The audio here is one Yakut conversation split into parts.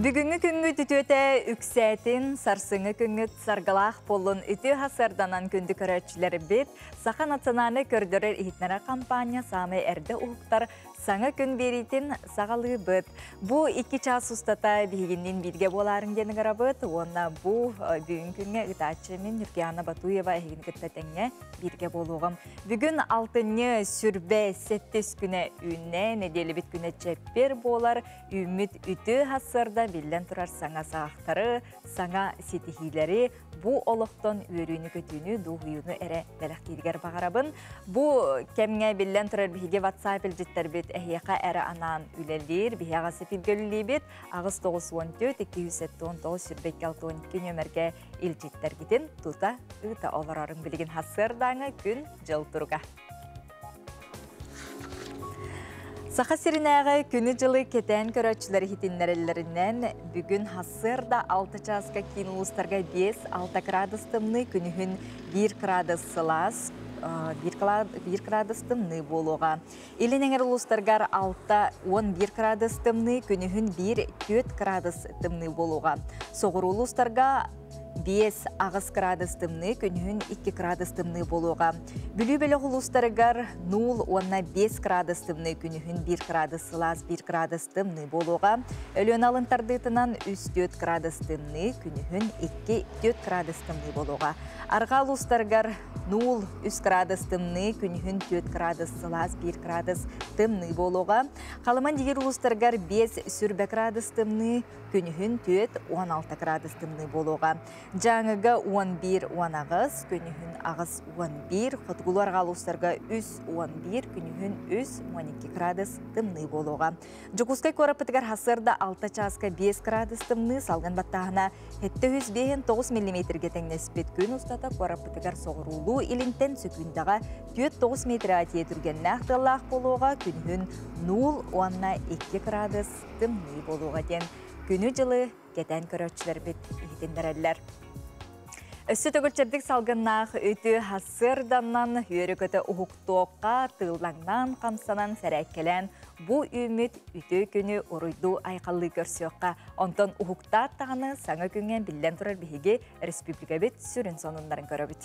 Бүгүҥҥү күҥҥүт үтүөтэ үксээтин, сарсыҥҥы күҥҥүт саргылаах буоллун. Үтүө сарсыарданан күндү көрөөччүлэрбит, Саха национальнай көрдөрөр иһитиннэрэр компания саамай эрдэ уһуктар саҥа күн биэриитин саҕалыыбыт. Бу 2 чаас устата биһигинниин бииргэ буолаарыҥ диэн ыҥырабыт уонна бу бүгүн күҥҥэ ыытааччы мин Нюргиана Батуева эһигини кытта тэҥҥэ бииргэ буолуоҕум. Бүгүн алтынньы сүрбэ сэттис күнэ үүннэ, нэдиэлэбит күнэ чэппиэр буолар. Үүммүт үтүө сарсыарда биллэн турар саҥа саҕахтары, саҥа ситиһиилэри, бу олохтон үөрүүнү-көтүүнү, дуоһуйууну эрэ бэлэхтииригэр баҕарабын. Бу кэмҥэ биллэн турар биһиги WhatsApp илдьиттэрбит эһиэхэ эрэ анаан үлэлиир, биһиэхэ ситиргэ үлэлиибит. 894 279 22 62 нүөмэргэ илдьиттэргитин тута ыыта олорорун билигин сарсыардааҥы күн-дьыл туруга. Саха сиринээҕи күнү-дьылы кэтээн көрөөччүлэр иһитиннэрэллэринэн, бүгүн сарсыарда 6 чааска киин улуустарга 5-6 градус тымныы, күнүһүн 1 градус сылаас, 1 градус тымныы буолуоҕа. Илин эҥэр улуустаргар 6-11 градус тымныы, күнүһүн 1-4 градус тымныы буолуоҕа. Соҕуруу улуустарга 5-8 градус тымныы, күнүһүн 2 градус тымныы буолуоҕа. Бүлүү бөлөх улуустарыгар 0 уонна 5 градус тымныы, күнүһүн 1 градус сылаас, 1 градус тымныы буолуоҕа. Өлүөнэ алын тардыытынан 3-4 градус тымныы, күнүһүн 2-4 градус тымныы буолуоҕа. Арҕаа улуустарыгар 0-3 градус тымныы, күнүһүн 4 градус сылаас, 1 градус тымныы буолуоҕа. Халыман дигир улуустарыгар 5 сүрбэ градус тымныы, күнүһүн 4-16 градус тымныы буолуоҕа. Дьааҥыга 11-18, күнүһүн 8-11, хотугулуу арҕаа улуустарга 3-11, күнүһүн 3-12 градус тымныы буолуоҕа. Дьокуускай куораппытыгар сарсыарда 6 чааска 5 градус тымныы, салгын баттааһына 759 миллиметргэ тэҥнэспит. Күн устата куораппытыгар соҕуруулуу илинтэн сөкүүндэҕэ 4-9 метр тиийэ түргэннээх тыаллаах буолуоҕа, күнүһүн 0 уонна 2 градус тымныы буолуоҕа диэн күнү-дьылы кэтээн көрөөччүлэрбит иһитиннэрэллэр. Өссө төгүл чэбдик салгыннаах үтүө сарсыарданан үөрэ-көтө уһуктуохха, тыыллаҥнаан, хамсанан, сэрээккэлээн бу үүммүт үтүө күнү уруйдуу айхаллыы көрсүөххэ. Онтон уһуктаат даҕаны саҥа күҥҥэ биллэн турар биһиги республикабыт сүрүн сонуннарын көрөбүт.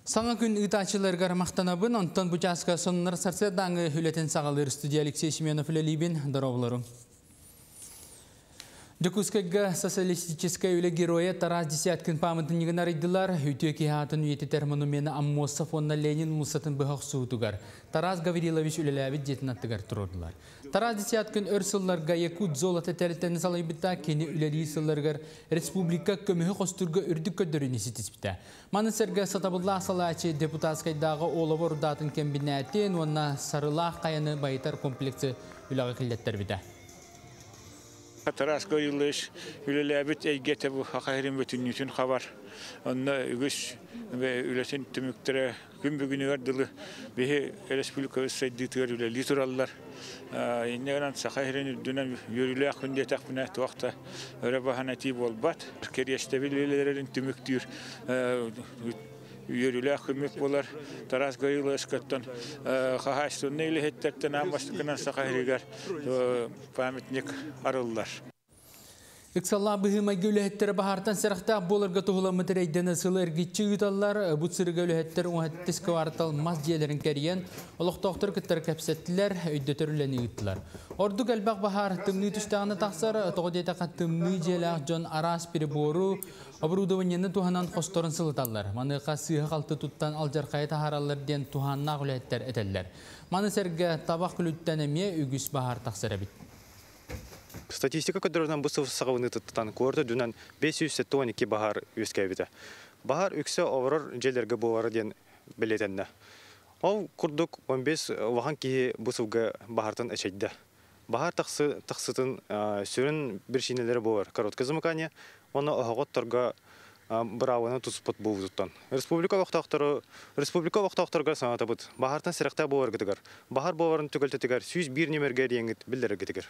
Саҥа күн ыытааччыларыгар махтанабын, онтон бу чааска сонуннар сарсыардааҥы үлэтин саҕалыыр студия Алексей Семенов үлэлиибин, дорооболорум. Дьокуускайга социалистическай үлэ геройа Тарас Десяткин пааматынньыгын арыйдылар. Үтүө киһи аатын үйэтитэр монумены Аммосов уонна Ленин уулуссатын быһа охсуутугар Тарас Гаврилович үлэлээбит дьиэтин аттыгар туруордулар. Тарас Десяткин өр сылларга Якут золото тэрилтэни салайбыта, кини үлэлиир сылларыгар республика көмүһү хостуурга үрдүк көрдөрүүнү ситиспитэ. Маны сэргэ сатабыллаах салааччы депутатскайдааҕы олово урдаатын кэмбинээтин уонна Сарылаах хайаны байытар комплексы үлэҕэ киллэттэрбитэ. Тарас Гаврилович үлэлээбит эйгэтэ бу Саха сирин бүтүннүүтүн хабар. Онно үгүс үлэтин түмүктэрэ күн бүгүнүгэр дылы биһи республикабыт сайдыытыгар үлэлии тураллар. Инньэ гынан Саха сирин үрдүнэн үөрүүлээх күн диэтэхпинэ туох да өрө баһан этии буолбат. Кэриэстэбил үлэлэрин түмүктүүр үөрүүлээх күммүт буолар. Тарас Гавриловичкаттан хаһаайыстыбаннай үлэһиттэртэн аан бастакынан Саха сиригэр памятник арыллар. Ыксаллаах быһыы-майгы үлэһиттэрэ баһаартан сэрэхтээх буоларга туһуламмыт эрэйдэни сылы эргиччи ыыталлар. Бу сырыыга үлэһиттэр 17 квартал мас дьиэлэрин кэрийэн, олохтоохтору кытта кэпсэттилэр, өйдөтөр үлэни ыыттылар. Ордук элбэх баһаар тымныы түстэҕинэ тахсар, тоҕо диэтэххэ тымныы дьиэлээх дьон араас прибору, оборудованиены туһанан хосторун сылыталлар. Маныаха сыыһа-халты туттан алдьархайы таһаараллар диэн туһааннаах үлэһиттэр этэллэр. Маны сэргэ табах күлүттэн эмиэ үгүс баһаар тахсар эбит. Статистика көрдөрөрүнэн бу сыл саҕаланыыта туттан куорат үрдүнэн 572 баһаар үөскээбитэ. Баһаар үксэ олорор дьиэлэргэ буолара диэн бэлиэтэннэ. Ол курдук 15 улахан киһи бу сылга баһаартан эчэйдэ. Баһаар тахсытын сүрүн биричиинэлэрэ буолар короткое замыкание уонна оһоҕотторго быраабаны туспут буолбутуттан. Республика олохтоохтору республика олохтоохторугар санатабыт. Баһаартан сэрэхтээх буоларгытыгар, баһаар буоларын түгэлтэтигэр 101 нүөмэргэ эрийэҥҥит биллэрэргитигэр.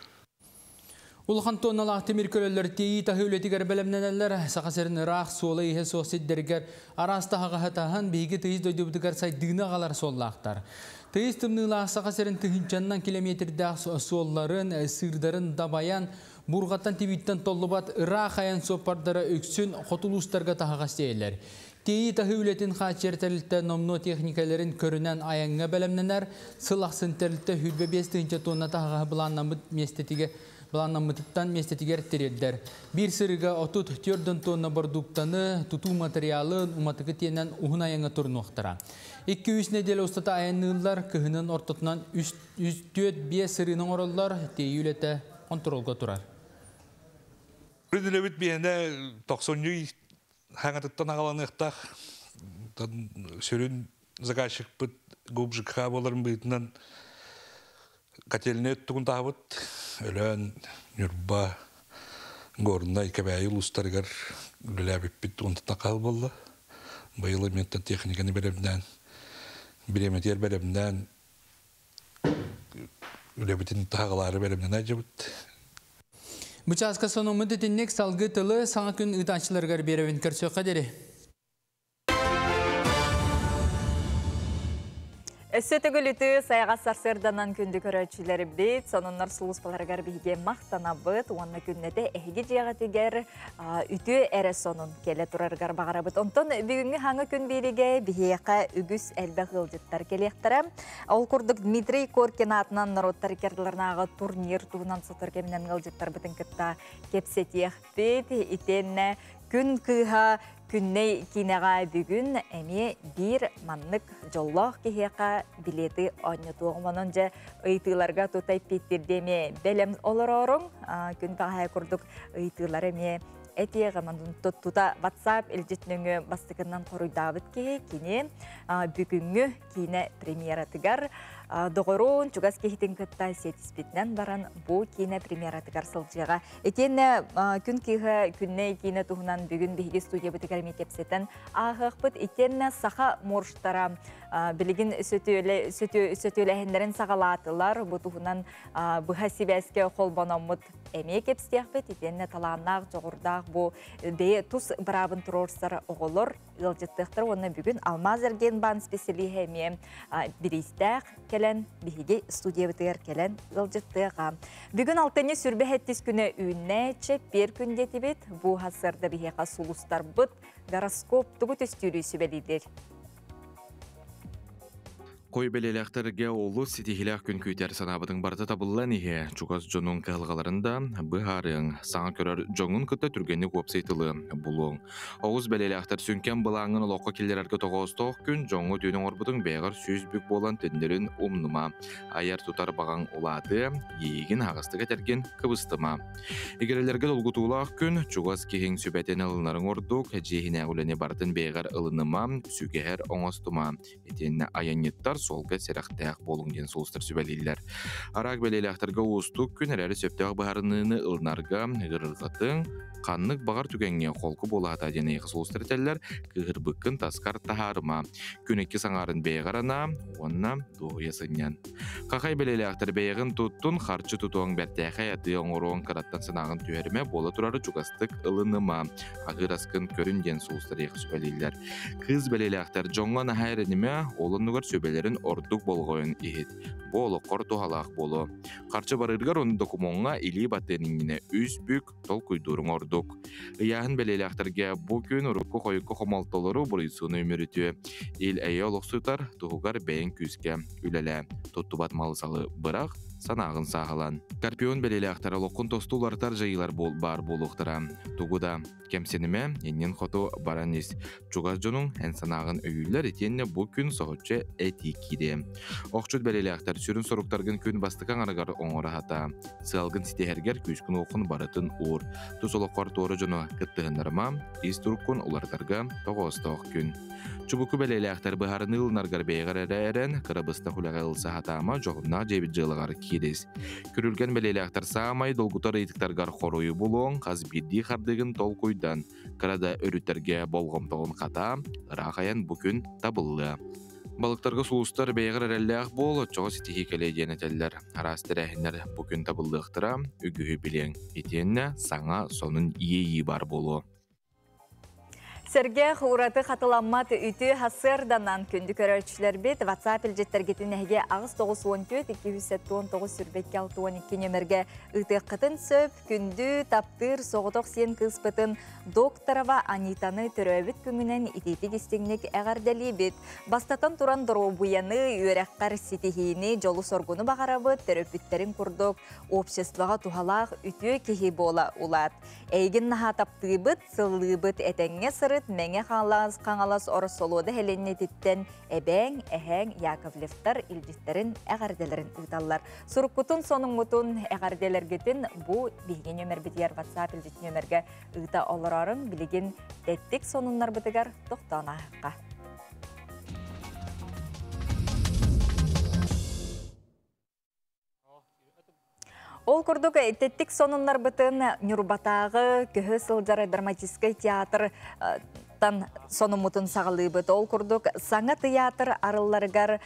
Улахан тонналаах тимир көлөлөр тиэйии таһыы үлэтигэр бэлэмнэнэллэр. Саха сирин ыраах суола-ииһэ суох сирдэригэр араас таһаҕаһы таһан биһиги тыйыс дойдубутугар сайдыыны аҕалар суоллаахтар. Тыйыс тымныылаах Саха сирин тыһыынчаннан километрдаах суолларын, сыырдарын дабайан, бурҕаттан тибииттэн толлубат ыраах айан суоппардара үксүн хоту улуустарга таһаҕас тиэйэллэр. Тиэйии таһыы үлэтин хааччыйар тэрилтэ номнуо техникэлэрин көрүнэн айаҥҥа бэлэмнэнэр. Сыл ахсын тэрилтэ 25 тыһыынча тонна таһаҕаһы былааннаммыт миэстэтигэр былааннаммытыттан миэстэтигэр тириэрдэр. Биир сырыыга 34 тонна бородууктаны, тутуу материалын, уматыгы тиэнэн уһун айаҥҥа турунуохтара. 2-3 нэдиэлэ устата айанныыллар, кыһынын ортотунан 3-4-5 сырыыны оҥороллор, тиэйии үлэтэ хонтуруолга турар. Үлэбит биһиэнэ тохсунньу хаҥатыттан аҕаланыахтаах. Сүрүн заказчикпыт ГУП ЖКХ буоларын быһыытынан котельнай өттүгүн таһабыт. Өлөөн, Ньурба, Горнай, Кэбээйи улуустарыгар үлэлээбиппит уонтан хаал буолла. Быйыл эмиэттэн техниканы бэлэмнээн, бириэмэтигэр бэлэмнээн үлэбитин таһаҕалаары бэлэмнэнэ дьыбыт. Бу чааска сонуммут итинник, салгыы тылы Саҥа күн ыытааччыларыгар биэрэбин, көрсүөххэ диэри. Өссө төгүл үтүө сайаҕас сарсыарданан күндү көрөөччүлэрбит, сонуннар сулууспаларыгар биһиги махтанабыт уонна күннэтэ эһиги дьиэҕитигэр үтүө эрэ сонун кэлэ турарыгар баҕарабыт. Онтон бүгүҥҥү Саҥа күн биэриигэ биһиэхэ үгүс элбэх ыалдьыттар кэлиэхтэрэ. Ол курдук Дмитрий Коркин аатынан норуоттар иккардыларынааҕы турнир туһунан сотору кэминэн ыалдьыттарбытын кытта кэпсэтиэхпит. Итиэннэ Күн кыыһа Күннэй киинэҕэ бүгүн эмиэ биир маннык дьоллоох киһиэхэ билети оонньотуоҕум. Онон дьэ ыйытыыларга тута эппиэттиирдии эмиэ бэлэм олорооруҥ. Күн бэҕэһээ курдук ыйытыылар эмиэ этиэҕим. Тута WhatsApp илдьит нөҥүө бастакынан хоруйдаабыт киһи кини бүгүҥҥү киинэ премьератыгар доҕорун, чугас киһитин кытта сиэтиспитинэн баран бу киинэ премьератыгар сылдьыаҕа. Итиэннэ Күн кыыһа Күннэй киинэ туһунан бүгүн биһиги студиябытыгар эмиэ кэпсэтэн ааһыахпыт. Итиэннэ саха моржтара билигин сөтүөлэһиннэрин саҕалаатылар. Бу туһунан быһа сибээскэ холбономмут эмиэ кэпсиэхпит. Итиэннэ талааннаах, дьоҕурдаах бу бэйэ тус быраабын туруорсар оҕолор ыалдьыттыахтар уонна бүгүн Алмазэргиэнбаан специалиһэ эмиэ бириистээх кэлэн биһиги студиябытыгар кэлэн ыалдьыттыаҕа. Бүгүн алтынньы 27 күнэ үүннэ, чэппиэр күн диэтибит. Бу сарсыарда биһиэхэ сулустарбыт гороскоп тугу түстүүрү сүбэлиир. Хой бэлиэлээхтэргэ олус ситиһиилээх күн күүтэр, санаабытыҥ барыта табыллан иһиэ, чугас дьонуҥ кыһалҕаларын да быһаарыаҥ, саҥа көрөр дьоҥҥун кытта түргэнник уопсай тылы булуоҥ. Оҕус бэлиэлээхтэр сүҥкэн былааҥҥын олоххо киллэрэргэ тоҕоостоох күн, дьоҥҥо түүн оҥорбутуҥ бэйэҕэр 100 бүк буолан төннөрүн умнума. Айар-тутар баҕаҥ улаатыа, иэйиигин аһаҕастык этэргин кыбыстыма. Игирэлэргэ долгутуулаах күн, чугас киһиҥ сүбэтин ылынарыҥ ордук, дьиэ иһинээҕи үлэни барытын бэйэҕэр ылыныма, сүгэһэр оҥостума. Итиэннэ айанньыттар суолга сэрэхтээх буолуҥ диэн сулустар сүбэлииллэр. Араак бэлиэлээхтэргэ уустук күн эрээри сөптөөх быһаарыныыны ылынарга ыарырҕатыҥ, ханнык баҕар түгэҥҥэ холку буолаата диэн эйиэхэ сулустар этэллэр, кыыһырбыккын таскар таһаарыма. Күн икки саҥаарын бэйэҕэр анаа уонна дуоһуйа сынньан. Хахай бэлиэлээхтэр бэйэҕин туттун, харчы тутуоҥ, бэртээхэй атыы оҥоруоҥ, кыраттан санааҕын түһэримэ, буола турары чугастык ылыныма. Аһыыр аскын көрүн диэн сулустар эйиэхэ сүбэлииллэр. Кыыс бэлиэлээхтэр дьоҥҥо наһаа эрэнимэ, ол оннугар сүбэлэрин ордук болҕойон иһит. Бу олоххор туһалаах буолуо. Харчы барыыргар уонна докумуоҥҥа илии баттыан иннинэ үс бүк толкуйдууруҥ ордук. Ыйааһын бэлиэлээхтэргэ бу күн урукку-хойукку хомолтолору буруйсууну үмүрүтүө. Ил-эйэ олохсутар туһугар бэйэҥ күүскэ үлэлээ. Туттубат малы-салы бырах, санааҕын сааһылан. Скорпион бэлиэлээхтэр олоххун тосту уларытар дьайыылар баар буолуохтара. Тугу да кэмсинимэ, иннин хоту баран ис. Чугас дьонуҥ эн санааҕын өйүүллэр итиэннэ бу күн соһуччу этии киириэ. Охчут бэлиэлээхтэр сүрүн соруктаргын күн бастакы аҥарыгар оҥоро сатаа. Сыалгын ситиһэргэр күүскүн-уоххун барытын уур. Тус олоххор туора дьону кыттыһыннарыма, ис туруккун уларытарга тоҕоостоох күн. Чубуку бэлиэлээхтэр быһаарыныы ылынаргар бэйэҕэр эрэ эрэн, кыра быстах үлэҕэ ылса сатаама, дьоһуннаах дьиэбит дьыалаҕар киирис. Күрүлгэн бэлиэлээхтэр саамай долгутар ыйытыктаргар хоруйу булуоҥ, хас биирдии хардыыгын толкуйдан, кыра да өрүттэргэ болҕомтоҕун хатаа, ыраах айан бу күн табыллыа. Балыктарга сулустар бэйэҕэр эрэллээх буол, оччоҕо ситиһии кэлиэ диэн этэллэр. Араас тэрээһиннэр бу күн табыллыахтара, үгүһү билиэҥ. Итиэннэ саҥа сонун иэйии баар буолуо. Сэргэх ураты хатыламмат үтүө сарсыарданан күндү көрөөччүлэрбит WhatsApp илдьиттэргитин эһиги 894 279 62 62 нөмергэ ыытыаххытын сөп. Күндү, таптыыр, соҕотох сиэн кыыспытын Докторова Анитаны төрөөбүт күҥүнэн итиитик истиҥник эҕэрдэлиибит. Бастатан туран доруобуйаны, үөрэххэр ситиһиини, дьолу-соргуну баҕарабыт, төрөппүттэриҥ курдук обществоҕа туһалаах үтүө киһи буола улаат. Эйигин наһаа таптыыбыт, сыллыыбыт, этэҥҥэ сырыт, Мэҥэ Хаҥалас, Хаҥалас Ороссолуода сэлиэнньэтиттэн эбээҥ, эһээҥ Яковлевтар илдьиттэрин, эҕэрдэлэрин ыыталлар. Суруккутун, сонуҥҥутун, эҕэрдэлэргитин бу биһиги нүөмэрбитигэр WhatsApp илдьит нүөмэргэ ыыта олороорун билигин тэттик сонуннарбытыгар тохтоон ааһыахха. Ол курдук тэттик сонуннарбытын Ньурбатааҕы көһө сылдьар драматическай театр тан сонуммутун саҕалыыбыт. Ол курдук саҥа тыйаатыр арылларыгар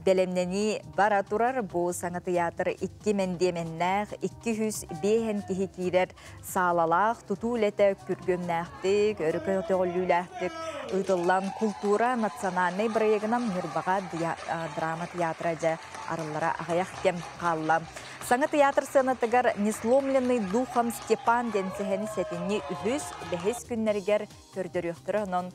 бэлэмнэнии бара турар. Бу саҥа тыйаатыр икки мэндиэмэннээх, 205 киһи киирэр саалалаах, тутуу үлэтэ күргүөмнээхтик, өрө көтөҕүллүүлээхтик ыытыллан култуура национальнай бырайыагынан Ньурбаҕа драма театра дьэ арыллара аҕыйах кэм хаалла. Саҥа театр сыанатыгар «Несломленный духом Степан» диэн сэһэни сэтинньи үһүс, бэһис күннэригэр көрдөрүөхтэрэ. Онон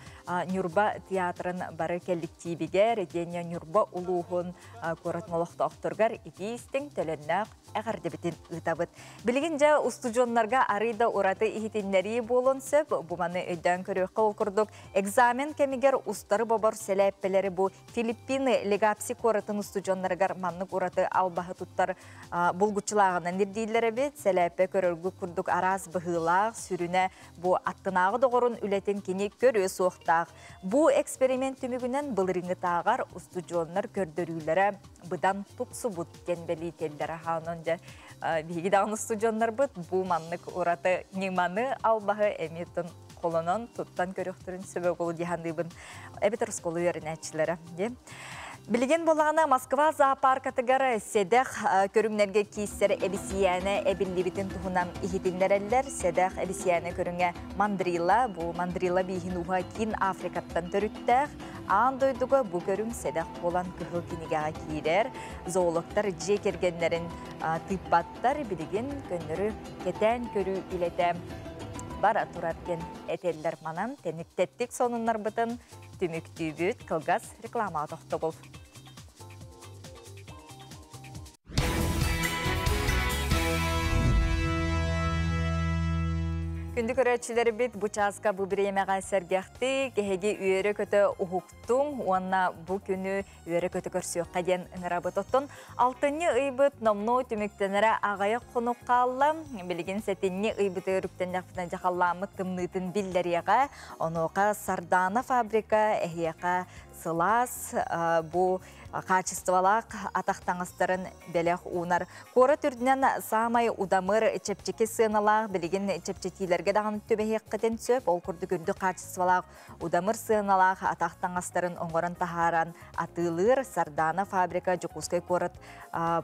Ньурба театрын бары кэлликтиибигэр, итиэннэ Ньурба улууһун куоратын олохтоохторугар итии истиҥ төлөннөөх эҕэрдэбитин ыытабыт. Билигин дьэ устудьуоннарга арыый да ураты иһитиннэрии буолуон сөп. Бу маны өйдөөн көрүөххэ ол курдук экзамен кэмигэр устары бобор сэлээппэлэри бу Филиппины Легапси куоратын устудьуоннарыгар маннык ураты албаһы туттар булгуччулааҕынан ирдииллэр эбит. Сэлээппэ көрөргүт курдук араас быһыылаах, сүрүнэ бу аттынааҕы доҕорун үлэтин кини көрүө суохтаах. Бу эксперимент түмүгүнэн былырыыҥҥытааҕар устудьуоннар көрдөрүүлэрэ быдан тупсубут диэн бэлиэтииллэр. Онон дьэ биһиги даҕаны устудьуоннарбыт бу маннык ураты ньыманы албаһы эмиэ холонон туттан көрүөхтэрин сөбө буолу дии саныыбын. Эбэтэр оскуола үөрэнээччилэрэ диэн. Билигин буоллаҕына Москва зоопаркатыгар сэдэх көрүҥнэргэ кииссэр эбисийээнэ эбиллибитин туһунан иһитиннэрэллэр. Сэдэх эбисийээнэ көрүҥэ мандрила. Бу мандрила бииһин ууһа Киин Африкаттан төрүттээх. Аан дойдуга бу көрүҥ сэдэх буолан кыһыл кинигэҕэ киирэр. Зоологтар дьиэ кэргэннэрин тыыппаттар. Билигин көннөрү кэтээн көрүү үлэтэ бара турар диэн этэллэр. Манан тэниктеттик сонуннарбытын түмүктүүбүт кылгас рекламаҕа тохтобул. Күндү көрөөччүлэрбит бу чааска бу бириэмэҕэ сэргэхтик, эһиги үөрэ-көтө уһуктуҥ уонна бу күнү үөрэ-көтө көрсүөххэ диэн ыҥырабыт. Оттон алтынньы ыйбыт номнуо түмүктэнэрэ аҕыйах хонук хаалла. Билигин сэтинньи ыйбытыгар үктэннэхпитинэ дьахаллааммыт тымныытын биллэриэҕэ. Онуоха Сардаана фабрика эһиэхэ сылаас бу хаачыстыбалаах атах таҥастарын бэлэх уунар. Куорат үрдүнэн саамай удамыр чэпчэки сыаналаах билигин чэпчэтиилэргэ даҕаны түбэһиэххитин сөп. Ол курдук үрдүк хаачыстыбалаах удамыр сыаналаах атах таҥастарын оҥорон таһааран атыылыыр Сардаана фабрика Дьокуускай куорат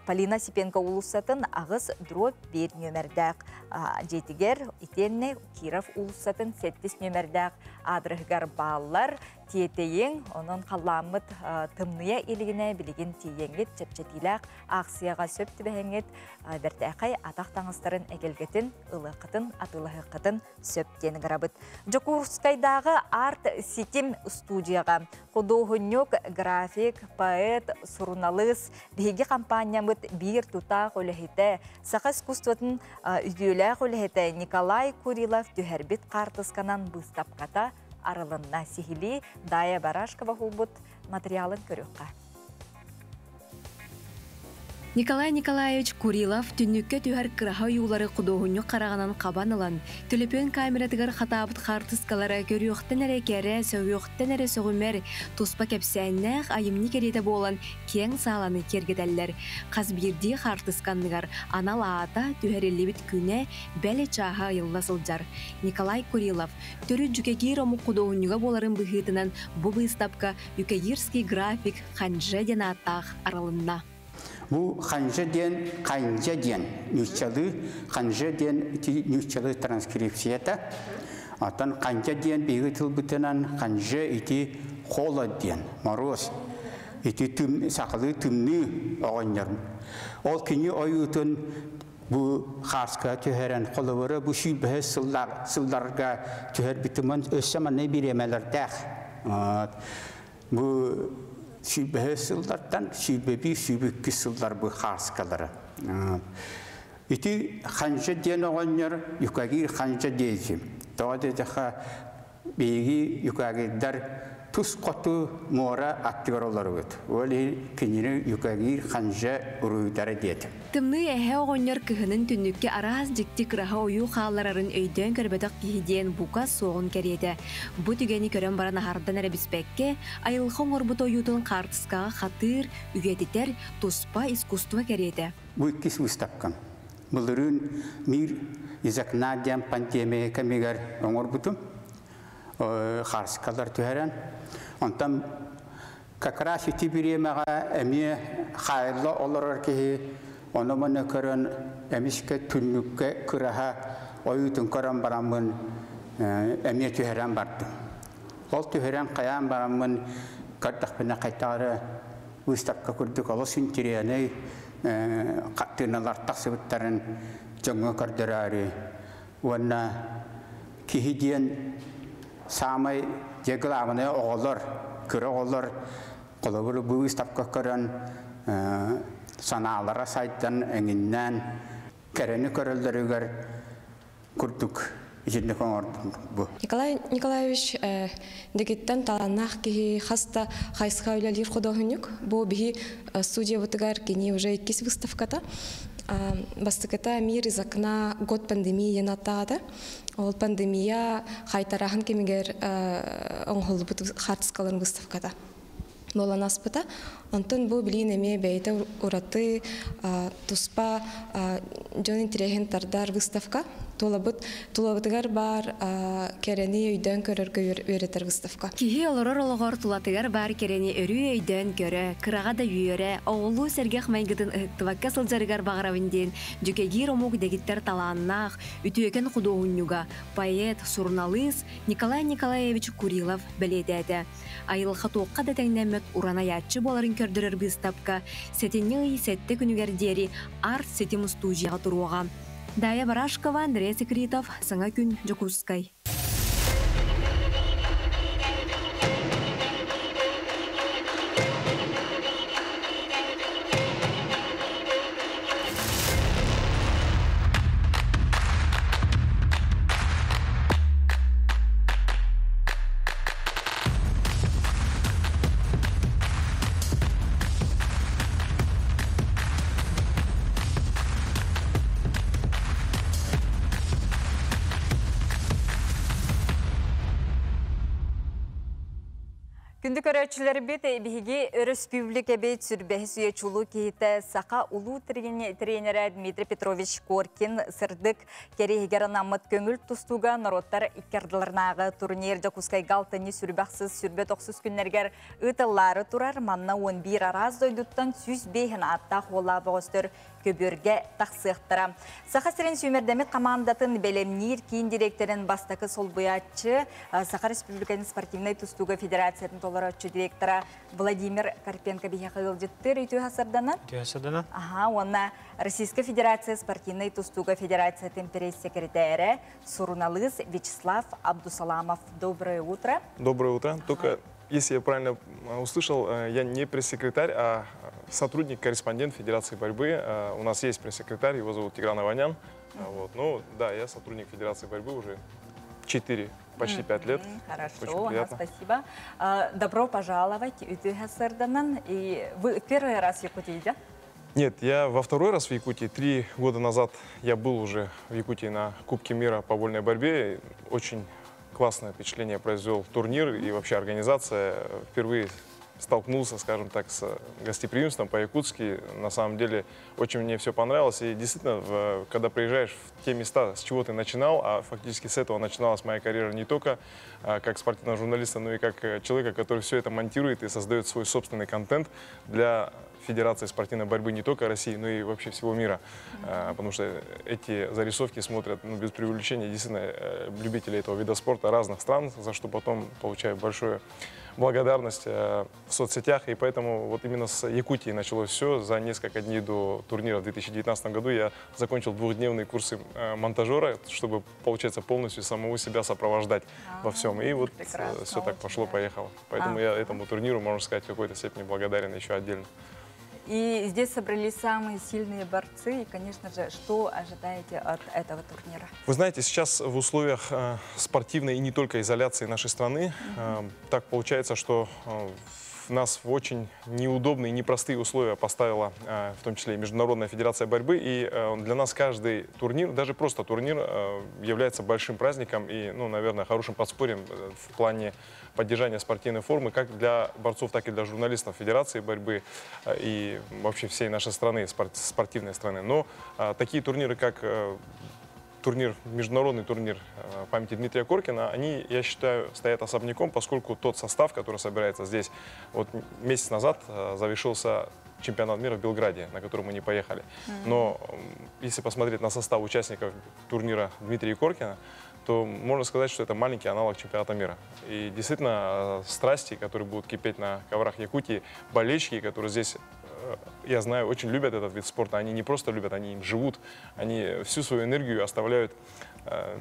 Полина Осипенко уулуссатын аҕыс дробь биир нүөмэрдээх дьиэтигэр итиэннэ Киров уулуссатын сэттис нүөмэрдээх аадырыһыгар бааллар. Тиэтэйиҥ, онон халлааммыт тымныйа илигинэ билигин тиийэҥҥит чэпчэтиилээх аахсыйаҕа сөп түбэһэҥҥит бэртээхэй атах таҥастарын эгэлгэтин ылыаххытын, атыылаһыаххытын сөп диэн ыҥырабыт. Дьокуускайдааҕы арт-ситим студияҕа худуоһунньук, график, поэт, суруналыыс, биһиги хампаанньабыт биир тутаах үлэһитэ, саха искусствотын үтүөлээх үлэһитэ Николай Курилов түһэрбит хаартысканан быыстапката арылынна. Сиһилии Дая Барашкова уһулбут материалын көрүөххэ. Николай Николаевич Курилов түннүккэ түһэр кыраһа ойуулары худуоһунньук хараҕынан хабан ылан, төлөпүөн камератыгар хатаабыт хаартыскалара көрүөхтэн эрэ кэрэ, сөҕүөхтэн эрэ сөҕүмэр, туспа кэпсээннээх айымньы кэриэтэ буолан киэҥ сааланы киэргэтэллэр. Хас биирдии хаартыска анныгар анал аата, түһэриллибит күнэ, бэл чааһа ыйылла сылдьар. Николай Курилов төрүт дьүкэгиир омук худуоһунньуга буоларын быһыытынан бу быыстапка Юкагирский график Ханже диэн ааттаах арылынна. Бу ханжа диэн ханжа диэн нууччалыы ханжа диэн ити нууччалыы транскрипцията. Оттон ханжа диэн биһиги тылбытынан ханжа ити холод диэн мороз. Ити тым сахалыы тымныы оҕонньор. Ол кини ойуутун бу хааска түһэрэн холобура бу сүүрбэһэ сыллар сылларга түһэрбитимэн өссө манна бириэмэлэрдээх. Бу сүүрбэһэ сыллартан сүүрбэбии сүүбүкки сыллар бу хааскалара. Ити ханжа диэн оҕонньор юкагир ханжа диэжим. Тоҕо диэтэххэ биһиги юкагирдар тус хоту муора аттыгар олоробут. Ол иһин кинини юкагир ханжа уруйдара диэтим. Тымныы эһэ оҕонньор кыһынын түннүккэ араас дьикти кыраһа ойуу хаалларарын өйдөөн көрбөтөх киһи диэн бука суоҕун кэриэтэ. Бу түгэни көрөн баран аһардан эрэ биспэккэ, айылҕа оҥорбут ойуутун хаартыскаҕа хатыыр, үйэтитэр туспа искусство кэриэтэ. Бу иккис выставкам. Былырыын Мир из окна диэн пандемия кэмигэр оҥорбутум. Хаарскалар түһэрэн. Онтон как раз ити бириэмэҕэ эмиэ хаайылла олорор киһи ону-маны көрөн эмискэ түннүккэ кыраһа ойуутун көрөн бараммын эмиэ түһэрэн бардым. Ол түһэрэн хайаан бараммын көрдөхпүнэ хайтаары выставка курдук олус интириэнэй хартыыналар тахсыбыттарын дьоҥҥо көрдөрөөрү уонна киһи диэн саамай дьэ главное оҕолор, кыра оҕолор холобур бу выставка көрөн санаалара сайдан эҥиннээн кэрэни көрөллөрүгэр курдук итинник оҥордум бу. Николай Николаевич дэгиттэн талааннаах киһи хас да хайысха үлэлиир худуоһунньук. Бу биһи студиябытыгар кини уже иккис выставката. Бастакыта «Мир из окна. Год пандемии» диэн ааттаата. Ол пандемия хайтараһын кэмигэр оҥоһуллубут хаартыскаларын выставката буолан ааспыта. Онтон бу билигин эмиэ бэйэтэ ураты туспа дьон интэриэһин тардар выставка. Тулабыт тулабытыгар баар кэрэни өйдөөн көрөргө үөрэтэр выставка. Киһи олорор олоҕор тулатыгар баар кэрэни өрүү өйдөөн көрө, кыраҕа да үөрэ, оҕолуу сэргэх майгытын ыһыктыбакка сылдьарыгар баҕарабын диэн дьүкэгиир омук дэгиттэр талааннаах, үтүөкэн худуоһунньуга, поэт, суруналыыс Николай Николаевич Курилов бэлиэтээтэ. Айылҕа туохха да тэҥнэммэт уран айааччы буоларын көрдөрөр быыстапка сэтинньи ый сэттэ күнүгэр диэри Арт ситим устуудьуйаҕа туруоҕа. Дая Барашкова, Андрей Секритов, Саҥа күн, Дьокуускай. Күндү көрөөччүлэрбит, биһиги өрөспүүбүлүкэбит сүүрбэһис үйэ чулуу киһитэ саха улуу тренерэ Дмитрий Петрович Коркин сырдык кэриэһигэр анаммыт көҥүл тустууга норуоттар икки ардыларынааҕы турнир Дьокуускайга алтынньы сүүрбэ ахсыс 29 күннэригэр ыытыллаары турар. Манна 11 араас дойдуттан 105 ааттаах уоллаах бөҕөстөр көбүөргэ тахсыахтара. Саха сирин сүүмэрдэммит командатын бэлэмниир киин директорын бастакы солбуйааччы, Саха Республикатын спортивнай тустууга федерациятын толорооччу директора Владимир Карпенко биһиэхэ ыалдьыттыыр. Үтүө сарсыарданан. Үтүө сарсыарданан. Аха, уонна Российская Федерация спортивнай тустууга федерациятын пресс-секретарэ, суруналыыс Вячеслав Абдусаламов. Доброе утро. Доброе утро. Только, если я правильно услышал, я не пресс-секретарь, а сотрудник, корреспондент Федерации борьбы. У нас есть пресс-секретарь, его зовут Тигран Иванян. Вот. Ну, да, я сотрудник Федерации борьбы уже 4, почти 5 лет. Хорошо, Очень ага, приятно. Спасибо. Добро пожаловать, үтүө сарсыарданан. И вы первый раз в Якутии, да? Нет, я во второй раз в Якутии. 3 года назад я был уже в Якутии на Кубке мира по вольной борьбе. Очень классное впечатление произвел турнир и вообще организация. Впервые столкнулся, скажем так, с гостеприимством по-якутски. На самом деле очень мне все понравилось. И действительно, когда приезжаешь в те места, с чего ты начинал, а фактически с этого начиналась моя карьера не только как спортивного журналиста, но и как человека, который все это монтирует и создает свой собственный контент для Федерации спортивной борьбы не только России, но и вообще всего мира. Потому что эти зарисовки смотрят, ну, без преувеличения, действительно, любители этого вида спорта разных стран, за что потом получаю большую благодарность в соцсетях. И поэтому вот именно с Якутии началось все. За несколько дней до турнира в 2019 году я закончил двухдневные курсы монтажера, чтобы, получается, полностью самого себя сопровождать во всем. И вот Прекрасно, все так очень, пошло-поехало. Поэтому я этому турниру, можно сказать, в какой-то степени благодарен еще отдельно. И здесь собрались самые сильные борцы. И, конечно же, что ожидаете от этого турнира? Вы знаете, сейчас в условиях спортивной и не только изоляции нашей страны, так получается, что нас в очень неудобные, непростые условия поставила, в том числе и Международная федерация борьбы. И для нас каждый турнир, даже просто турнир, является большим праздником и, ну, наверное, хорошим подспорьем в плане поддержания спортивной формы как для борцов, так и для журналистов Федерации борьбы и вообще всей нашей страны, спортивной страны. Но такие турниры, как турнир, международный турнир памяти Дмитрия Коркина, они, я считаю, стоят особняком, поскольку тот состав, который собирается здесь, вот месяц назад завершился чемпионат мира в Белграде, на который мы не поехали. Но если посмотреть на состав участников турнира Дмитрия Коркина, то можно сказать, что это маленький аналог чемпионата мира. И действительно, страсти, которые будут кипеть на коврах Якутии, болельщики, которые здесь, я знаю, очень любят этот вид спорта. Они не просто любят, они им живут. Они всю свою энергию оставляют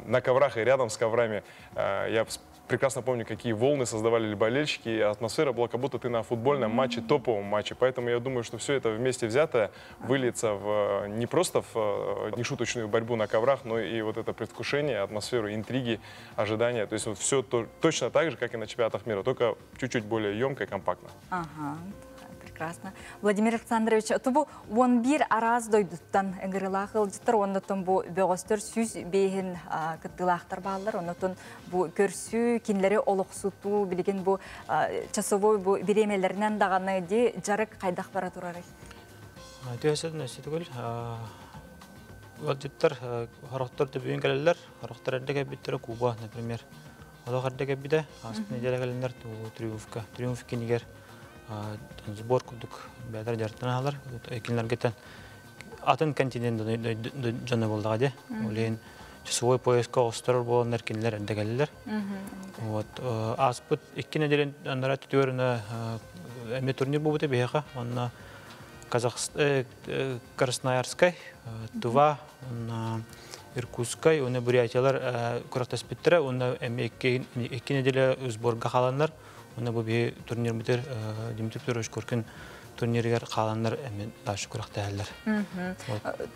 на коврах и рядом с коврами. Я прекрасно помню, какие волны создавали болельщики, и атмосфера была, как будто ты на футбольном матче, топовом матче. Поэтому я думаю, что все это вместе взятое выльется не просто в нешуточную борьбу на коврах, но и вот это предвкушение, атмосферу, интриги, ожидания. То есть вот все точно так же, как и на чемпионатах мира, только чуть-чуть более емко и компактно. Ага, прекрасно. Владимир Александрович, бу 11 араас дойдуттан ыҥырыылаах ыалдьыттар, оннотон бу бөҕөстөр 105 кыттыылаахтар бааллар, оннотон бу көрсүү, кинилэри олохсутуу, билигин бу часовой бу бириэмэлэринэн даҕаны дии дьарык хайдах бара турарый? Түһэсэтин өссө ыалдьыттар сорохтор бүгүн кэлэллэр, сорохтор эрдэ кэлбиттэрэ. Куба, например. Олох эрдэ кэлбитэ, ааспыт нэдиэлэ кэлэннэр Триумфка, Триумф киинигэр сбор курдук бэйэлэрэ дьарыктаналлар. Кинилэргэ атын континент дьоно буоллаҕа дии. Ол иһин часовой пояска оҕустарар буоланнар кинилэр эрдэ кэллилэр. Вот ааспыт 2 нэдиэлэ анараа өттүгэр эмиэ турнир буолбута биһиэхэ. Онно Казахстан, Красноярскай, Тува, Иркутскай, уонна Бурятиялар күрэхтэспиттэрэ, уонна эмиэ 2 нэдиэлэ сборга хааланнар, уонна бу биһи турнирбытыгар Дмитрий Петрович Коркин турнирыгар хааланнар эмиэ дальше күрэхтэһэллэр.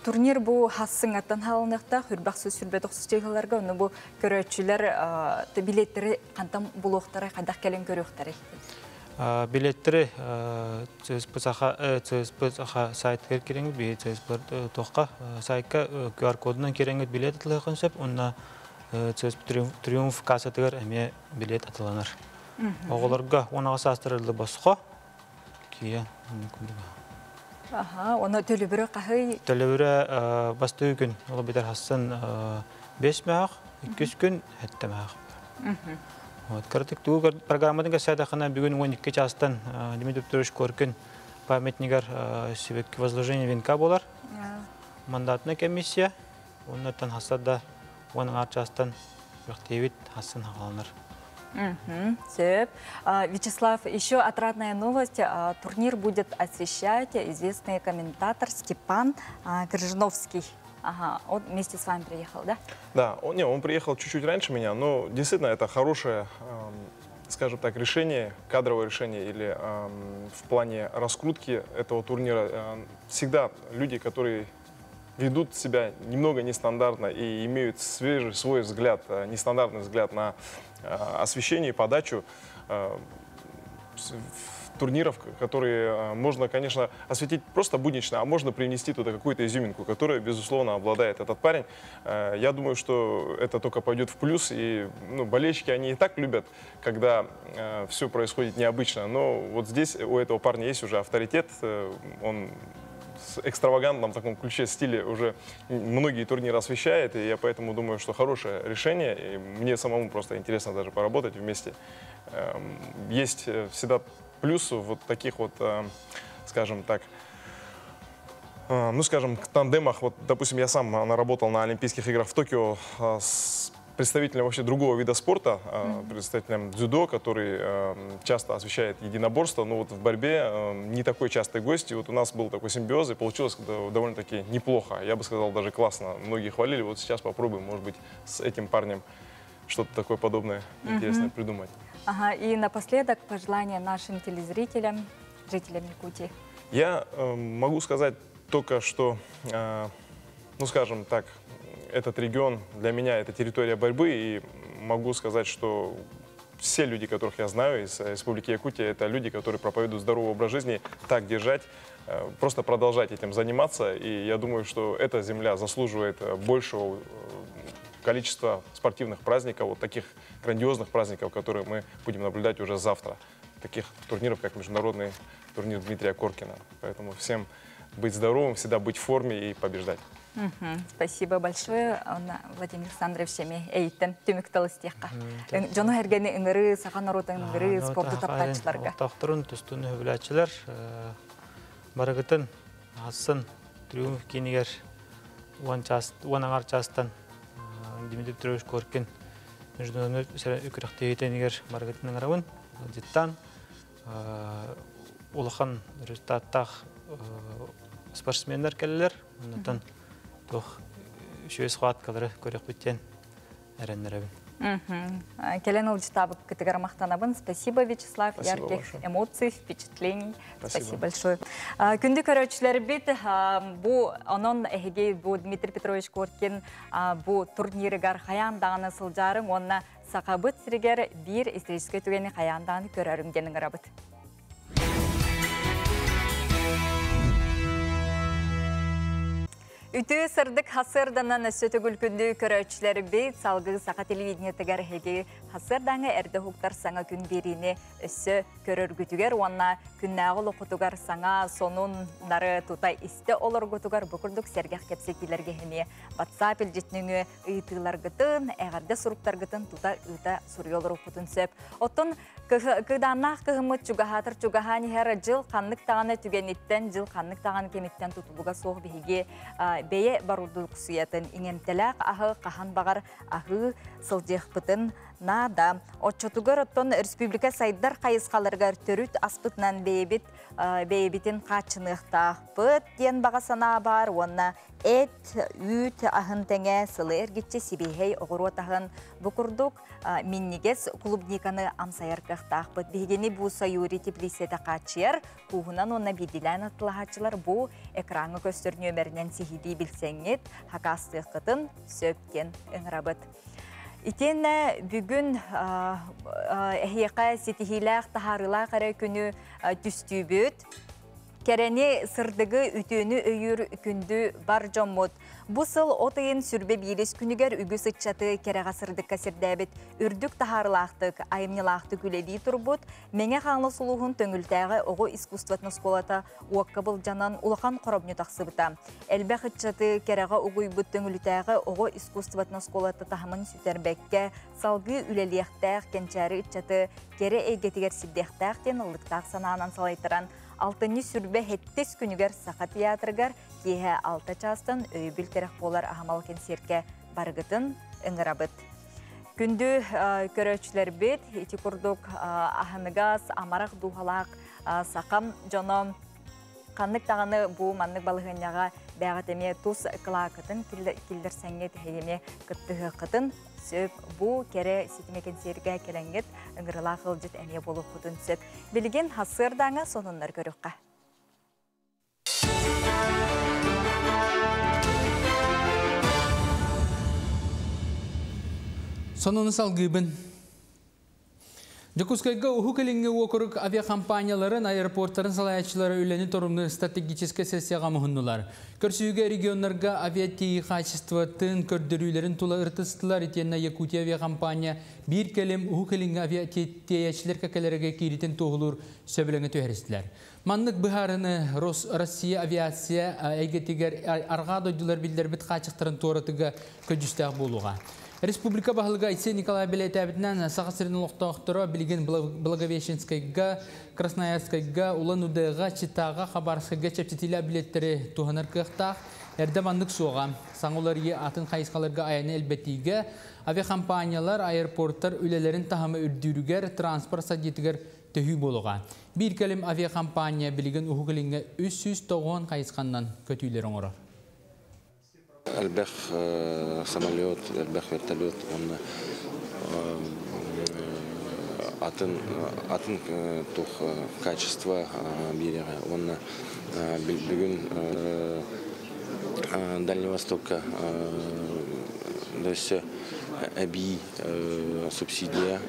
Турнир бу хассыҥҥаттан саҕаланыахтаах, 29 чыһыларга, онно бу көрөөччүлэр билеттэри хантан булуохтарай, хайдах кэлэн көрүөхтэрэй? Билеттэри ЦСП Саха ЦСП Саха сайтыгар киирэҥҥит, биһи ЦСП туохха сайтка QR кодунан киирэҥҥит билет атыылаһыаххын сөп, уонна ЦСП Триумф кассатыгар эмиэ билет атыыланар. Оҕолорго 16 саастарыгар босхо киэ. Аха, онно төлөбүрэ хаһый? Төлөбүрэ бастакы күн, ол эбэтэр сарсын 5 мөһөөх, 2 күн 7 мөһөөх. Вот, кыратык тугу программатын кэпсээтэххинэ, бүгүн 12 чаастан Дмитрий Петрович Коркин памятнигар сибэкки возложение венка буолар. Мандатная комиссия, оннуттан сарсыарда 10 чаастан күрэхтэһиибит сарсын саҕаланар. Сөп. Вячеслав, еще отрадная новость. Турнир будет освещать известный комментатор Степан Крыжиновский. Ага, он вместе с вами приехал, да? Да, он, не, он приехал чуть-чуть раньше меня, но действительно это хорошее, скажем так, решение, кадровое решение или в плане раскрутки этого турнира. Всегда люди, которые ведут себя немного нестандартно и имеют свежий свой взгляд, нестандартный взгляд на освещение и подачу, турниров, которые можно, конечно, осветить просто буднично, а можно привнести туда какую-то изюминку, которую, безусловно, обладает этот парень. Я думаю, что это только пойдет в плюс, и ну, болельщики, они и так любят, когда все происходит необычно, но вот здесь у этого парня есть уже авторитет, он в экстравагантном таком ключе, стиле уже многие турниры освещает, и я поэтому думаю, что хорошее решение, и мне самому просто интересно даже поработать вместе. Есть всегда плюс вот таких вот, скажем так, ну, скажем, тандемах. Вот, допустим, я сам наработал на Олимпийских играх в Токио с представителем вообще другого вида спорта, представителем дзюдо, который часто освещает единоборство, но вот в борьбе не такой частый гость. И вот у нас был такой симбиоз, и получилось довольно-таки неплохо. Я бы сказал, даже классно. Многие хвалили. Вот сейчас попробуем, может быть, с этим парнем что-то такое подобное интересное придумать. Ага, и напоследок пожелания нашим телезрителям, жителям Якутии. Я могу сказать только, что, ну, скажем так, этот регион для меня это территория борьбы, и могу сказать, что все люди, которых я знаю из Республики Якутия, это люди, которые проповедуют здоровый образ жизни, так держать, просто продолжать этим заниматься, и я думаю, что эта земля заслуживает большего количества спортивных праздников, вот таких грандиозных праздников, которые мы будем наблюдать уже завтра. Таких турниров, как международный турнир Дмитрия Коркина. Поэтому всем быть здоровым, всегда быть в форме и побеждать. Спасибо большое, Владимир Александрович, эйттен түмүк тыл этиэххэ. Дьону сэргэни ыҥырыы, саха норуотун ыҥырыы, спорту таптааччыларга. Тохторун тустууну сөбүлээччилэр, барыгытын сарсын Триумф киинигэр 10 час, 10:30 чаастан Дмитрий Петрович Коркин международный күрэхтэһиитигэр барыгытын ыҥырабын. Диттан улахан результаттаах спортсменнэр кэлэллэр. Онтон туох үчүгэй схваткалары көрүөхпүт диэн эрэнэбин. Кэлэн ыалдьыттаабыккытыгар махтанабын. Спасибо, Вячеслав. Спасибо Ярких большое. Эмоций, впечатлений. Спасибо. Спасибо большое. Күндү көрөөччүлэрбит, бу онон эһиги бу Дмитрий Петрович Коркин бу турнирыгар хайаан даҕаны сылдьаарыҥ, уонна Сахабыт сиригэр биир историческай түгэни хайаан даҕаны көрөөрүҥ диэн ыҥырабыт. Үтүө сырдык сарсыарданан өссө төгүл күндү көрөөччүлэрбит, салгыы Саха телевидениетыгар эһиги сарсыардааҥҥы эрдэ уһуктар саҥа күн биэриини өссө көрөргүтүгэр уонна күннээҕи олоххутугар саҥа сонуннары тута истэ олороргутугар бу курдук сэргэх кэпсэтиилэргэ эмиэ WhatsApp илдьитин нөҥүө ыйытыыларгытын, эҕэрдэ суруктаргытын тута ыыта суруйа олоруоххутун сөп. Оттон кыыдааннаах кыһыммыт чугаһаатар чугаһаан иһэр. Дьыл ханнык даҕаны түгэниттэн, дьыл ханнык даҕаны кэмиттэн тутулуга суох биһиги бэйэ бородууксуйатын иҥэмтэлээх аһы хаһан баҕар аһыы сылдьыахпытын наада. Оччотугар оттон республика сайдар хайысхаларыгар төрүт аспытынан бэйэбит бэйэбитин хааччыныахтаахпыт диэн баҕа санаа баар уонна эт, үүт аһын тэҥэ сылы эргиччи сибиэһэй оҕуруот аһын, бу курдук минньигэс клубниканы амсайар кыахтаахпыт. Биһигини бу Саюри теплицэтэ хааччыйар. Кууһунан уонна биирдиилээн атыылаһааччылар бу экраҥҥа көстөр нүөмэринэн сиһилии билсэҥҥит, сакаастыаххытын сөп диэн ыҥырабыт. Итиэннэ бүгүн эһиэхэ ситиһиилээх, таһаарыылаах эрэ күнү түстүүбүт. Кэрэни, сырдыгы, үтүөнү өйүүр күндү бар дьоммут. Бу сыл от ыйын 21 күнүгэр үгүс ыччаты кэрэҕэ, сырдыкка сирдээбит, үрдүк таһаарыылаахтык, айымньылаахтык үлэлии турбут Мэҥэ Хаҥалас улууһун Төҥүлүтээҕи оҕо искусствотын оскуолата уокка былдьанан улахан хоромньу тахсыбыта. Элбэх ыччаты кэрэҕэ угуйбут Төҥүлүтээҕи оҕо искусствотын оскуолата таһымын сүтэрбэккэ салгыы үлэлиэхтээх, кэнчээри ыччаты кэрэ эйгэтигэр сирдиэхтээх диэн ыллыктаах санаанан салайтаран алтынньы 27 күнүгэр Саха театрыгар киэһэ 6 чаастан өйөбүл тирэх буолар аһымал кэнсиэркэ барыгытын ыҥырабыт. Күндү көрөөччүлэрбит, ити курдук аһыныгас, амарах дууһалаах сахам дьоно ханнык даҕаны бу маннык балаһыанньаҕа бэйэҕит эмиэ тус кылааккытын киллэрсэҥҥит эмиэ кыттыһыаххытын сөп. Бу кэрэ ситимэ кэнсиэргэ кэлэҥҥит ыҥырыылаах ыалдьыт эмиэ буолуоххутун сөп. Билигин сарсыардааҥҥы сонуннары көрүөххэ. Сонуну салгыыбын. Дьокуускайга Уһук Илиҥҥи уокурук авиакомпанияларын, аэропорттарын салайааччылара үлэни торумнуур стратегическай сессияҕа муһуннулар. Көрсүһүүгэ регионнарга авиатиэйии хаачыстыбатын көрдөрүүлэрин тула ырытыстылар итиэннэ Якутия авиакомпания биир кэлим Уһук Илиҥҥи авиатиэйээччилэр кэккэлэригэр киириитин туоһулуур сөбүлэҥи түһэристилэр. Маннык быһаарыны Россия авиация эйгэтигэр арҕаа дойдулар биллэрбит хааччахтарын туоратыыга көдьүүстээх буолуоҕа. Республика баһылыга Айсен Николаев бэлиэтээбитинэн, Саха сирин олохтоохторо билигин Благовещенскайга, Красноярскайга, Улан-Удэҕа, Читаҕа, Хабаровскайга чэпчэтиилээх билиэттэри туһанар кыахтаах. Эрдэ маннык суоҕа. Саҥа уларыйыы атын хайысхаларга айаны элбэтиигэ, авиакомпаниялар, аэропорттар үлэлэрин таһыма үрдүүрүгэр, транспорт сайдыытыгар төһүү буолуоҕа. Биир кэлим авиакомпания билигин Уһук Илиҥҥэ 390 хайысханнан көтүүлэри оҥорор. Элбэх самолет, элбэх вертолет уонна атын атын туох качество биэриэҕэ уонна бүгүн Дальний Востокка өссө эбии субсидия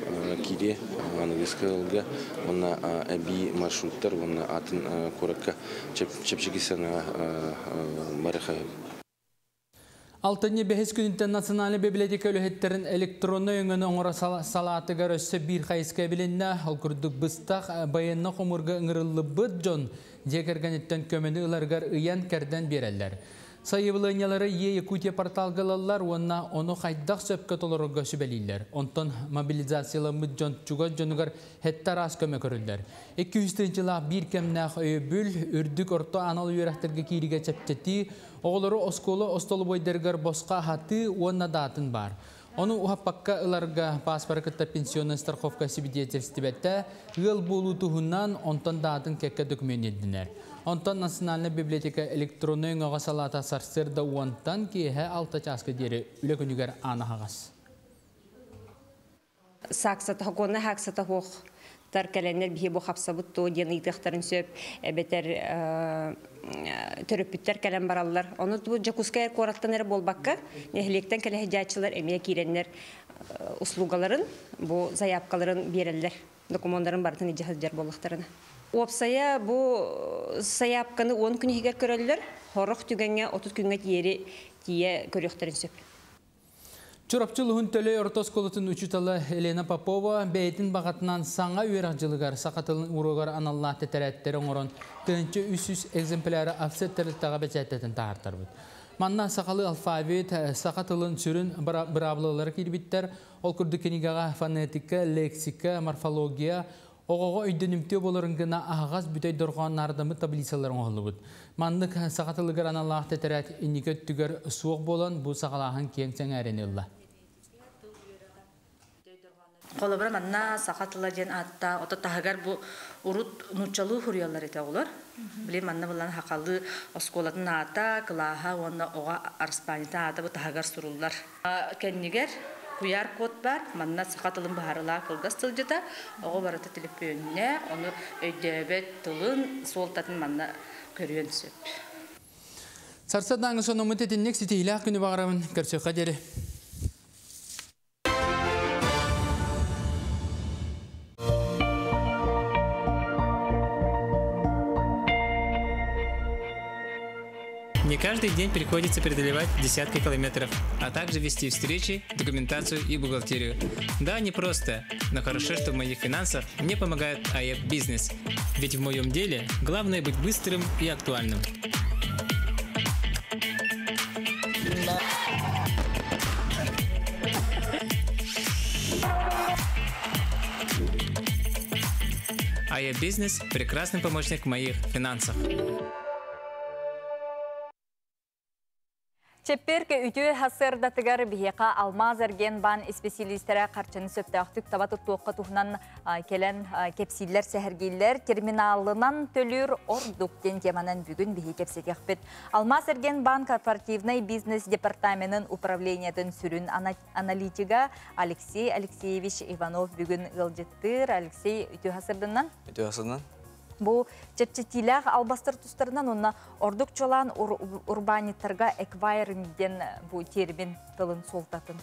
киириэ аныгыскы ыалга уонна эбии маршруттар уонна атын куоракка чэпчэки сыанаҕа барыха. Алтынньы бэһис күнүттэн Национальнай библиотека үлэһиттэрин электроннай өҥөнү оҥорор салаатыгар өссө биир хайыска эбилиннэ. Ол курдук быстах байыаннай хомуурга ыҥырыллыбыт дьон дьиэ кэргэниттэн көмөнү ыларыгар ыйан-кэрдэн биэрэллэр. Сайабылыанньалары Е-Якутия порталга ылаллар уонна ону хайдах сөпкө толорорго сүбэлииллэр. Онтон мобилизацияламмыт дьон чугас дьонугар сэттэ араас көмө көрүллэр. 200 тыһыынчалаах биир кэмнээх өйөбүл, үрдүк орто анал үөрэхтэргэ киириигэ чэпчэтии, оҕолору оскуола остолобуойдарыгар босхо аһатыы уонна даатын баар. Ону уһаппакка ыларга пааспары кытта пенсионнай страховка сибидиэтэлистибэтэ, ыал буолуу туһунан, онтон даатын кэккэ документ ирдэнэр. Онтон Национальнай библиотека электроннай өҥөҕө салаата сарсыарда уонтан киэһэ алта чааска диэри үлэ күнүгэр аан аһаҕас. Сааксата, сокуоннай сааксата суох тар кэлэннэр биһи бу хапсабыт дуо диэн ыйытыахтарын сөп, эбэтэр төрөппүттэр кэлэн бараллар. Ону бу Дьокуускай куораттан эрэ буолбакка, нэһилиэктэн кэлэ сылдьааччылар эмиэ киирэннэр услугаларын, бу заявкаларын биэрэллэр, докумуоннарын барытын илдьэ сылдьар буоллахтарына. Уопсайа бу сайаапканы 10 күн иһигэр көрөллөр, сорох түгэҥҥэ 30 күҥҥэ тиийэри тиийэ көрүөхтэрин сөп. Чурапчы улууһун Төлөй орто оскуолатын учуутала Елена Попова бэйэтин баҕатынан саҥа үөрэх дьылыгар саха тылын уруогар аналлаах тэтэрээттэри оҥорон 1300 экземпляры офсет тэрилтэҕэ бэчээттэтэн таһаартарбыт. Манна сахалыы алфавит, саха тылын сүрүн быраабылалара киирбиттэр. Ол курдук кинигэҕэ фонетика, лексика, морфология, Оҕоҕо өйдөнүмтүө буоларын гына аһаҕас бүтэй дорҕоон наардаммыт таблицалар оҥоһуллубут. Маннык саха тылыгар аналлаах тэтэрээт инники өттүгэр суох буолан, бу саҕалааһын киэҥ сэҥээриини ылла. Холобура, манна саха тыла диэн ааттаах, ото таһыгар бу урут нууччалыы суруйаллар этэ оҕолор. Били манна булан хахалыы оскуолатын аата, кылааһа уонна оҕо араспаанньатын аата бу таһыгар суруллар. Кэннигэр куйаар код баар, манна саха тылын быһаарылаах кылгас тылдьыта, оҕо барыта төлөпүөннээх, ону өйдөөбөт тылын суолтатын манна көрүөн сөп. Сарсыардааҥы сонуммут итинник ситиһиилээх күнү баҕарабын. Көрсүөххэ диэри. Не каждый день приходится преодолевать десятки километров, а также вести встречи, документацию и бухгалтерию. Да, непросто, но хорошо, что в моих финансах мне помогает АЭП Бизнес. Ведь в моем деле главное быть быстрым и актуальным. АЭП Бизнес – прекрасный помощник в моих финансах. Чэппиэркэ үтүө сарсыардатыгар биһиэхэ Алмаз Эргиэнбаан исписэлиистэрэ харчыны сөптөөхтүк таба туттуохха туһунан кэлэн кэпсииллэр, сэһэргииллэр. Терминалынан төлүүр ордук диэн теманан бүгүн биһи кэпсэтиэхпит. Алмаз Эргиэнбаан корпоративнай бизнес департаменын управлениетын сүрүн аналитига Алексей Алексеевич Иванов бүгүн ыалдьыттыыр. Алексей, үтүө сарсыарданан. Үтүө сарсыарданан. Бу чэпчэтиилээх албастар тустарынан уонна ордук чуолаан урбаанньыттарга эквайринг диэн бу термин тылын суолтатын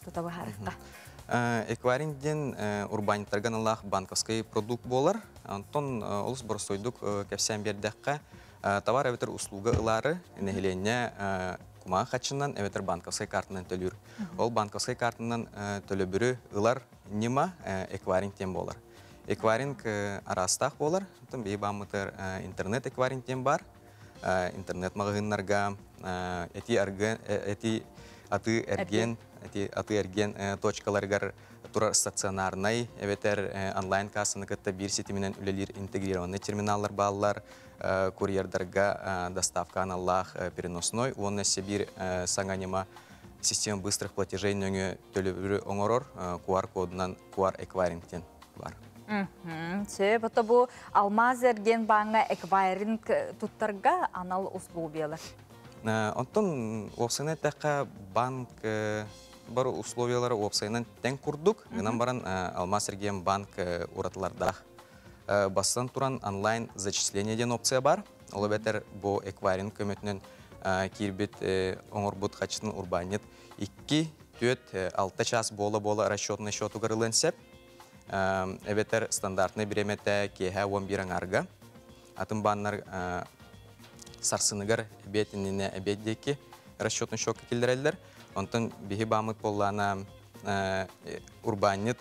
тута быһаарыахха. Эквайринг диэн урбаанньыттарга аналлаах банковскай продукт буолар. Онтон олус боростуойдук кэпсээн биэрдэххэ, товар эбэтэр услуга ылаары нэһилиэнньэ кумаах хаччынан эбэтэр банковскай картанан төлүүр. Ол банковскай картанан төлөбүрү ылар ньыма эквайринг диэн буолар. Эквайринг араастаах буолар. Оттон биһи бааммытыгар интернет эквайринг диэн баар. Интернет маҕаһыыннарга эти аргы эти аты эргиэн эти аты эргиэн точкаларыгар турар стационарнай эбэтэр онлайн кассаны кытта биир ситиминэн үлэлиир интегрированный терминаллар бааллар. Курьердарга доставка аналлаах переносной уонна Сибирь саҥа ньыма система быстрых платежей нөҥүө төлөбүрү оҥорор QR кодунан QR эквайринг диэн бар. Сөп, ото бу Алмаз эргиэн бааҥҥа эквайринг туттарга анал условиялар. Онтон уопсайынан эттэххэ, банк бары условиялары уопсайынан тэҥ курдук, гынан баран Алмаз эргиэн банк уратылардаах. Бастан туран онлайн зачисление диэн опция бар. Ол эбэтэр бу эквайринг көмөтүнэн киирбит оҥорбут хаччытын урбаанньыт 2, 4, 6 час буола-буола расчетный счетугар ылыан сөп. Эбэтэр стандартный бириэмэтэ киэһэ 11 аҥаарга. Атын бааннар сарсыныгар эбиэт иннинэ эбиэт диэки расчетный счетка киллэрэллэр. Онтон биһи бааммыт буоллаана урбаанньыт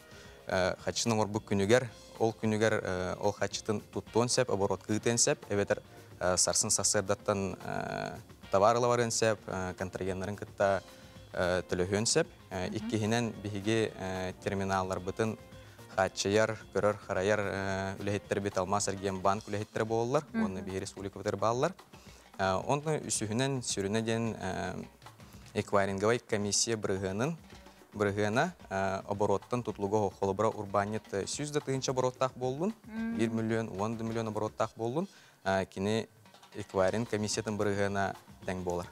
хаччын оҥорбут күнүгэр, ол күнүгэр ол хаччытын туттуон сөп, оборотка ыытыан сөп, эбэтэр сарсын сарсыардаттан товар ыла барыан сөп, контрагеннарын кытта төлөһүөн сөп. Иккиһинэн, биһиги терминалларбытын хааччыйар, көрөр, харайар үлэһиттэрбит Алмаз эргиэн банк үлэһиттэрэ буолаллар, уонна биһи республикабытыгар бааллар. Онтон үсүһүнэн, сүрүнэ диэн эквайринговай комиссия бырыһыанын бырыһыана обороттан тутулуга холобура урбаанньыт 100 да тыһыынча обороттаах буоллун, 1 миллион, 10 миллион обороттаах буоллун, кини эквайринг комиссиятын бырыһыана тэҥ буолар.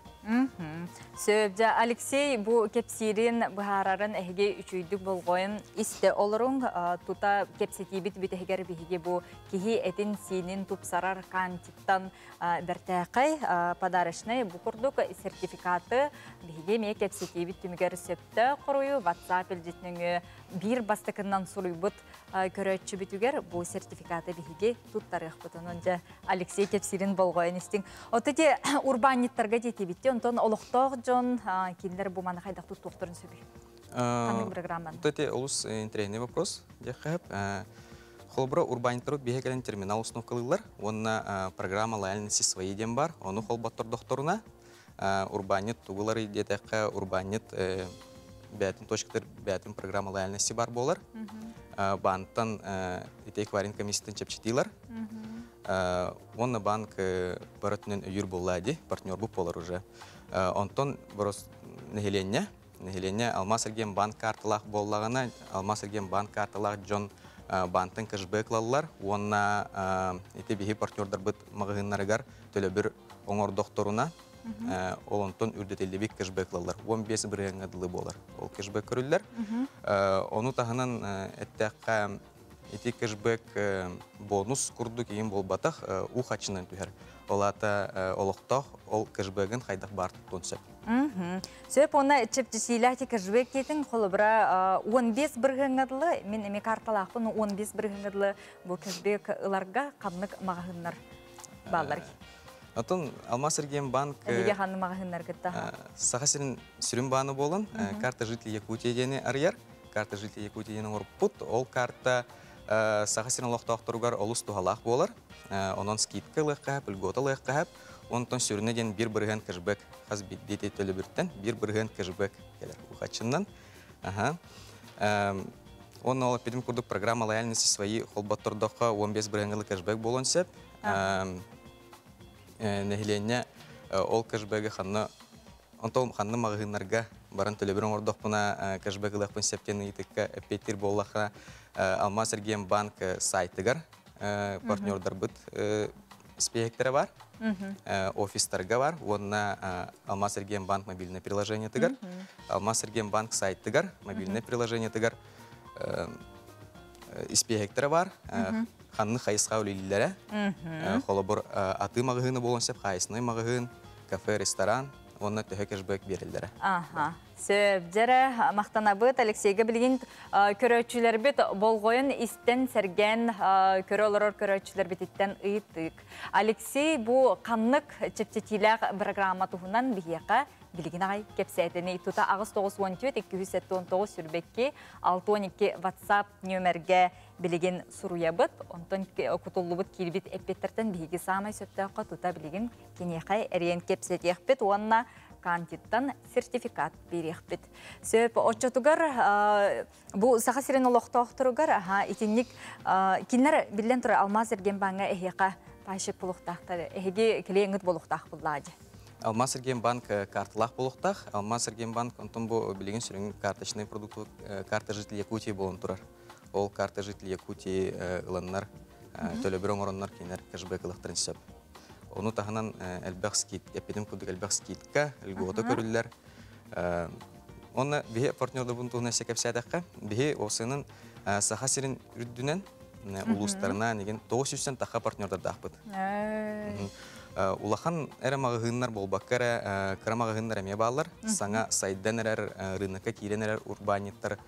Сөп, дьэ, Алексей бу кэпсиирин быһаарарын эһиги үчүйдүк болҕойон истэ олоруҥ. Тута кэпсэтиибит бүтэһигэр биһиги бу киһи этин-сиинин тупсарар кантиттан бэртээхэй подарочнай бу курдук сертификаты биһиги эмиэ кэпсэтиибит түмүгэр сөптөөх хоруйу WhatsApp илдьитин биир бастакынан суруйбут көрөөччүбүтүгэр бу сертификаты биһиги туттарыахпыт. Онон дьэ Алексей кэпсиирин болҕойон истиҥ. Ото те урбаанньыттарга диэтибитти, онтон олохтоох дьон кинилэр бу маны хайдах туттуохтарын сөбүй? Ханнык программаны? Вот олус интересный вопрос. Холобура урбаанньыттар биһэ кэлэн терминал установкалыылар, уонна программа лояльности свои диэн бар, ону холботтордохторуна урбаанньыт тугулары диэтэххэ, урбаанньыт бээтин точкатыр бээтин программа лояльности бар буолар. Баантан ити эквайринг комиссиятын чэпчэтиилэр. Уонна банк барытынан өйүр буолла ди, партнер буп болар уже. Онтон борос нэһилиэнньэ, нэһилиэнньэ Алмаз эргиэн банк карталаах буоллаҕына, Алмаз эргиэн банк карталаах дьон баантан кэшбэк ылаллар уонна ити биһи партнердарбыт маҕаһыыннарыгар төлөбүр оҥордохторуна, ол онтон үрдэтиллибит кэшбэк ылаллар. 15 бырыһыаҥҥа дылы буолар. Ол кэшбэк көрүллэр. Ону таһынан эттэххэ, ити кэшбэк бонус курдук иин буолбатах, уу хаччынан түһэр. Ол аата олохтоох ол кэшбэгин хайдах баар туттуон сөп. Сөп, онно чэпчэкилээх кэшбэк диэтиҥ, холобура 15 бырыһыаҥҥа мин эми карталаахпын 15 бырыһыаҥҥа бу кэшбэк ыларга ханнык маҕаһыыннар бааллар? Отон Алмаз эргиэн банк Эһиги ханнык маҕаһыыннар кытта? Саха сирин сүрүн бааны буолан, карта жителей Якутии диэни арыйар. Карта жителей Якутии диэн оҥорбуппут. Ол карта Саха сирин олохтоохторугар олус туһалаах буолар. Онон скидка ылыахха, льгота ылыахха, онтон сүрүнэ диэн 1% кэшбэк хас биирдии төлөбүртэн 1% кэшбэк кэлэр ухаччынан. Аха. Онно ол эппитим курдук программа лояльности свои холботтордоххо 15 бырыһыаҥҥа кэшбэк буолуон сөп. Нэһилиэнньэ ол кэшбэги ханна онтон ханна маҕаһыыннарга баран төлөбүр оҥордохпуна кэшбэк ылыахпын сөп диэн ыйытыкка эппиэттиир буоллахха, Алмаз эргиэн банк сайтыгар партнердарбыт испииһэктэрэ бар, офистарга бар, уонна Алмаз эргиэн банк мобильное приложениетыгар, Алмаз эргиэн банк сайтыгар мобильное приложениетыгар испииһэктэрэ бар, ханны хайысха үлэлииллэрэ, холобур атыы маҕаһыыны буолуон сөп, хайысный маҕаһыын, кафе, ресторан, уонна төһө кэшбэк береллэрэ. Аха. Сөп, дьэрэ махтанабыт Алексейга. Билигин көрөөччүлэрбит болҕойон истэн сэргээн көрө олорор көрөөччүлэрбититтэн ыйытык. Алексей, бу ханнык чэпчэтиилээх программа туһунан биһиэхэ билигин аҕай кэпсээтини? Тута 894 279 22 62 WhatsApp нүөмэргэ билигин суруйабыт. Онтон кутуллубут киирбит эппиэттэртэн биһиги саамай сөптөөххө тута билигин киниэхэ эриэн кэпсэтиэхпит уонна Кантиттан сертификат биэриэхпит. Сөп, оччотугар бу Саха сирин олохтоохторугар итинник кинилэр биллэн турар Алмаз Эргенбаҥҥа эһиэхэ пайщик булуохтаахтар, эһиги клиеҥҥит буолуохтаах буллаа дьэ. Алмаз Эргенбанк карталаах буолуохтаах. Алмаз Эргенбанк онтон бу билигин сүрүн карточный продукт карта жителей Якутии буолан турар. Ол карта жителей Якутии ыланнар төлөбүр оҥороннор кинилэр кэшбэк ылыахтарын сөп. Ону таһынан элбэх скид, эппитим курдук элбэх скидка, льгота көрүллэр. Онно биһи партнердорбун туһунан өссө кэпсээтэххэ, биһи осынын Саха сирин үрдүнэн улуустарынан игин 900 таха партнердардаахпыт. Улахан эрэ маҕаһыыннар буолбакка эрэ кыра маҕаһыыннар эмиэ бааллар. Саҥа сайдан эрэр, рынокка киирэн эрэр урбаанньыттар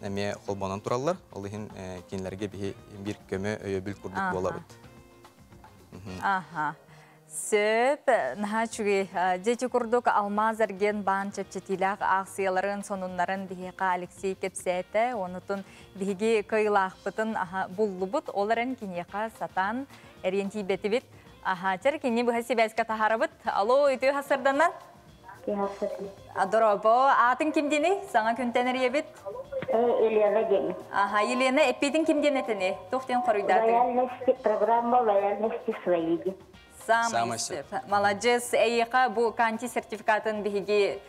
эмиэ холбонон тураллар. Ол иһин кинилэргэ биһи биир көмө өйөбүл курдук буолабыт. Аха. Сөп, наһаа үчүгэй. Дьэ курдук Алмаз Эрген баан чэпчэтиилээх аахсыйаларын, сонуннарын биһиэхэ Алексей кэпсээтэ. Онутун биһиги кыайыылаахпытын буллубут. Ол эрэн киниэхэ сатаан эрийэн тиийбэтибит. Аха, чэр кини быһа сибээскэ таһаарабыт. Алло, үтүө сарсыарданан. Дорообо, аатыҥ ким диэний? Саҥа күнтэн эрийэбит. Елена диэн. Аха, Елена, эппиэтиҥ ким диэн этини? Туох диэн хоруйдаатыҥ? Лояльности, программа лояльности свои. Самый сөп. Маладьыс, эйиэхэ бу Канти сертификатын биһиги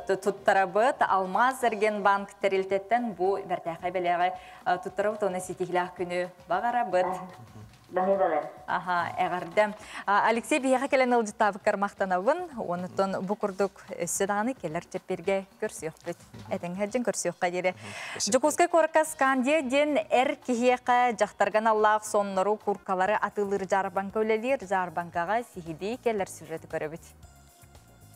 туттарабыт. Алмаз Эргенбанк тэрилтэттэн бу бэртээхэй бэлэҕи туттарабыт уонна ситиһилээх күнү баҕарабыт. Аха, эҕэрдэ. Алексей, биһиэхэ кэлэн ыалдьыттаабыккар махтанабын. Онутун бу курдук өссө даҕаны кэлэр чэппиэргэ көрсүөхпүт. Этэҥ сылдьан көрсүөххэ диэри. Дьокуускай куоракка Скандия диэн эр киһиэхэ дьахтарга аналлаах соннору, куркалары атыылыыр дьаарбаҥка үлэлиир. Дьаарбаҥкаҕа сиһилии кэлэр сюжеты көрөбүт.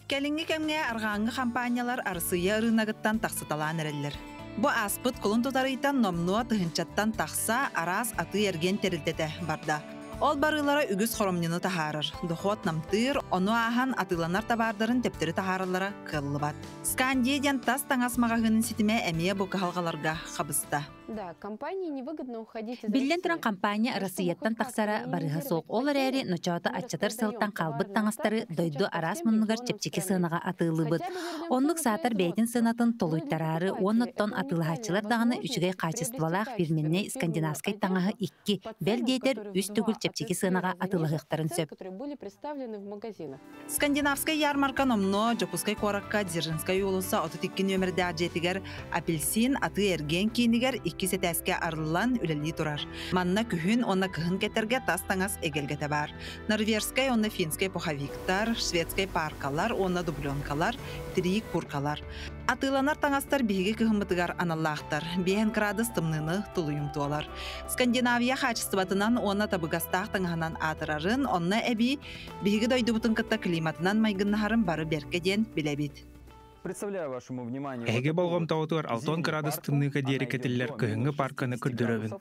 Кэлиҥҥи кэмҥэ арҕааҥҥы хампаанньалар Арассыыйа ырыынагыттан тахсыталаан эрэллэр. Бу ааспыт кулун тутар ыйтан номнуо тыһыынчаттан тахса араас атыы-эргиэн тэрилтэтэ барда. Ол барыылара үгүс хоромньуну таһаарар, дохуот намтыыр, ону ааһан атыыланар табаардарын төптөрү таһаараллара кыаллыбат. Скандия диэн тас таҥас маҕаһыынын ситимэ эмиэ бу кыһалҕаларга хабыста. Да, компании невыгодно уходить из Биллэн туран, России. компания Россияттан тахсара барыһа суох. Ол эрээри ночоото аччатар сыалтан хаалбыт таҥастары дойду араас муннугар чэпчэки сыанаҕа атыылыыбыт. Оннук саатар бэйэтин сыанатын толуйтараары уонна оттон атыылаһааччылар даҕаны үчүгэй хаачыстыбалаах фирменнэй скандинавскай таҥаһы икки, бэл диэтэр, үс төгүл чэпчэки сыанаҕа атыылаһыахтарын сөп. Которые были представлены в магазинах. Скандинавскай ярмарка номнуо Дьокуускай куоракка Дзержинскай уулусса 32 нүөмэрдээх дьиэтигэр Апельсин атыы-эргиэн киинигэр иккис этээскэ арыллан үлэлии турар. Манна күһүн уонна кыһын кэтэргэ тас таҥас эгэлгэтэ баар. Норвежскай уонна финскэй пуховиктар, шведскэй паркалар уонна дубленкалар, тирии куркалар. Атыыланар таҥастар биһиги кыһыммытыгар аналлаахтар. Биэһэн кыраадыс тымныыны тулуйумтуолар. Скандинавия хаачыстыбатынан уонна табыгастаах таҥаһынан аатырарын, онно эбии биһиги дойдубутун кытта климатынан майгыннаһарын бары бэркэ диэн билэбит. Представляю вашему вниманию Эһиги болҕомтоҕутугар 60 кыраадыс тымныыга диэри кэтиллэр кыһыҥҥы парканы көрдөрөбүн.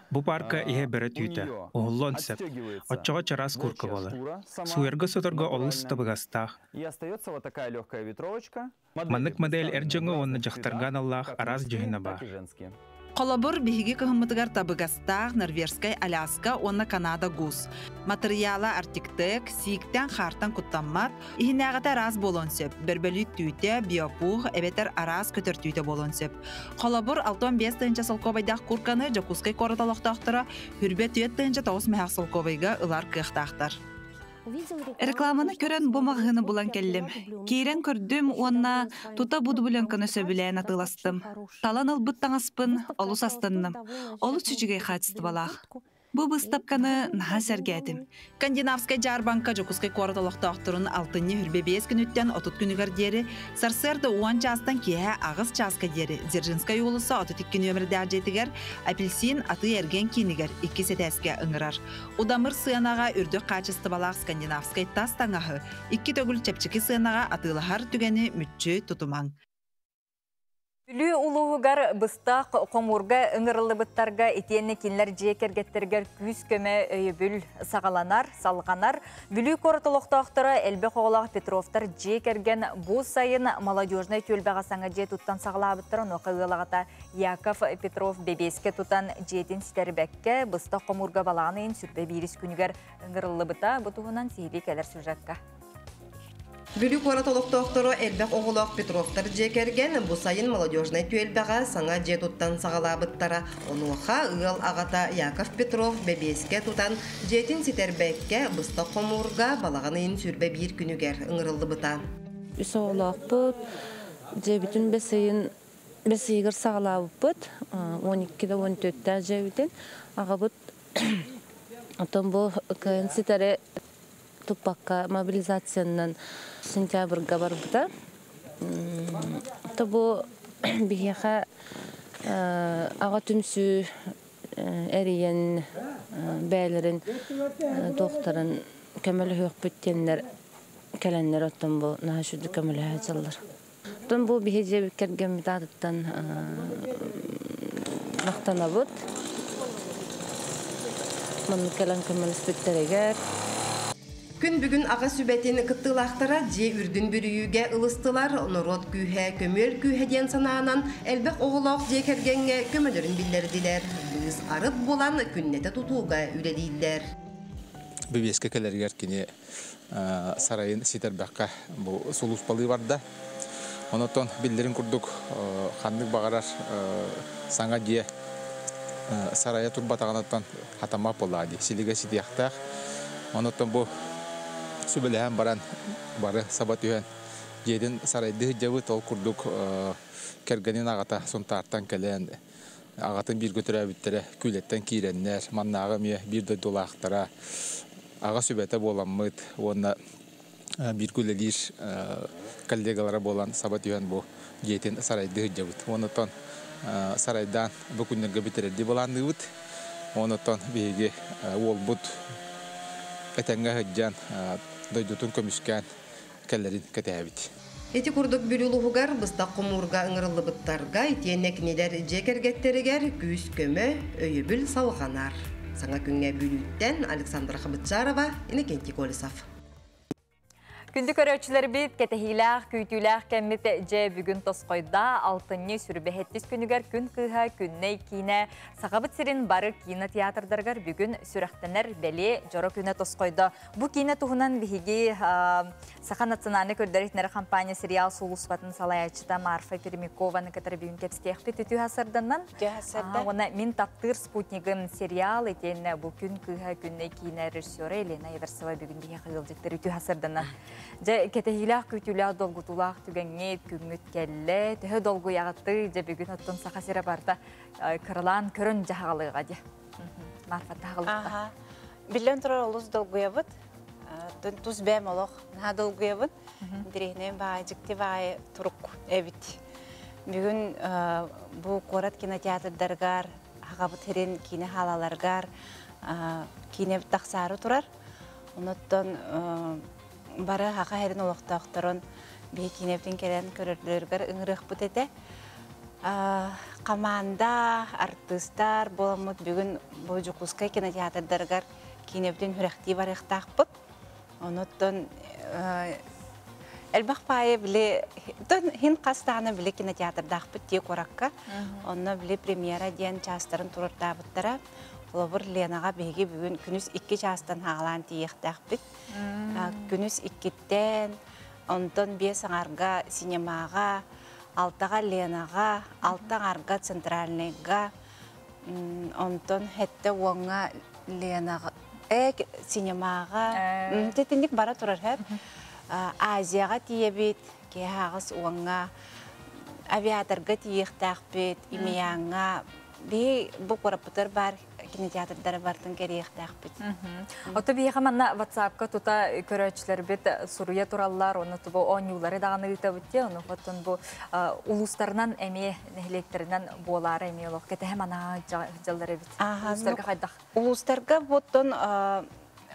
Бу парка иһэ бөрө түүтэ, уһуллуон сөп. Оччоҕо чараас куурка буолар. Сууйарга-соторго олус табыгастаах. И остается вот такая легкая ветровочка. Маннык модель эр дьоҥҥо уонна дьахтарга аналлаах араас дьүһүнэ баар. Холобур, биһиги кыһыммытыгар табыгастаах норвежскай Аляска уонна Канада гус. Матырыйаала Артиктек, сииктэн хаартан куттаммат, иһинээҕитэ араас буолуон сөп. Бөрбөлүүт түүтэ, биопух эбэтэр араас көтөр түүтэ буолуон сөп. Холобур, 65 тыһыынча солкуобайдаах курканы Дьокуускай куорат олохтоохторо хүрбэ 4 тыһыынча 9 мөһөөх солкуобайга ылар кыахтаахтар. Рекламаны көрөн бу маҕаһыыны булан кэллим. Киирэн көрдүм уонна тута бу дубленканы сөбүлээн атыыластым. Талан ылбыт таҥаспын олус астынным. Олус үчүгэй хаачыстыбалаах. Бу быыстапканы наһаа сэргээтим. Скандинавскай дьаарбаҥка Дьокуускай куорат олохтоохторун алтынньы 25 күнүттэн 30 күнүгэр диэри сарсыарда 10 чаастан киэһэ 8 чааска диэри Дзержинскай уулусса 32 нүөмэрдээх дьиэтигэр Апельсин атыы-эргиэн киинигэр иккис этээскэ ыҥырар. Удамыр сыанаҕа үрдүк хаачыстыбалаах скандинавскай тас таҥаһы икки төгүл чэпчэки сыанаҕа атыылаһар түгэни мүччү тутумаҥ. Бүлүү улууһугар быстах хомуурга ыҥырыллыбыттарга итиэннэ кинилэр дьиэ кэргэттэригэр күүс-көмө өйөбүл саҕаланар, салҕанар. Бүлүү куорат олохтоохторо элбэх оҕолоох Петровтар дьиэ кэргэн бу сайын Молодежнай түөлбэҕэ саҥа дьиэ туттан саҕалаабыттар. Онуоха ыал аҕата Яков Петров бэбиэскэ тутан дьиэтин ситэрбэккэ, быстах хомуурга балаҕан ыйын сүрбэ биирис күнүгэр ыҥырыллыбыта. Бу туһунан сиһилии кэлэр сюжекка. Бүлүү куорат олохтоохторо элбэх оҕолоох Петровтар дьиэ кэргэн бу сайын Молодежнай түөлбэҕэ саҥа дьиэ туттан саҕалаабыттара. Онуоха ыал аҕата Яков Петров бэбиэскэ тутан дьиэтин ситэрбэккэ быстах хомуурга балаҕан ыйын 21 күнүгэр ыҥырыллыбыта. Үс оҕолоохпут, дьиэбитин бэс ыйын бэс ыйыгар саҕалаабыппыт, 12 да 14-тээх дьиэбитин. Аҕабыт оттон бу кыайан ситэри туппакка мобилизациянан сентябрьга барбыта. То бу биһиэхэ аҕа түмсүү эрийэн бээлэрин туохтарын көмөлөһүөхпүт диэннэр кэлэннэр оттон бу наһаа сүрдүк көмөлөһө сылдьаллар. Оттон бу биһи дьиэбит кэргэммит аатыттан махтанабыт. Маннык кэлэн көмөлөспүттэригэр. Күн бүгүн аҕа сүбэтин кыттыылаахтара дьиэ үрдүн бүрүйүүгэ ылыстылар, норуот күүһэ, көмүөл күүһэ диэн санаанан элбэх оҕолоох дьиэ кэргэҥҥэ көмөлөрүн биллэрдилэр. Быыс арыт булан күннэтэ тутууга үлэлииллэр. Бэбиэскэ кэлэригэр кини сарайын ситэрбэххэ бу сулууспалыы барда. Онотон биллэрин курдук ханнык баҕарар саҥа дьиэ сарайа турбатаҕынаттан хатаммат буоллаҕа дии, силигэ ситиэхтээх. Онотон бу сүбэлэһэн баран бары саба түһэн дьиэтин сарайдыы сылдьабыт. Ол курдук кэргэнин аҕата Сунтаартан кэлэн аҕатын бииргэ төрөөбүттэрэ Күүлэттэн киирэннэр, маннааҕы эмиэ биир дойдулаахтара аҕа сүбэтэ буоламмыт уонна бииргэ үлэлиир коллегалара буолан саба түһэн бу дьиэтин сарайдыы сылдьабыт. Онтон сарайдаан бу күннэргэ бүтэрэрдии былаанныыбыт. Онтон биһиги уолбут этэҥҥэ сылдьан дойдутун көмүскээн кэлэрин кэтэһэбит. Ити курдук Бүлүү улууһугар быстах хомуурга ыҥырыллыбыттарга итиэннэ кинилэр дьиэ кэргэттэригэр күүс-көмө, өйөбүл салҕанар. Саҥа күҥҥэ Бүлүүттэн Александра Хабытчарова, Иннокентий Колесов. Күндү көрөөччүлэрбит, кэтэһиилээх, күүтүүлээх кэммит дьэ бүгүн тосхойдо. Алтынньы сүрбэһэттис күнүгэр Күн кыыһа Күннэй киинэ Сахабыт сирин бары кинотеатрдарыгар бүгүн сүрэхтэнэр бэлиэ дьоро күнэ тосхойдо. Бу киинэ туһунан биһиги Саха национальнай көрдөрөр компания сериал сулууспатын салайааччыта Марфа Пермякованы кытары бүгүн кэпсэтиэхпит үтүө сарданнан. Уонна Мин таптыыр спутнигым сериал итиэннэ бу Күн кыыһа Күннэй киинэ режиссера Елена Эверсова бүгүн биһиэхэ ыалдьыттар үтүө сарданнан. Дьэ кэтэһиилээх, күүтүүлээх, долгутуулаах түгэҥҥит, күҥҥүт кэллэ. Төһө долгуйаҕытый? Дьэ бүгүн оттон Саха сирэ барыта кыралаан көрөн дьаһаҕалыаҕа дии. Марфа таһаҕалыкта. Биллэн турар олус долгуйабыт. Тус бэйэм олох наһаа долгуйабын. Интэриэһинэй баай, дьикти баай турук эбит. Бүгүн бу куорат кинотеатрдарыгар, Аҕабыт сирин киинэ хаалаларыгар киинэ тахсаары турар. Онуттан бары Саха сирин олохтоохторун биһи киинэбитин кэлэн көрөллөрүгэр ыҥырыахпыт этэ. Команда, артыыстар буоламмыт бүгүн бу Дьокуускай кинотеатрдарыгар киинэбитин сүрэхтии барыахтаахпыт. Онуттан элбэх паайы били хин хас даҕаны били кинотеатрдаахпыт дии куоракка. Онно били премьера диэн чаастарын туруортаабыттара. Холобур, Ленаҕа биһиги бүгүн күнүс 2 чаастан хаалаан тиийиэхтээхпит. Күнүс 2-ттэн, онтон 5 аҥарга синемаҕа, 6-ҕа Ленаҕа, 6 аҥарга Центральныйга, онтон 7 уоҥҥа Ленаҕа, синемаҕа, тэтинник бара турар һэп. Азияҕа тиийэбит, киэһэ аҕыс уоҥҥа, авиаторга тиийиэхтээхпит, Имияҥҥа. Биһи бу куораппытыгар баар кинотеатрдары бартын кэриэхтээхпит. Ото биһиэхэ манна WhatsApp-ка тута көрөөччүлэрбит суруйа тураллар, ону тубу оонньуулары даҕаны ыытабыт дии, ону оттон бу улуустарынан эмиэ нэһилиэктэринэн буолаары эмиэ олох кэтэһэ манаа дьаллар эбит. Улуустарга хайдах? Улуустарга буоттон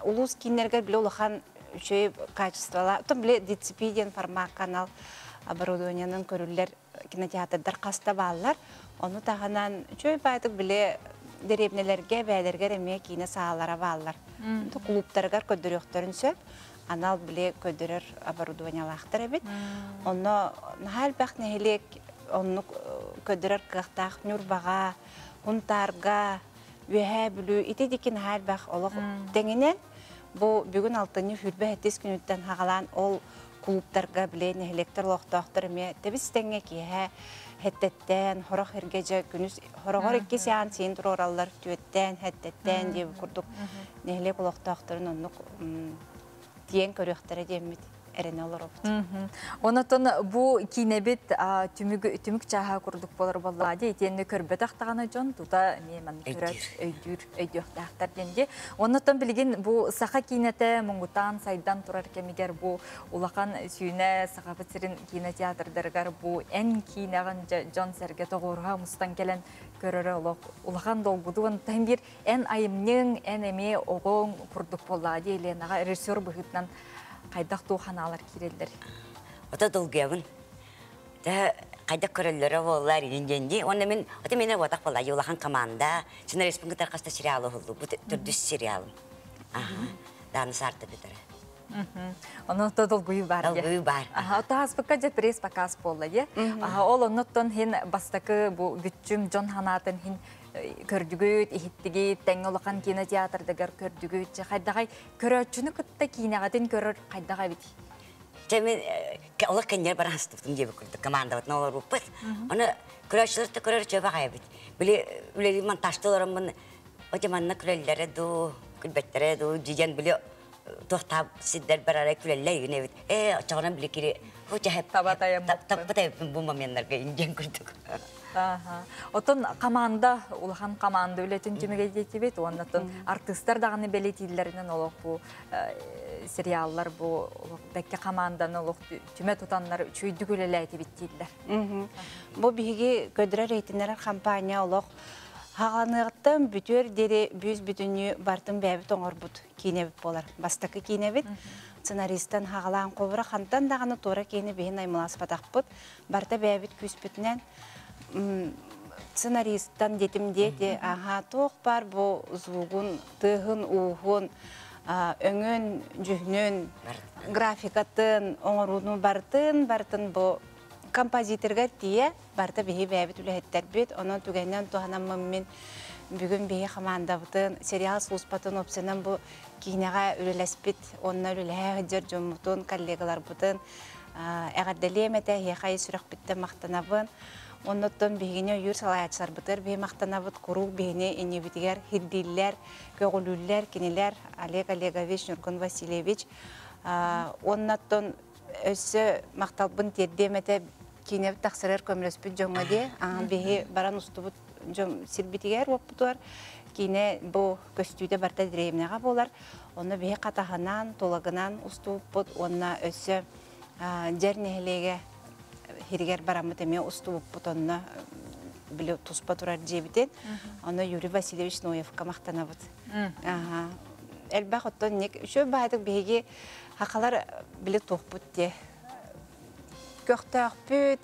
улуус кииннэригэр биле улахан үчүгэй качествола, оттон биле DCP диэн формат канал оборудованиенын көрүллэр кинотеатрдар хаста бааллар. Ону таһынан үчүгэй баайтык биле дэриэбинэлэргэ, бээлэргэр эмиэ киинэ саалара бааллар. Клубтарыгар көрдөрүөхтөрүн сөп. Анал биле көрдөрөр оборудованиялаахтар эбит. Онно наһаа элбэх нэһилиэк оннук көрдөрөр кыахтаах Ньурбаҕа, Хунтаарга, Үөһээ Бүлүү ити дики наһаа элбэх олох тэҥинэн бу бүгүн алтынньы 27 күнүттэн хаҕалаан ол клубтарга биле нэһилиэктэр олохтоохтор эмиэ тэбис тэҥҥэ киэһэ хэттэттэн хорох эргэдьэ күнүс хороҕор икки сеанс сиин туруораллар түөттээн хэттэттэн диэбит курдук нэһилиэк олохтоохторун оннук тиэн көрүөхтэрэ диэммит эрэнэ олоробут. Онотон бу киинэбит түмүк түмүк чааһа курдук болор боллаа дии итиэннэ көрбөтөх даҕаны дьон тута эмиэ маннык көрөр өйдүүр өйдүөхтээхтэр диэн дии. Оннуттан билигин бу саха киинэтэ муҥутаан сайдан турар кэмигэр бу улахан сүүнэ Сахабыт сирин кинотеатрдарыгар бу эн киинэҕин дьон-сэргэ тоҕуоруһа мустан кэлэн көрөрө олох улахан долгутуу. Онтон биир эн айымньыҥ, эн эмиэ оҕоҥ курдук буоллаҕа дии Еленаҕа режиссер быһыытынан хайдах туох ханаалар киирэллэр? Ото долгуйабын. Тэ хайдах көрөллөрө буоллар иин диэн дии. Уонна мин ото мин буотах буолла улахан команда. Сценариспын кытары хаста сериал уһуллу. Бу төрдүс сериалым. Аха. Дааны саарта бүтэрэ. Онон то долгуйуу бар. Долгуйуу бар. Аха, тааспыкка же пресс показ буолла дии. Аха, ол оннуттан хин бастакы бу бүччүм дьон ханаатын хин көрдүгүт, иһиттигит, тэҥҥэ улахан кинотеатрдыгар көрдүгүт. Хайдаҕай көрөөччүнү кытта киинэҕитин көрөр хайдах эбит? Дьэ мен олох кэннер баран астыбытым диэбит курдук командабытын олорбуппут. Аны көрөөччүлэр да көрөр чөбө хайабыт. Били үлэлии монтажты олороммун оте манна күлэллэрэ дуу, күлбэттэрэ дуу дьиэн били туохтаах сирдэр барара күлэллэр игин эбит. Ээ очоҕунан били кири таппатайбын бу моменнарга индиэн курдук. Отон команда, улахан команда үлэтин түмүгэ диэтибит, уоннатын артыыстар даҕаны бэлиэтииллэринэн олох бу сериаллар бу бэкке команданы олох түмэ тутаннар үчүйдүк үлэлээтибит дииллэр. Бу биһиги көдөрөр рейтиннэрэр компания олох хаҕаныахтан бүтүөр диэри бүүс бүтүннүү бартын бэйэбит оҥорбут киинэбит буолар. Бастакы киинэбит сценаристан хаҕалаан хобура хантан даҕаны туора киини биһин аймаласпатахпыт. Барта бэйэбит күүспүтүнэн сценаристан детим диэти аха туох бар бу звугун, тыһын, ууһун, өҥүн, дьүһүнүн, графикатын, оҥорууну бартын, бартын бу композиторга тиийэ барыта биһи бэйэбит үлэһиттэрбит. Онон түгэнинэн туһанаммын мин бүгүн биһи хамаандабытын, сериал службатын опсанан бу киинэҕэ үлэлэспит, онно үлэлэһэ сылдьар дьоммутун, коллегаларбытын эҕэрдэлиэм этэ, эһиэхэ сүрэхпиттэн махтанабын. Оннуттан биһигини өйүүр салайааччыларбытыгар биһи махтанабыт, куруук биһини иннибитигэр хирдииллэр, көҕүлүүллэр кинилэр Олег Олегович, Ньургун Васильевич. Оннуттан өссө махталбын тиэрдиэм этэ киинэбит тахсарар көмөлөспүт дьоҥҥо диэ. Биһи баран устубут дьон сирбитигэр уоппутугар киинэ бу көстүүтэ барта дэриэбинэҕэ буолар. Онно биһи хатаһынан, тулагынан устубуппут уонна өссө дьэр нэһилиэгэ хиригэр бараммыт эмиэ устубуппут онно били туспа турар дьиэбитин. Онно Юрий Васильевич Ноевка махтанабыт. Элбэх оттон ник үчүгэй баайдык биһиги хахалар били туохпут дии. Көхтөөхпүт,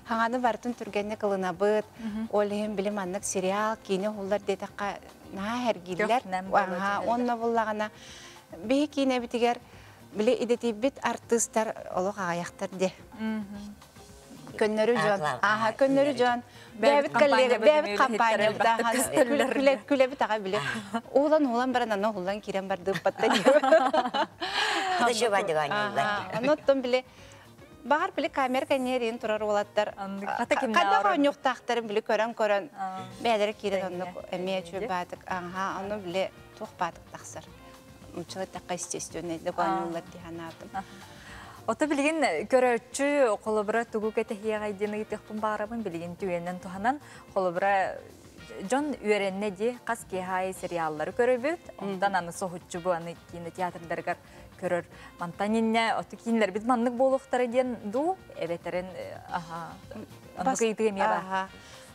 хаҥаны барытын түргэнник ылынабыт. Ол иһин били маннык сериал, киинэ уһуллар диэтэххэ наһаа эргиллэр. Онно буллаҕына биһи киинэбитигэр били идэтийбит артыыстар олох аҕыйахтар дии. Көннөрү дьон. Аха, көннөрү дьон. Бэйэбит коллега, бэйэбит компания күлэбит аҕа били. Уулан-уулан баран аны уһуллан киирэн бардыыппатта диye. Оноттон били Баҕар били камера кэнниэрин турар уолаттар хайдах оонньуохтаахтарын били көрөн-көрөн бэйэлэрэ киирэн оннук эмиэ үчүгэй баатык аха ону били туох баатык тахсар. Муччала эттэххэ естественный да оонньууллар дии санаатым. Ото билигин көрөөччү холобура тугу кэтэһиэҕэй диэн ыйытыахпын баҕарабын билигин түгэнинэн туһанан холобура Дьон үөрэннэ дии, хас киэһэ сериаллары көрөбүт, онтон аны соһуччу бу аны кинотеатрдарыгар көрөр. Мантан иннэ оту киинлэрбит маннык буолуохтара диэн дуу, эбэтэрин аха оннук ыйытыы эмиэ бар.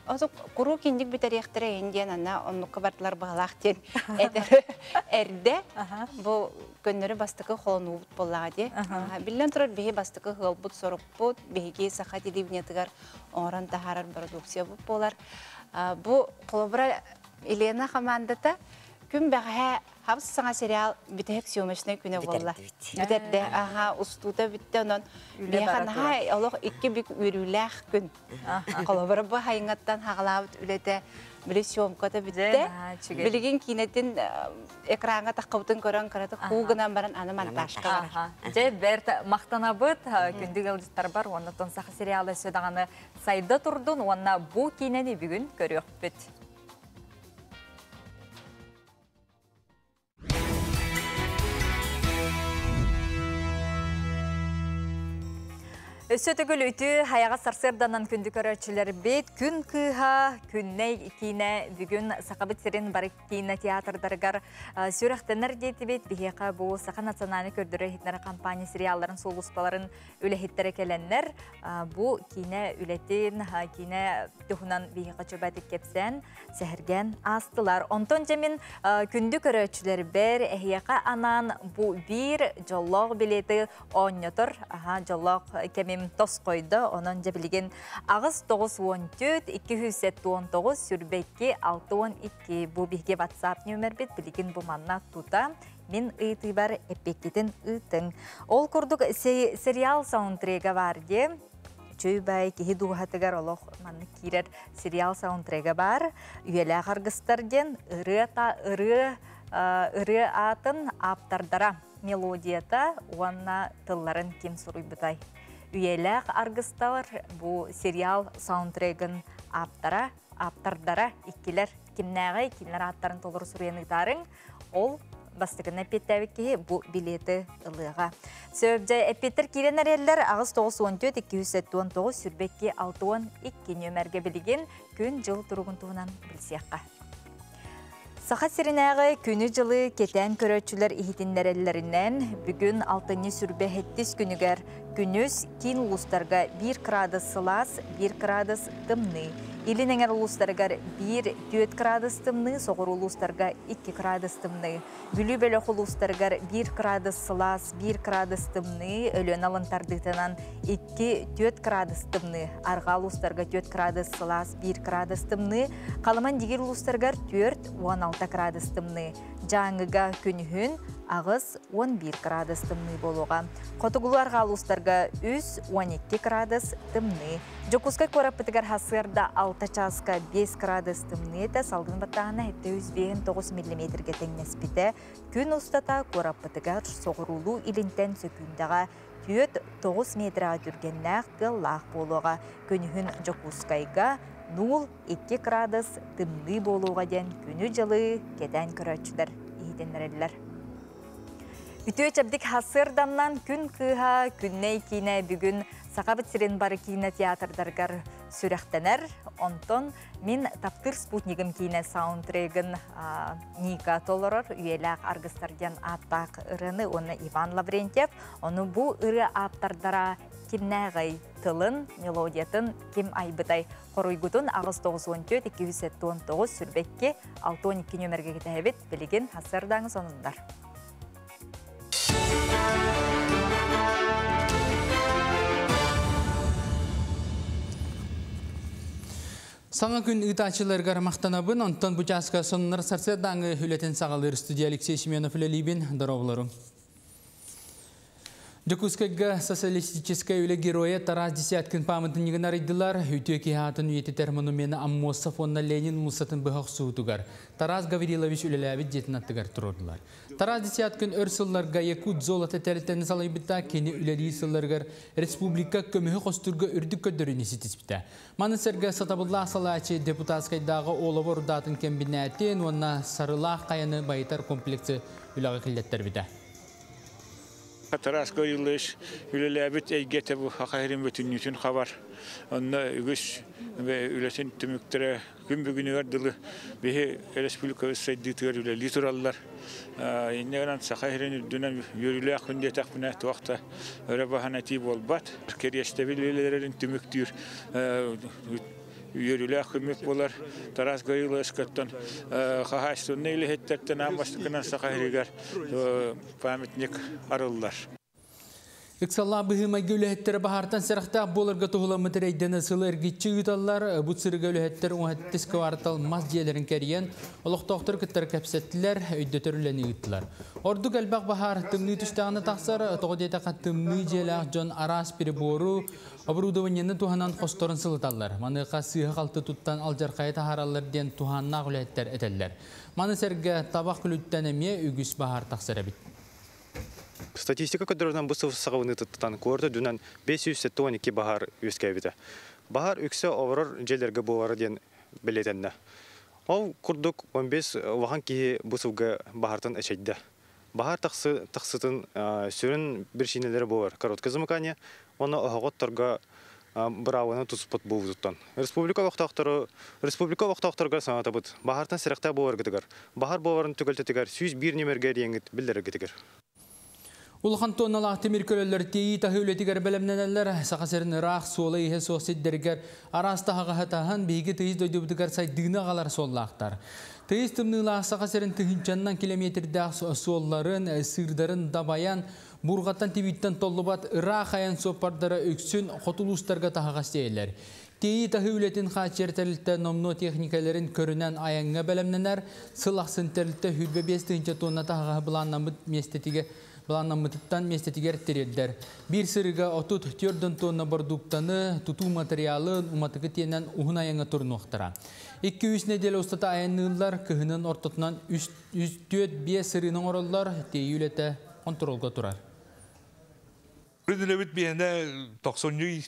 Озу куруук инник бүтэриэхтэрэ ин диэн ана оннукка бардылар баһылаах диэн этэр эрдэ бу көннөрү бастакы холонуубут буоллаҕа дии. Биллэн турар, биһи бастакы ыалбыт сорукпут биһиги саха телевидениетыгар оҥорон таһаарар продукциябыт буолар. Бу холобура Елена командата күн бэҕэһээ хабыс саҥа сериал бүтэһик съемочный күнэ буолла. Бүтэрдэ. Аха, устуута бүттэ, онон биһиэхэ наһаа олох икки бүк үөрүүлээх күн. Холобура бу хайыҥаттан хаҕалаабыт үлэтэ били съемката бүттэ. Билигин киинэтин экраҥҥа таххыбытын көрөн кыратык хуу гынан баран аны монтажка барар. Дьэ, бэрт махтанабыт күндү ыалдьыттарбар уонна саха сериалы өссө даҕаны сайда турдун уонна бу киинэни бүгүн көрүөхпүт. Өссө төгүл үтүө хайаҕа сарсыарданан күндү көрөөччүлэрбит күн кыыһа күннэй киинэ бүгүн Сахабыт сирин бары киинэ театрдарыгар сүрэхтэнэр диэтибит. Биһиэхэ бу Саха национальнай көрдөрөр иһитиннэрэр компания сериалларын сулууспаларын үлэһиттэрэ кэлэннэр бу киинэ үлэтин, киинэ туһунан биһиэхэ чөбөтүк кэпсээн, сэһэргээн аастылар. Онтон дьэ мин күндү көрөөччүлэрбэр эһиэхэ анаан бу биир дьоллоох билети оонньотор дьоллоох кэмим тосхойдо. Онон дьэ билигин 8 9 14 279 22 62 бу биһиги WhatsApp нөмербит, билигин бу манна тута мин ыйытыыбар эппиэккитин ыытыҥ. Ол курдук сериал саундтрега бар дии. Чөй киһи дууһатыгар олох маннык киирэр сериал саундтрега бар. Үйэлээх аргыстар диэн ырыа ырыа ырыа аатын ааптардара, мелодията уонна тылларын ким суруйбутай? Үйэлээх аргыстар бу сериал саундтрегын ааптара, ааптардара иккилэр кимнээҕи, кинилэр ааттарын толору суруйан ыытаарыҥ. Ол бастакына эппиэттээбит киһи бу билети ылыаҕа. Сөп, дьэ эппиэттэр киирэн эрэллэр 8 9 14 279 22 62 нөмерге. Билигин күн жыл туругун туһунан билсиэххэ. Саха сиринээҕи күнү-дьылы кэтээн көрөөччүлэр иһитиннэрэллэринэн, бүгүн алтынньы 27 күнүгэр күнүс киин улуустарга 1 градус сылаас, 1 градус тымныы. Илин эҥэр улуустарыгар 1-4 градус тымныы, соҕуруу улуустарга 2 градус тымныы. Бүлүү бөлөх улуустарыгар 1 градус сылаас, 1 градус тымныы, Өлүөнэ алын тардыытынан 2-4 градус тымныы. Арҕаа улуустарга 4 градус сылаас, 1 градус тымныы. Халыма Индигиир улуустарыгар 4-16 градус тымныы. Дьааҥыга күнүһүн 8-11 градус тымныы буолуоҕа. Хотугулуу арҕаа улуустарга 3-12 градус тымныы. Дьокуускай куораппытыгар сарсыарда 6 чааска 5 градус тымныы этэ, салгын баттааһына 759 миллиметрге тэҥнэспитэ. Күн устата куораппытыгар соҕуруулуу илинтэн сөкүүндэҕэ 4-9 метрға түргэннээх тыаллаах буолуоҕа. Күнүһүн Дьокуускайга 0-2 градус тымныы буолуоҕа диэн күнү-дьылы кэтээн көрөөччүлэр иһитиннэрэллэр. Үтүө чэбдик сарсыарданнан. Күн кыыһа Күннэй киинэ бүгүн Сахабыт сирин бары киинэ театрдарыгар сүрэхтэнэр. Онтон мин таптыыр спутнигым киинэ саундтрегын Ника толорор, Үйэлээх аргыстар диэн ааттаах ырыаны уонна Иван Лаврентьев. Ону бу ырыа ааптардара кимнээҕий, тылын, мелодиятын ким айбытай? Хоруйгутун 8 9 14 279 22 62 нөмерге кэтэһэбит. Билигин сарсыардааҥы сонуннар. Саҥа күн ыытааччыларыгар махтанабын, онтон бу чааска сонуннар сарсыардааҥы үлэтин саҕалыыр студия Алексей Семенов үлэлиибин, дорооболоруҥ. Дьокуускайга социалистическай үлэ геройа Тарас Десяткин пааматынньыгын арыйдылар. Үтүө киһи аатын үйэтитэр монумены Аммосов уонна Ленин уулуссатын быһа охсуутугар Тарас Гаврилович үлэлээбит дьиэтин аттыгар туруордулар. Тарас Десяткин өр сылларга Якутзолото тэрилтэни салайбыта, кини үлэлиир сылларыгар республика көмүһү хостуурга үрдүк көрдөрүүнү ситиспитэ. Маны сэргэ сатабыллаах салайааччы Депутатскайдааҕы олово рудатын кэмбинээтин уонна Сарылаах хайаны байытар комплексы үлэҕэ киллэттэрбитэ. Тарас Гаврилович үлэлээбит эйгэтэ бу Саха сирин бүтүннүүтүн хабар. Онно үгүс үлэтин түмүктэрэ күн бүгүнүгэр дылы биһи республикабыт сайдыытыгар үлэлии тураллар. Инньэ гынан Саха сирин үрдүнэн үөрүүлээх күн диэтэхпинэ туох да өрө баһан этии буолбат. Кэриэстэбил үлэлэрин түмүктүүр үөрүүлээх күммүт буолар. Тарас Гавриловичкаттан хаһаайыстыбаннай үлэһиттэртэн аан бастакынан Саха сиригэр памятник арыллар. Ыксаллаах быһыы-майгы үлэһиттэрэ баһаартан сэрэхтээх буоларга туһуламмыт эрэйдэни сылы эргиччи ыыталлар. Бу сырыга үлэһиттэр 17 квартал мас дьиэлэрин кэрийэн, олохтоохтору кытта кэпсэттилэр, өйдөтөр үлэни ыыттылар. Ордук элбэх баһаар тымныы түстэҕинэ тахсар, тоҕо диэтэххэ тымныы дьиэлээх дьон араас прибору, Оборудованиены туһанан хосторун сылыталлар. Маныаха сыыһа-халты туттан алдьархайы таһаараллар диэн туһааннаах үлэһиттэр этэллэр. Маны сэргэ табах күлүттэн эмиэ үгүс баһаар тахсар эбит. Статистика көрдөрөрүнэн бу сыл саҕаланыытыттан куорат үрдүнэн 572 баһаар үөскээбитэ. Баһаар үксэ олорор дьиэлэргэ буолара диэн бэлиэтэннэ. Ол курдук 15 улахан киһи бу сылга баһаартан эчэйдэ. Баһаар тахсытын сүрүн биричиинэлэрэ буолар короткое замыкание уонна оһоҕотторго быраабаны туспут буолбутуттан. Республика олохтоохтору республика олохтоохторугар санатабыт. Баһаартан сэрэхтээх буоларгытыгар, баһаар буоларын түгэлтэтигэр 101 нүмергэ эрийэҥҥит биллэрэргитигэр. Улахан туонналаах тимир көлөлөр тиэйии таһыы үлэтигэр бэлэмнэнэллэр. Саха сирин ыраах суола-ииһэ суох сирдэригэр араас таһаҕаһы таһан, биһиги тыйыс дойдубутугар сайдыыны аҕалар суоллаахтар. Тыйыс тымныылаах Саха сирин тыһыынчаннан километрдаах суолларын, сыырдарын дабайан, буурҕаттан тибииттэн толлубат ыраах айан суоппардара үксүн хоту улуустарга таһаҕас тиэйэллэр. Тиэйии таһыы үлэтин хааччыйар тэрилтэ номнуо техникэлэрин көрүнэн айаҥҥа бэлэмнэнэр. Сыл ахсын тэрилтэ 25 тыһыынча тонна таһаҕаһы былааннаммыт миэстэтигэр былааннаммытыттан миэстэтигэр тириэрдэр. Биир сырыыга 34 тонна бородууктаны, тутуу матырыйаалын, уматыгы тиэнэн уһун айаҥҥа турунуохтара. 2-3 нэдиэлэ устата айанныыллар, кыһынын ортотунан 3-4-5 сырыыны оҥороллор, тиэйии үлэтэ хонтуруолга турар. Үлэбит биһиэнэ тохсунньу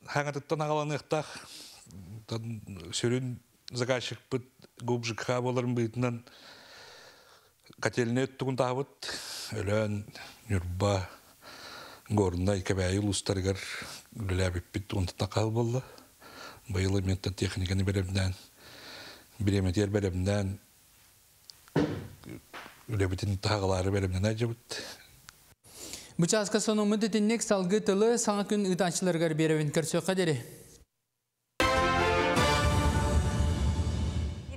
хаҥатыттан аҕаланыахтаах. Сүрүн заказчикпыт ГУП буоларын быһыытынан котельнай өттүгүн таһабыт. Өлөөн, Ньурба, Горнай, Кэбээйи улуустарыгар үлэлээбиппит уонтан хаал буолла. Быйыл эмиэттэн техниканы бэлэмнээн, бириэмэтигэр бэлэмнээн үлэбитин таһаҕалаары бэлэмнэнэ дьыбыт. Бу чааска сонуммут итинник салгыы тылы саҥа күн ыытааччыларыгар биэрэбин көрсүөххэ диэри.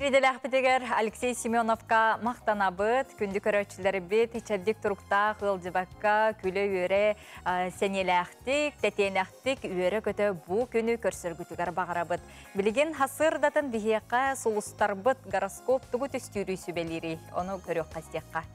Идэлээхпитигэр Алексей Семеновка махтанабыт, күндү көрөөччүлэрбит чэбдик туруктаах ыалдьыбакка күлэ-үөрэ сэниэлээхтик, тэтиэнэхтик үөрэ-көтө бу күнү көрсөргүтүгэр баҕарабыт. Билигин хасырдатын биһиэхэ сулустарбыт гороскоп тугу түстүүрүй сүбэлиирий, ону көрүөххэ истиэххэ.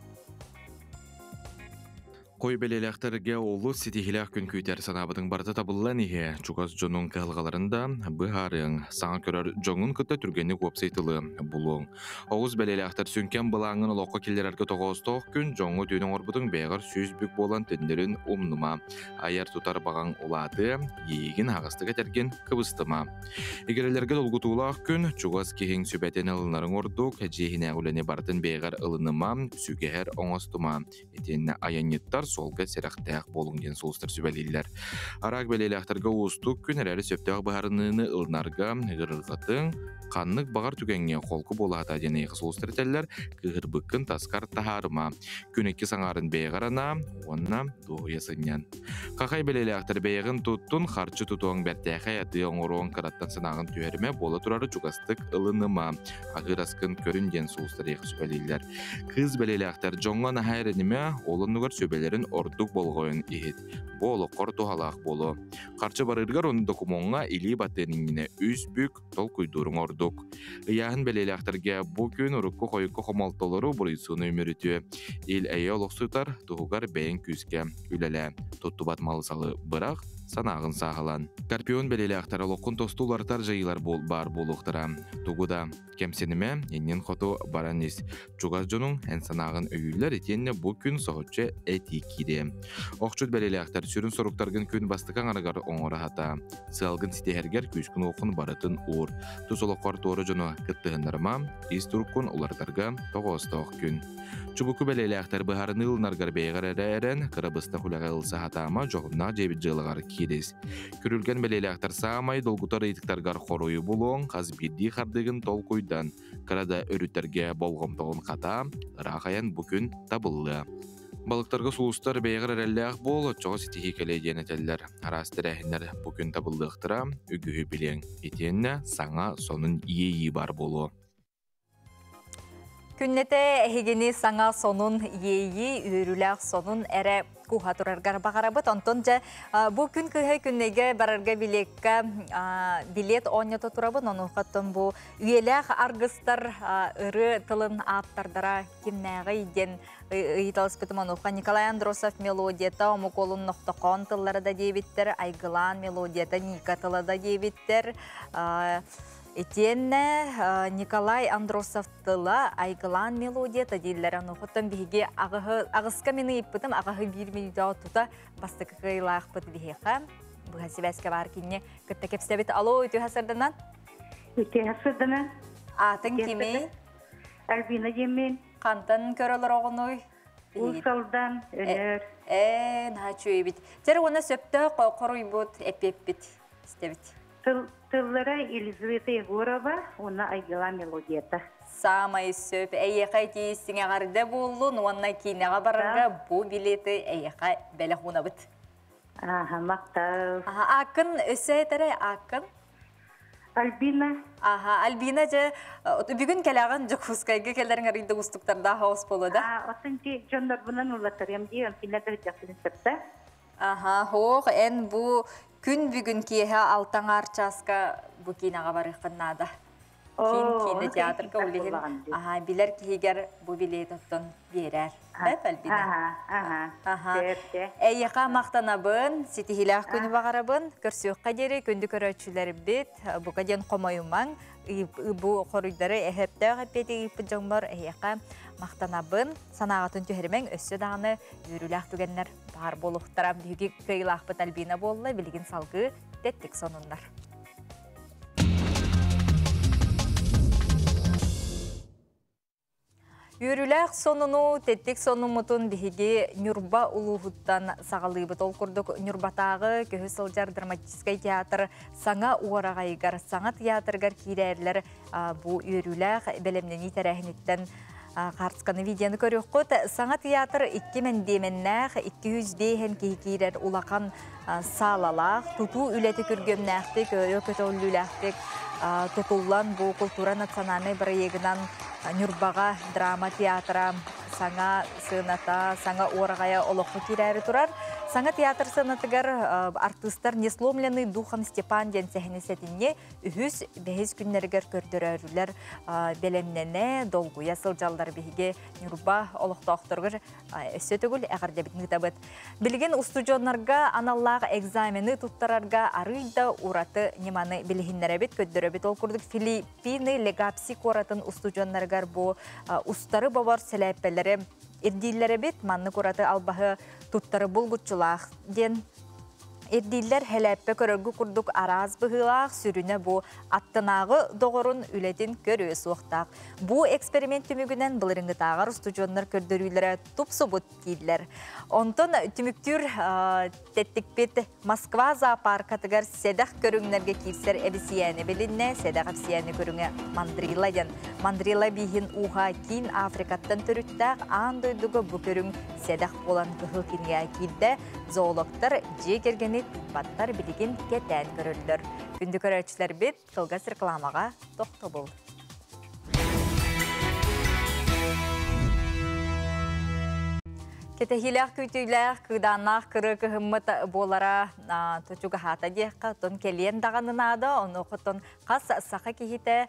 Кой бэлиэлээхтэргэ олус ситиһиилээх күн күүтэр санаабытыҥ барыта табыллан иһэ, чугас дьонуҥ кыһалҕаларын да быһаарыаҥ, саҥа көрөр дьоҥҥун кытта түргэнник уопсай тылы булуоҥ. Оҕус бэлиэлээхтэр сүҥкэн былааҥҥын олоххо киллэрэргэ тоҕоостоох күн дьоҥҥо түүн оҥорбутуҥ бэйэҕэр 100 бүк буолан төннөрүн умнума. Айар-тутар баҕаҥ улаатыа, иигин аһаҕастык этэргин кыбыстыма. Игирэлэргэ долгутуулаах күн, чугас киһиҥ сүбэтин ылынарыҥ ордук, дьиэ иһинээҕи үлэни барытын бэйэҕэр ылыныма, сүгэһэр оҥостума. Итиэннэ айанньыттар суолга сэрэхтээх буолуҥ диэн сулустар сүбэлииллэр. Араак бэлиэлээхтэргэ уустук күн эрээри сөптөөх быһаарыныыны ылынарга ыарырҕатыҥ, ханнык баҕар түгэҥҥэ холку буолаата диэн эйиэхэ сулустар этэллэр, кыыһырбыккын таскар таһаарыма. Күн икки саҥаарын бэйэҕэр анаа уонна дуоһуйа сынньан. Хахай бэлиэлээхтэр бэйэҕин туттун, харчы тутуоҥ бэртээхэй атыы оҥоруоҥ кыраттан санааҕын түһэримэ буола турары чугастык ылыныма. Аһыыр аскын көрүн диэн сулустар эйиэхэ сүбэлииллэр. Кыыс бэлиэлээхтэр дьоҥҥо наһаа эрэнимэ, ол оннугар сүбэлэрин ордук болҕойон иһит. Бу олоххор туһалаах буолуо. Харчы барыыргар уонна докумуоҥҥа илии баттыан иннинэ үс бүк толкуйдууруҥ ордук. Ыйааһын бэлиэлээхтэргэ бу күн урукку-хойукку хомолтолору буруйсууну үмүрүтүө. Ил-эйэ олохсутар туһугар бэйэҥ күүскэ үлэлээ. Туттубат малы-салы бырах, Санааҕын сааһылан. Скорпион бэлиэлээхтэр олоххун тосту уларытар дьайыылар баар буолуохтара. Тугу да кэмсинимэ, иннин хоту баран ис. Чугас дьонуҥ эн санааҕын өйүүллэр итиэннэ бу күн соһуччу этии киириэ. Охчут бэлиэлээхтэр сүрүн соруктаргын күн бастакы аҥарыгар оҥоро сатаа. Сыалгын ситиһэргэр күүскүн-уоххун барытын уур. Тус олоххор туора дьону кыттыһыннарыма, ис туруккун уларытарга тоҕоостоох күн. Чубуку бэлиэлээхтэр быһаарыныы ылынаргар бэйэҕэр эрэ эрэн, кыра быстах үлэҕэ ылса сатаама, дьоһуннаах дьиэбит дьыалаҕар киирис. Күрүлгэн бэлиэлээхтэр саамай долгутар ыйытыктаргар хоруйу булуоҥ, хас биирдии хардыыгын толкуйдан, кыра да өрүттэргэ болҕомтоҕун хатаа, ыраах айан бу күн табыллыа. Балыктарга сулустар бэйэҕэр эрэллээх буол, оччоҕо ситиһии кэлиэ диэн этэллэр. Араас тэрээһиннэр бу күн табыллыахтара, үгүһү билиэҥ. Итиэннэ саҥа сонун иэйии баар буолуо. Күннэтэ эһигини саҥа сонун иэйии, үөрүүлээх сонун эрэ куһа тураргар баҕарабыт. Онтон дьэ бу күн кыһай күннэйгэ барарга билиэккэ билет оонньото турабын. Онуохаттан бу үйэлээх аргыстар ырыа тылын ааптардара кимнээҕий диэн ыйыталаспытым. Онуоха Николай Андросов мелодията, омуколун нохтохоон тыллара да диэбиттэр, Айгылаан мелодията, Ника тыла да диэбиттэр. Итиэннэ Николай Андросов тыла Айгылаан мелодията дииллэр. Онуохуттан биһиги аҕыска мин ыйыппытым, аҕаһы биир мүнүүтэҕэ тута бастакы кыайыылаахпыт биһиэхэ. Быһа сибээскэ баар кинини кытта кэпсэбит. Алло, үтүө сарданан. Үтүө сарданан. Аатын кимий? Альбина диэммин. Хантан көрө олороҕунуй? Уус Алдан, Өнөр. Ээ, наһаа үчүгэйбит. Дьэр уонна сөптөөх хоруйбут, эппиэппит истэбит. Тыллара Елизавета Егорова уонна Айгыла мелодията. Саамай сөп. Эйиэхэ итии сиҥэҕэрдэ буоллун уонна киинэҕэ барарга бу билеты эйиэхэ бэлэх уунабыт. Аха, махтал. Аха, ааккын өссө этэрэ ааккын? Альбина. Аха, Альбина дьэ бүгүн кэлэҕин Дьокуускайга кэлэриҥ арыйда уустуктардаах хаос буолуо да? Оттон ити дьоннорбунан улаттарыам дии, кинилэр да сылдьахпын сөптө. Аха, һоох, эн бу күн бүгүн киэһэ алтаҥаар чааска бу киинэҕэ барыаххын наада. Киин киинэ театрга улиһин аха билэр киһигэр бу билет оттон биэрээр. Бэт Альбина. Аха. Эйиэхэ махтанабын, ситиһиилээх күнү баҕарабын. Көрсүөххэ диэри күндү көрөөччүлэрбит, бука диэн хомойумаҥ. Бу хоруйдары эһэптөөх эппиэти ыыппыт дьоммор эһиэхэ махтанабын. Санааҕытын түһэримэҥ, өссө даҕаны үөрүүлээх түгэннэр баар буолуохтара. Биһиги кыайыылаахпыт Альбина буолла, билигин салгыы тэттик сонуннар. Үөрүүлээх сонуну, тэттик сонуммутун биһиги Ньурба улууһуттан саҕалыыбыт. Ол курдук Ньурбатааҕы көһө сылдьар драматическай театр саҥа уораҕайыгар, саҥа театрыгар киирээрлэр бу үөрүүлээх бэлэмнэнии тэрээһиниттэн хаартысканы видеоны көрүөххүт. Саҥа театр икки мэндиэмэннээх, 205 киһи киирэр улахан саалалаах, тутуу үлэтэ күргүөмнээхтик, өрө көтөҕүллүүлээхтик тутуллан бу култуура национальнай бырайыагынан Ньурбаҕа драма театра саҥа сыаната, саҥа уораҕайа олоххо киирээри турар. Саҥа театр сыанатыгар артыыстар «Не сломленный духом Степан» диэн сэһэни сэтинньи үһүс, бэһис күннэригэр көрдөрөрүлэр бэлэмнэнэ, долгуйа сылдьаллар биһиги Ньурба олохтоохторугар өссө төгүл эҕэрдэбитин ыытабыт. Билигин устудьуоннарга аналлаах экзамены туттарарга арыый да ураты ньыманы билиһиннэрэбит, көрдөрөбүт. Ол курдук Филиппины Легапси куоратын устудьуоннарыгар бу устары бобор сэлээппэлэри ирдииллэрэбит. Маннык ураты албаһы туттары булгуччулаах диэн Ирдииллэр һэлээппэ көрөргө курдук араас быһыылаах, сүрүнэ бу аттынааҕы доҕорун үлэтин көрүө суохтаах. Бу эксперимент түмүгүнэн былырыҥҥытааҕар устудьуоннар көрдөрүүлэрэ тупсубут дииллэр. Онтон түмүктүүр тэттикпит Москва зоопаркатыгар сэдэх көрүҥнэргэ киирсэр эбисийээни билиннэ. Сэдэх эбисийээни көрүҥэ мандрила диэн. Мандрила бииһин ууһа Киин Африкаттан төрүттээх аан дойдуга бу көрүҥ сэдэх буолан кыһыл кинигэ киирдэ. Зоологтар дьиэ кэргэни тыыппаттар билигин кэтээн көрөллөр. Күндү көрөөччүлэрбит, кылгас рекламаҕа тохтобул. Кэтэһиилээх күүтүүлээх, кыыдааннаах кырыы кыһыммыт буолара чугаһаата диэххэ, оттон кэлиэн даҕаны наада, онуоха хас саха киһитэ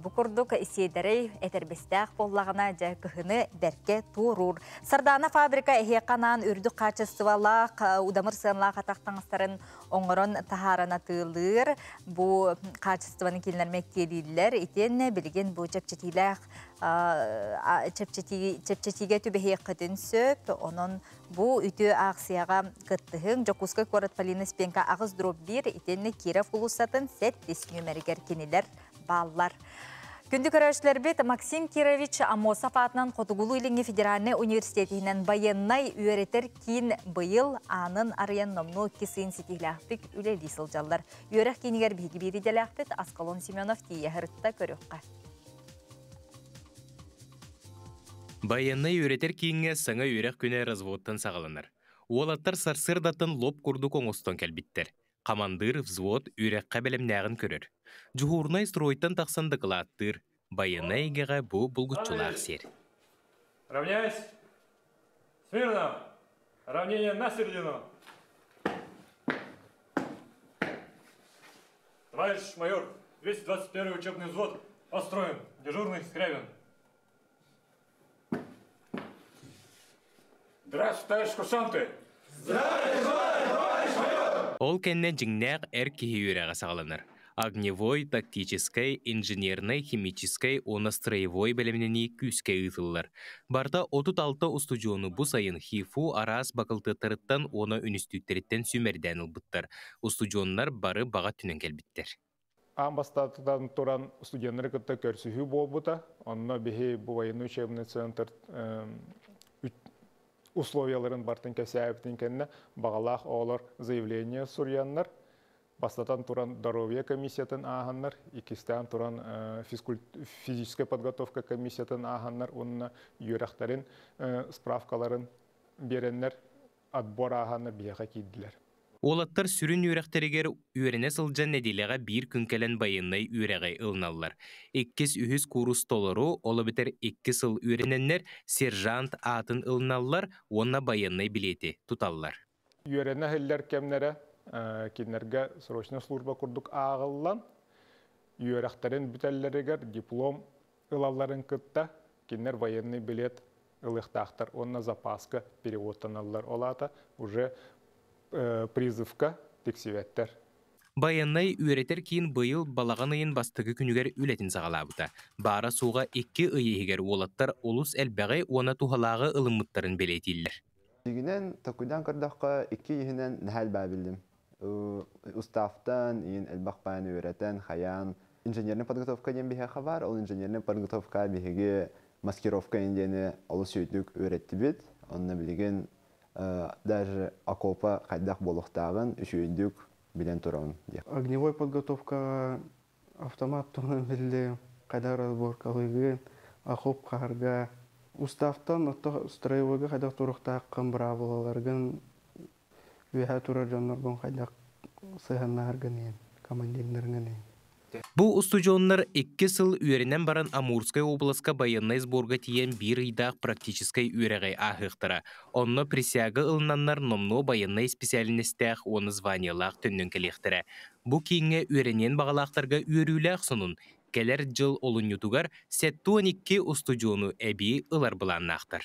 бу курдук сиэдэрэй этэрбэстээх буоллаҕына, дьэ кыһыны бэркэ туоруур. Сардаана фабрика эһиэхэ анаан үрдүк хаачыстыбалаах, удамыр сыаналаах атах таҥастарын оҥорон таһааран атыылыыр. Бу хаачыстыбаны кинилэр мэктиэлииллэр. Итиэннэ билигин бу чэпчэтиилээх чэпчэтиигэ түбэһиэххитин сөп. Онон бу үтүө аахсыйаҕа кыттыһыҥ. Дьокуускай куорат Полина Спенка 8/1 итиэннэ Киров уулуссатын 7 нүөмэригэр кинилэр бааллар. Күндү көрөөччүлэрбит, Максим Кирович Аммосов аатынан Хотугулуу-Илиҥҥи федеральнай университет иһинэн байыаннай үөрэтэр киин быйыл аанын арыйан номнуо икки сыйын ситиһилээхтик үлэлии сылдьаллар. Үөрэх киинигэр биһиги биир идэлээхпит Аскалон Семенов тиийэ сырытта көрүөххэ. Байыаннай үөрэтэр кииҥҥэ саҥа үөрэх күнэ разводтан саҕаланар. Уолаттар сарсыардаттан лоп курдук оҥостон кэлбиттэр. Хамандыыр взвод үөрэххэ бэлэмнээҕин көрөр. Дьуһуурунай стройтан тахсан дакылааттыыр. Байыаннай эйгэҕэ бу булгуччулаах сир. Равняйсь! Смирно! Равнение на середину! Товарищ майор, 221 учебный взвод построен. Дежурный Скрябин. Здравствуйте, товарищ курсанты! Здравия желаю, товарищ майор! Ол кэннэ дьиҥнээх эр киһи үөрэҕэ саҕаланар. Огневой, тактическай, инженернэй, химическэй уонна строевой бэлэмнэнии күүскэ ыытыллар. Барыта 36 устудьуону бу сайын ХИФУ араас бакылтыаттарыттан уонна үнүстүүттэриттэн сүүмэрдээн ылбыттар. Устудьуоннар бары баҕа өттүнэн кэлбиттэр. Аан бастатан туран студеннары кытта көрсүһүү буолбута. Онно биһи бу военный учебный центр условияларын бартын кэсээбитин кэннэ баҕалаах оҕолор заявление суруйаннар, бастатан туран здоровье комиссиятын ааһаннар, иккистээн туран физическая подготовка комиссиятын ааһаннар уонна үөрэхтэрин справкаларын биэрэннэр отбор ааһаннар биһиэхэ киирдилэр. Уолаттар сүрүн үөрэхтэригэр үөрэнэ сылдьан нэдиэлэҕэ биир күн кэлэн байыаннай үөрэҕи ылыналлар. Иккис, үһүс куурус толору, ол эбэтэр икки сыл үөрэнэннэр сержант аатын ылыналлар уонна байыаннай билиэти туталлар. Үөрэнэ иһиллэр кэмнэрэ кинилэргэ срочная служба курдук ааҕыллан, үөрэхтэрин бүтэллэригэр диплом ылалларын кытта кинилэр военный билет ылыахтаахтар уонна запаска переводтаналлар. Ол аата уже призывка тиксибэттэр. Байыаннай үөрэтэр киин быйыл балаҕан ыйын бастакы күнүгэр үлэтин саҕалаабыта. Баара-суоҕа икки ый иһигэр уолаттар олус элбэҕи уонна туһалааҕы ылыммыттарын бэлиэтииллэр. Дьиҥинэн, толкуйдаан көрдөххө, икки иһинэн наһаа элбэҕи биллим. Уставтан, иин элбэх баайын үөрэтэн, хайаан. Инженерная подготовка диэн биһиэхэ баар. Ол инженерная подготовка биһиги маскировка диэни олус үчүгүйдүк үөрэттибит. Онно билигин даже окопа хайдах буолуохтааҕын үчүгэйдик билэн турабын. Огневой подготовкаҕа автомат туһунан биллим, хайдах разборкалыыгын, окоп хаһарга. Уставтан отто строевойга хайдах туруохтааххын, быраабылаларгын үөһэ турар дьонноргун хайдах сыһыаннаһаргын иһин, командирдаргын иһин. Бу устудьуоннар икки сыл үөрэнэн баран Амурскай областка байыаннай сборга тиийэн биир ыйдаах практическай үөрэҕи ааһыахтара. Онно присяга ылынаннар номнуо байыаннай исписээлинэстээх уонна званиелаах төннөн кэлиэхтэрэ. Бу кииҥҥэ үөрэниэн баҕалаахтарга үөрүүлээх сонун. Кэлэр дьыл олунньутугар 72 устудьуону эбии ылар былааннаахтар.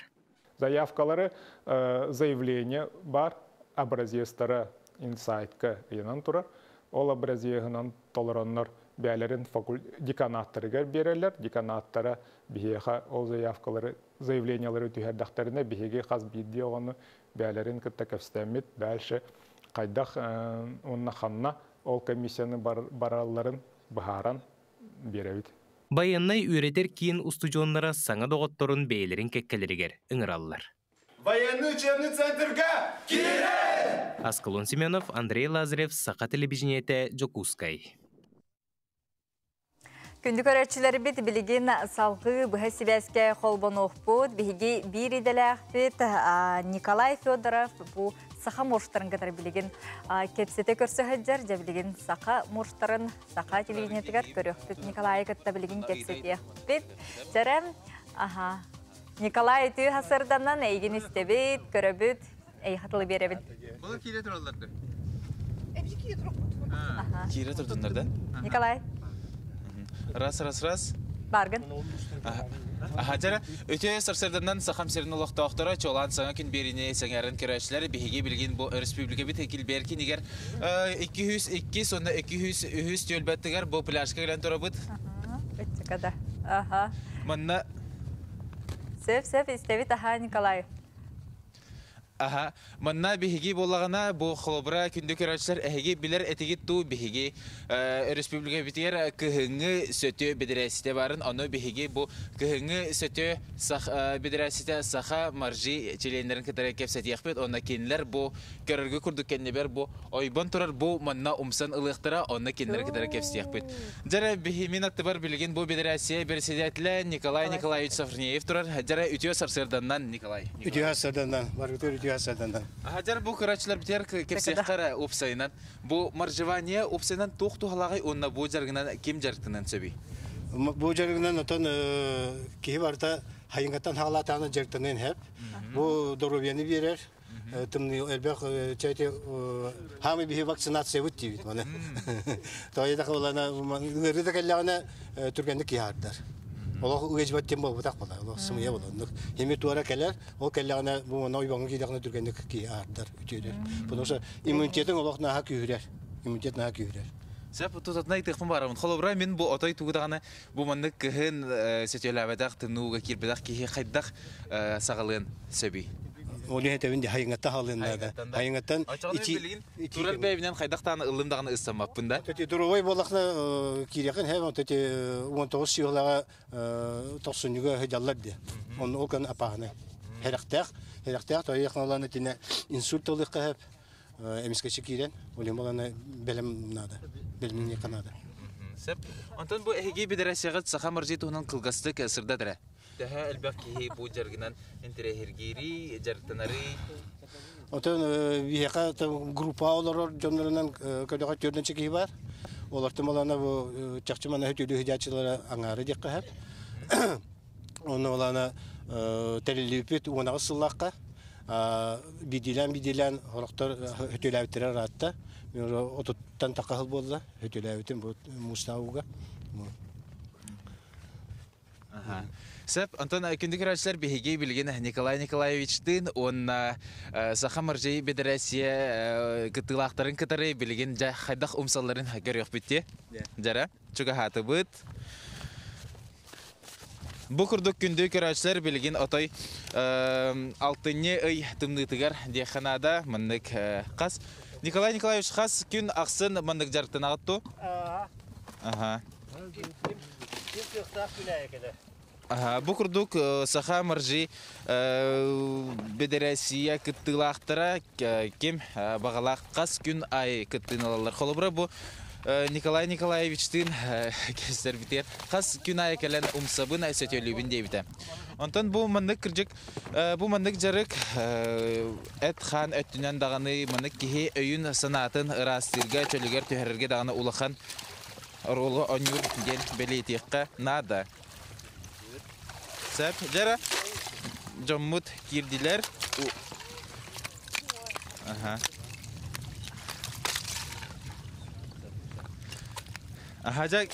Заявкалары заявление бар образецтара инсайтка ыйанан турар. Ол образеһынан толороннор бээлэрин деканаттарыгар биэрэллэр. Деканаттара биһиэхэ ол заявкалары, заявлениялары түһэрдэхтэринэ биһиги хас биирдии оҕону бээлэрин кытта кэпсэтэммит дальше хайдах уонна ханна ол комиссияны баралларын быһааран биэрэбит. Байыаннай үөрэтэр киин устудьуоннара саҥа доҕотторун бэйэлэрин кэккэлэригэр ыҥыраллар. Военный учебный центрга киирэн! Аскалон Семенов, Андрей Лазарев, Саха телевидениетэ, Дьокуускай. Күндү көрөөччүлэрбит билигин салгыы быһа сибээскэ холбонуохпут. Биһиги биир идэлээхпит Николай Федоров бу саха моржтарын кытары билигин кэпсэтэ көрсө сылдьар. Дьэ билигин саха моржтарын саха телевидениетыгар көрүөхпүт. Николайы кытта билигин кэпсэтиэхпит. Чэрэ, аха. Николай үтүө сарсыарданан эйигин истэбит, көрөбүт, эйиэхэ тылы биэрэбин. Бұл кире туралларды. Кире турдуннар да? Николай. Раз, раз, раз. Баргын. Аха, жара, өтө сарсырданнан сахам сирин олохтоохторо чолаан саҥа күн биэриини сэҥээрэн көрөөччүлэр биһиги билигин бу республикабыт килбиэр кинигэр 202 сонно 203 түөлбэттигэр бу пляжка кэлэн турабыт. Өттүкада. Аха. Манна Сөп, сөп, истэбит, аха, Николай. Аха, манна биһиги буоллаҕына бу холобура күндү көрөөччүлэр эһиги билэр этигит туу биһиги республикабытыгар кыһыҥҥы сөтүө бэдэрээсситэ баарын, ону биһиги бу кыһыҥҥы сөтүө бэдэрээсситэ Саха Моржи чилиэннэрин кытары кэпсэтиэхпит, онно кинилэр бу көрөргө курдук кэннибэр бу ойбон турар бу манна умсан ылыахтара, онно кинилэри кытары кэпсиэхпит. Дьэрэ биһи мин аттыбар билигин бу бэдэрээссийэ бэрэссэдээтэлэ Николай Николаевич Софронеев турар. Дьэрэ үтүө сарсыарданнан, Николай. Үтүө сарсыарданнан, баргытыр үтүө сарсыарданнан. Дьэр бу көрөөччүлэр битер кэпсиэххэ уопсайынан. Бу моржевание уопсайынан туох туһалааҕый уонна бу дьарыгынан ким дьарыктанан сөбүй? Бу дьарыгынан отон киһи барыта хайынгаттан хаалаатаана дьарыктаныан сөп. Бу доруобуйаны биэрэр, тымныы элбэх чэйти хаамы биһи вакцинация бут диибит маны. Тоҕо болана ыарыы да кэллэҕинэ түргэнник киһаардар. Олох ыгыжбат тем буолбутах була, олох сымыйа була. Хими туара кэлэр, ол кэллэҕинэ бу мана ойбоҥҥо киидэҕинэ түргэнник киһаардар, үтүөдэр. Потому что иммунитетиҥ олох наһаа күүһүрэр. Иммунитет наһаа күүһүрэр. Сөп, тутатына ыйтыахпын баарабын. Холобура, мин бу отой тугу даҕаны бу маннык кыһын сөтүөлээбэтэх, тымныы ууга киирбэтэх киһи хайдах саҕалыан сөбүй? Ол иһин де хайыҥаттан халыан наада. Хайыҥаттан ити турар бэйбинэн хайдахтааны ыллым даҕаны ыссаммаппын да. Тети дуровой буоллахна киириэхин хэм тети 19 сыылаға тохсунньуга хыдьаллар ди. Он ол кан апааны. Херехтэх, херехтэх тойяхналаны тине инсульт олыққа хеп эмискечи киирен, олем баланы белем надо. Белемне канада. Сөп. Онтон бу эһиги бэдэрээссийэҕит Саха Моржи туһунан кылгастык сырдат эрэ. Төһө элбэх киһи бу дьарыгынан интэриэһиргиирий, дьарыктанарый? Отон биһиэхэ группа олорор дьоннорунан көрдөҕө төрдүнчэ киһи бар. Олортон балана бу чахчы мана хөтүлүү хыдьааччылара аҥаары диэххэ сөп. Онно балана тэриллибиппит уонаҕыс сыллаахха бидилэн бидилэн хорохтор хөтүлээбиттэрэ ыраатта. Отуттан тахха буолла хөтүлээбитим бу муустаах ууга. Сөп, онтон күндү көрөөччүлэр биһиги билигин Николай Николаевичтыын уонна Саха Моржи бэдэрээссийэ кыттыылаахтарын кытары билигин дьэ хайдах умсалларын көрүөхпүт дии. Дьэрэ, чугаһаатыбыт. Бу курдук күндү көрөөччүлэр билигин отой алтынньы ый тымныытыгар диэххэ наада маннык хас Николай Николаевич хас күн ахсын маннык дьарыктанаҕыт дуу? Аха. Бу курдук Саха Моржи бэдэрээссийэ кыттыылаахтара ким баҕалаах хас күн аайы кыттыыны ылаллар. Холобура бу Николай Николаевичтыын кэпсэтэрбитигэр хас күн аайы кэлэн умсабын сөтүөлүүбүн диэбитэ. Онтон бу маннык кырдьык бу маннык дьарык эт-хаан өттүнэн даҕаны маннык киһи өйүн санаатын ыраастыырга чөлүгэр түһэрэргэ даҕаны улахан оруолу оонньуур диэн бэлиэтиэххэ наада. Сөп, дьэрэ дьоммут киирдилэр. Аха. Аха, дьэ,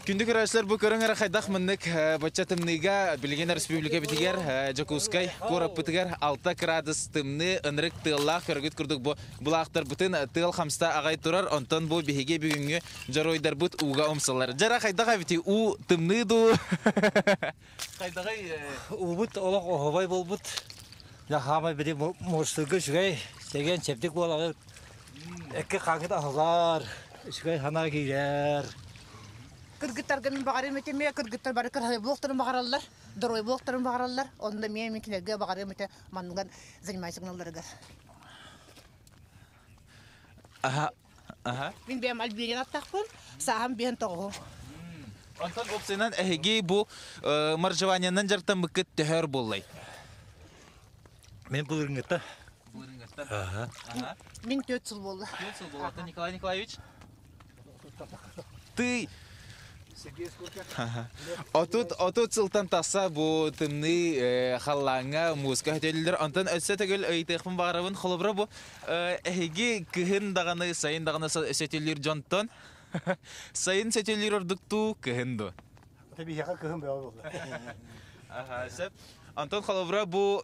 күндү көрөөччүлэр бу көрүҥ эрэ хайдах маннык бачча тымныыга билигин республикабытыгар Дьокуускай куораппытыгар 6 градус тымныы ынырык тыаллаах көргүт курдук бу былаахтарбытын тыал хамста аҕай турар, онтон бу биһиги бүгүҥҥү дьоруойдарбыт ууга умсаллар. Дьара хайдах эбити уу тымныы дуу? Хайдаҕай? Уубут олох оһобой буолбут. Хаамай били муустурга үчүгэй, сэгэн чэбдик буолаҕыт. Экки хааҥҥыт аһылар, үчүгэй санаа киирэр. Кыргыттарга мин баҕарыам этэ эмиэ кыргыттар бары кыраһыай буолуохтарын баҕараллар, доруой буолуохтарын баҕараллар. Онно эмиэ мин кинилэргэ баҕарыам этэ манныган занимайся гыналларыгар. Аха, аха. Мин бэйэм Альберин аттахпын, сааһым биэн тоҕуһум. Онтон уопсайынан эһиги бу моржеваниенан дьарыктаммыккыт төһө өр буоллай? Мин былырыҥҥыта. Былырыҥҥыттан. Аха. Мин 4 сыл буолла. 4 сыл буолла. Николай Николаевич? Ты. 30 сылтан тахса бу тымныы халлааҥҥа мууска сөтөллөр. Онтон өссө төгүл ыйытыахпын баҕарабын. Холобура бу эһиги кыһын даҕаны, сайын даҕаны сөтөллүүр дьонтон сайын сөтөллүүр ордуктуу кыһын дуо? Биһиэхэ кыһын бөҕө буолла. Аха, сөп. Онтон холобура бу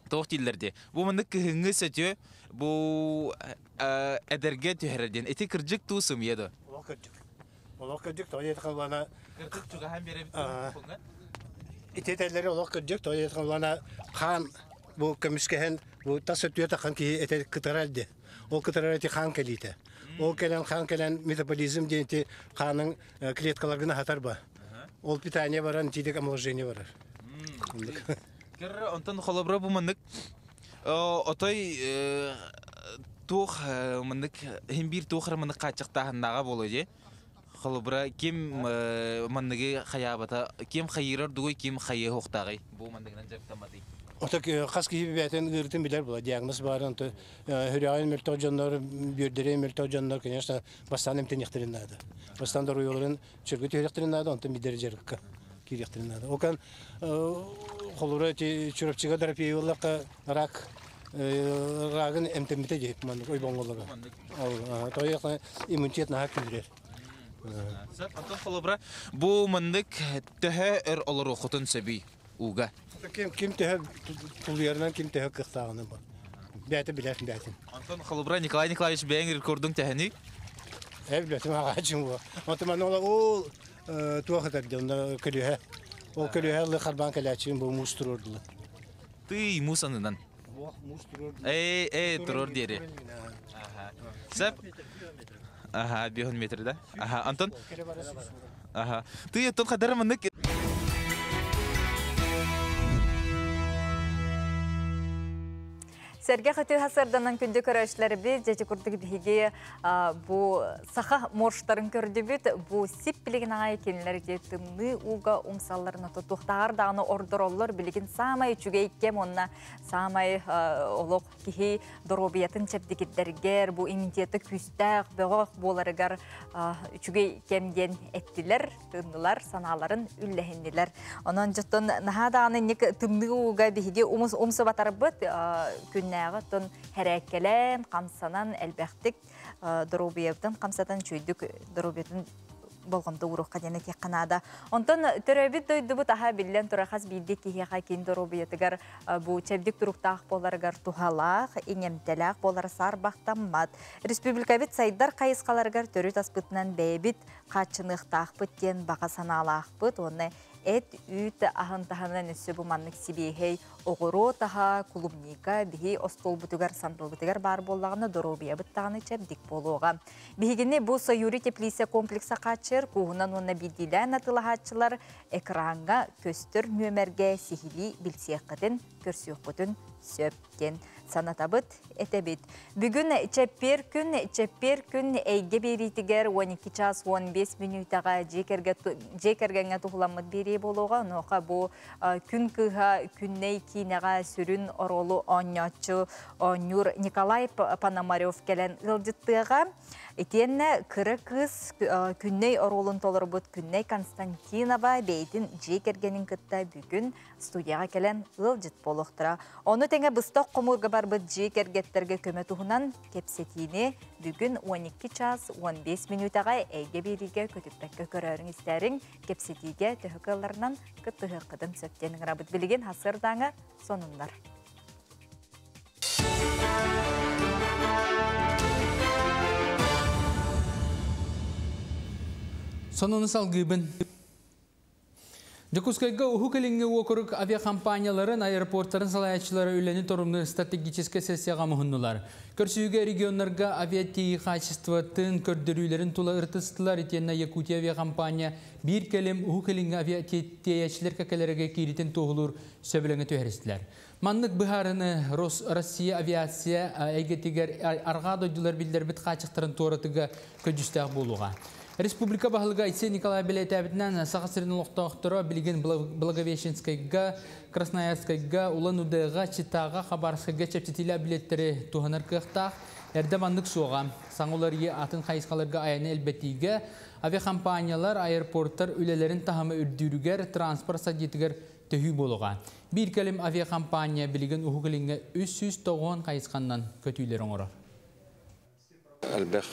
туох дииллэр дии. Бу маннык кыһыҥҥы сөтүө бу эдэргэ түһэрэр диэн. Ити кырдьык туу сымыйа дуо? Олох кырдьык. Олох кырдьык, тоҕо диэтэххэ буолана Кырдьык чугаһаан биэрэбит Ити этэллэри олох кырдьык, тоҕо диэтэххэ буолана хаан бу көмүскэһэн бу тас өттүгэр таххан киһи этэ кытарар дии. Ол кытарар эти хаан кэлиитэ. Ол кэлэн хаан кэлэн метаболизм диэн ити хааның клеткаларгын аһатар ба. Ол питание баран тиидик омоложение барар. Кэр онтон холобура бу маннык отой туох маннык иһин биир туох эрэ маннык хааччахтааһыннааҕа буолуо дии. Холобура ким манныгы хайаабата ким хайыырар дугуй ким хайыа уохтааҕый бу манныгынан дьарыктамматый. Ото хас киһи бэйэтин ыарыытын билэр була диагноз баарын то сүрэҕин мөлтөх дьоннор бүөрдэрин мөлтөх дьоннор конечно бастаан эмтэниэхтэрин наада. Бастаан доруобуйаларын чөлгө түһэриэхтэрин наада онтон бидэр дьарыкка киириэхтэрин наада. Окан холобура ити Чурапчыга Дорофееваларга рак рагын эмтэммитэ диэп маннык ойбоҥолоро. Ол тоҕо иммунитет наһаа күүрэр. Онтон холобура бу маннык төһө өр олоруоххутун сөбүй ууга? Ким ким төһө тулуйарынан ким төһө кыахтааҕынан бар. Бэйэтэ билэр бэйэтин. Онтон холобура Николай Николаевич бэйэҥ рекордуҥ төһөнүй? Э билэтим аҕаачым буо. Онтон манна ол туох этэр дьонно көлүөһэ. Ол көлүөһэ ылы харбаан кэлээччигин бу муус туруордулар. Тый муус анынан. Муус туруордулар. Э э туруор диэри. Сөп. Аха, 5 метр да. Аха, Антон. Аха. Ты оттон хадара маннык Сэргэх өтүү хасырданан күндү көрөөччүлэрбит, дьэти курдук биһиги бу саха моржтарын көрдүбүт, бу сип билигин аҕай кинилэр ити тымныы ууга умсалларын туохтааҕар даҕаны ордороллор, билигин саамай үчүгэй кэм уонна саамай олох киһи доруобуйатын чэбдигирдэргэр, бу иммунитета күүстээх, бөҕөх буоларыгар үчүгэй кэм диэн эттилэр, тыыннылар, санааларын үллэһиннилэр. Онон дьоттон наһаа даҕаны инник тымныы ууга биһиги умус умсубатарбыт күннээҕи оттон хэрээккэлээн, хамсанан элбэхтик доруобуйабытын хамсатан үчүгэйдик доруобуйатын болҕомто ууруохха диэн этиэххэ наада. Онтон төрөөбүт дойдубут аһа биллэн турар хас биирдии киһиэхэ киин доруобуйатыгар бу чэбдик туруктаах буоларыгар туһалаах, иҥэмтэлээх буолара саарбахтаммат. Республикабыт сайдар хайысхаларыгар төрүт аспытынан бэйэбит хааччыныахтаахпыт диэн баҕа санаалаахпыт уонна эт, үүт аһын таһынан өссө бу маннык сибиэһэй оҕуруот аһа, клубника биһи остуолбутугар, сандалбытыгар баар буоллаҕына доруобуйабыт даҕаны чэбдик буолуоҕа. Биһигини бу Саюри теплица комплекса хааччыйар кууһунан уонна биирдиилээн атыылаһааччылар экраҥҥа көстөр нүөмэргэ сиһилии билсиэххитин, көрсүөххүтүн сөп диэн санатабыт, этэбит. Бүгүн чэппиэр күн, чэппиэр күн эйгэ биэриитигэр 12 час 15 мүнүүтэҕэ дьиэ кэргэҥҥэ туһуламмыт биэрии буолуоҕа. Онуоха бу күн кыыһа Күннэй киинэҕэ сүрүн оруолу оонньооччу оонньуур Николай Пономарев кэлэн ыалдьыттыаҕа. Итиэннэ кыра кыыс Күннэй оруолун толорбут Күннэй Константинова бэйэтин дьиэ кэргэнин кытта бүгүн студияҕа кэлэн ыалдьыт буолуохтара. Ону тэҥэ быстах хомуурга барбыт дьиэ кэргэттэргэ көмө туһунан кэпсэтиини бүгүн 12 час 15 мүнүүтэҕэ эйгэ биэриигэ көтүппэккэ көрөөрүҥ-истээриҥ, кэпсэтиигэ төһө кыалларынан кыттыһыаххытын сөп диэн ыҥырабыт. Билигин сарсыардааҥы сонуннар. Сонуну салгыыбын. Дьокуускайга Уһук Илиҥҥи уокурук авиакомпанияларын аэропорттарын салайааччылара үлэни торумнуур стратегическай сессияҕа муһуннулар. Көрсүһүүгэ регионнарга авиатиэйии хаачыстыбатын көрдөрүүлэрин тула ырытыстылар итиэннэ Якутия авиакомпания биир кэлим Уһук Илиҥҥи авиатиэйээччилэр кэккэлэригэр кииритин туоһулуур сөбүлэҥи түһэристилэр. Маннык быһаарыны Россия авиация эйгэтигэр арҕаа дойдулар биллэрбит хааччахтарын туоратыга көдьүүстээх буолуоҕа. Республика баһылыга Айсен Николаев бэлиэтээбитинэн, Саха сирин олохтоохторо билигин Благовещенскайга, Красноярскайга, Улан-Удэҕа, Читаҕа, Хабаровскайга чэпчэтиилээх билиэттэри туһанар кыахтаах. Эрдэ маннык суоҕа. Саҥа уларыйыы атын хайысхаларга айаны элбэтиигэ, авиакомпаниялар, аэропорттар үлэлэрин таһыма үрдүүрүгэр, транспорт сайдыытыгар төһүү буолуоҕа. Биир кэлим авиакомпания билигин Уһук Илиҥҥэ 390 хайысханнан көтүүлэри оҥорор. Элбэх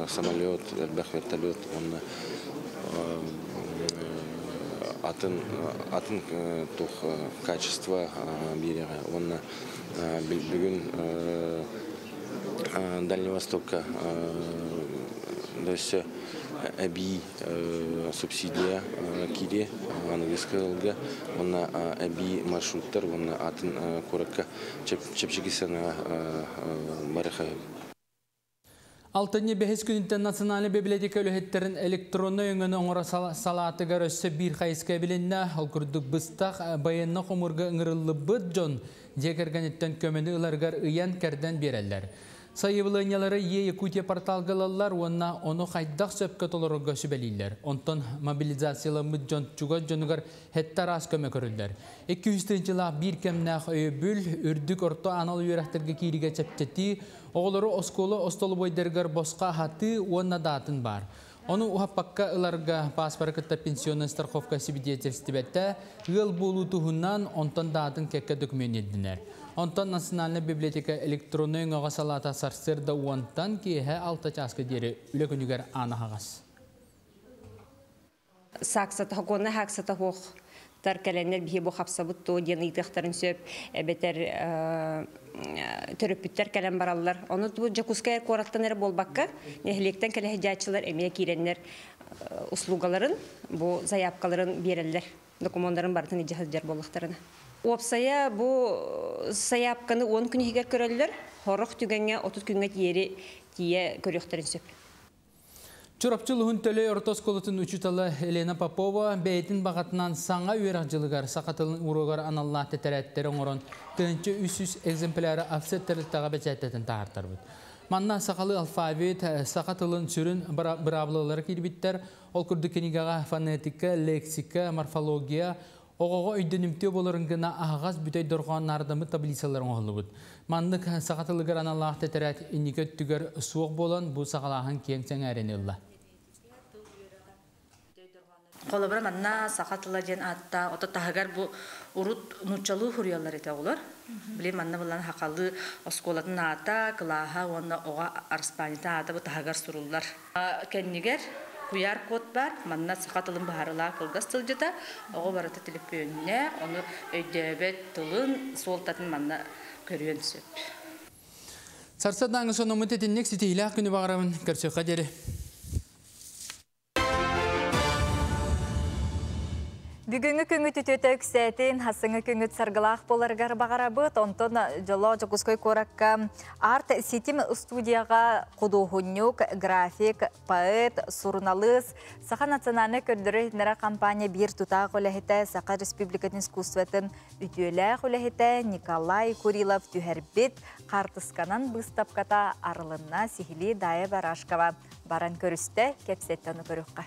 самолет, элбэх вертолет уонна атын атын туох качество биэриэҕэ уонна бүгүн Дальний Востокка өссө эбии субсидия киириэ аныгыскы ыалга уонна эбии маршруттар уонна атын куоракка чэпчэки сыанаҕа барыха. Алтынньы бэһис күнүттэн Национальнай библиотека үлэһиттэрин электроннай өҥөнү оҥоро салаатыгар өссө биир хайыска эбилиннэ. Ол курдук быстах байыаннай хомуурга ыҥырыллыбыт дьон дьиэ кэргэниттэн көмөнү ыларыгар ыйан-кэрдэн биэрэллэр. Сайабылыанньалары Е-Якутия порталга ылаллар уонна ону хайдах сөпкө толорорго сүбэлииллэр. Онтон мобилизацияламмыт дьон чугас дьонугар сэттэ араас көмө көрүллэр. 200 тыһыынчалаах биир кэмнээх өйөбүл, үрдүк орто анал үөрэхтэргэ киириигэ чэпчэтии, оҕолору оскуола остолобуойдарыгар босхо аһатыы уонна даатын баар. Ону уһаппакка ыларга пааспары кытта пенсионнай страховка сибидиэтэлистибэтэ, ыал буолуу туһунан, онтон даатын кэккэ документ ирдэнэр. Онтон Национальнай библиотека электроннай өҥөҕө салаата сарсыарда уонтан киэһэ алта чааска диэри үлэ күнүгэр аан аһаҕас. Сааксата, сокуоннай сааксата суох тар кэлэннэр биһи бу хапсабыт дуо диэн ыйытыахтарын сөп, эбэтэр төрөппүттэр кэлэн бараллар. Ону бу Дьокуускай куораттан эрэ буолбакка, нэһилиэктэн кэлэ сылдьааччылар эмиэ киирэннэр услугаларын, бу заявкаларын биэрэллэр, докумуоннарын барытын илдьэ сылдьар буоллахтарына. Уопсайа бу сайаапканы 10 күн иһигэр көрөллөр, сорох түгэҥҥэ 30 күҥҥэ тиийэри тиийэ көрүөхтэрин сөп. Чурапчы улууһун Төлөй орто оскуолатын учуутала Елена Попова бэйэтин баҕатынан саҥа үөрэх дьылыгар саха тылын уруогар аналлаах тэтэрээттэри оҥорон 1300 экземпляры офсет тэрилтэҕэ бэчээттэтэн таһаартарбыт. Манна сахалыы алфавит, саха тылын сүрүн быраабылалара киирбиттэр. Ол курдук кинигэҕэ фонетика, лексика, морфология, Оҕоҕо өйдөнүмтүө буоларын гына аһаҕас бүтэй дорҕоон наардаммыт таблицалар оҥоһуллубут. Маннык саха тылыгар аналлаах тэтэрээт инники өттүгэр суох буолан, бу саҕалааһын киэҥ сэҥээриини ылла. Холобура, манна саха тыла диэн ааттаах, ото таһыгар бу урут нууччалыы суруйаллар этэ оҕолор. Били манна булан хахалыы оскуолатын аата, кылааһа уонна оҕо араспаанньатын аата бу таһыгар суруллар. Кэннигэр куйаар код баар, манна саха тылын быһаарылаах кылгас тылдьыта, оҕо барыта төлөпүөннээх, ону өйдөөбөт тылын суолтатын манна көрүөн сөп. Сарсыардааҥы сонуммут итинник ситиһиилээх күнү баҕарабын. Көрсүөххэ диэри. Бүгүҥҥү күҥҥүт үтүөтэ үксээтин, хасыҥы күҥҥүт саргылаах буоларыгар баҕарабыт. Онтон дьоло Дьокуускай куоракка Арт Ситим студияҕа худуоһунньук, график, поэт, суруналыыс, Саха национальнай көрдөрөр-иһитиннэрэр компания биир тутаах үлэһитэ, Саха Республикатын искусствотын үтүөлээх үлэһитэ Николай Курилов түһэрбит хаартысканан быыстапката арылынна. Сиһилии Дая Барашкова баран көрүстэ, кэпсэттэ ону көрүөххэ.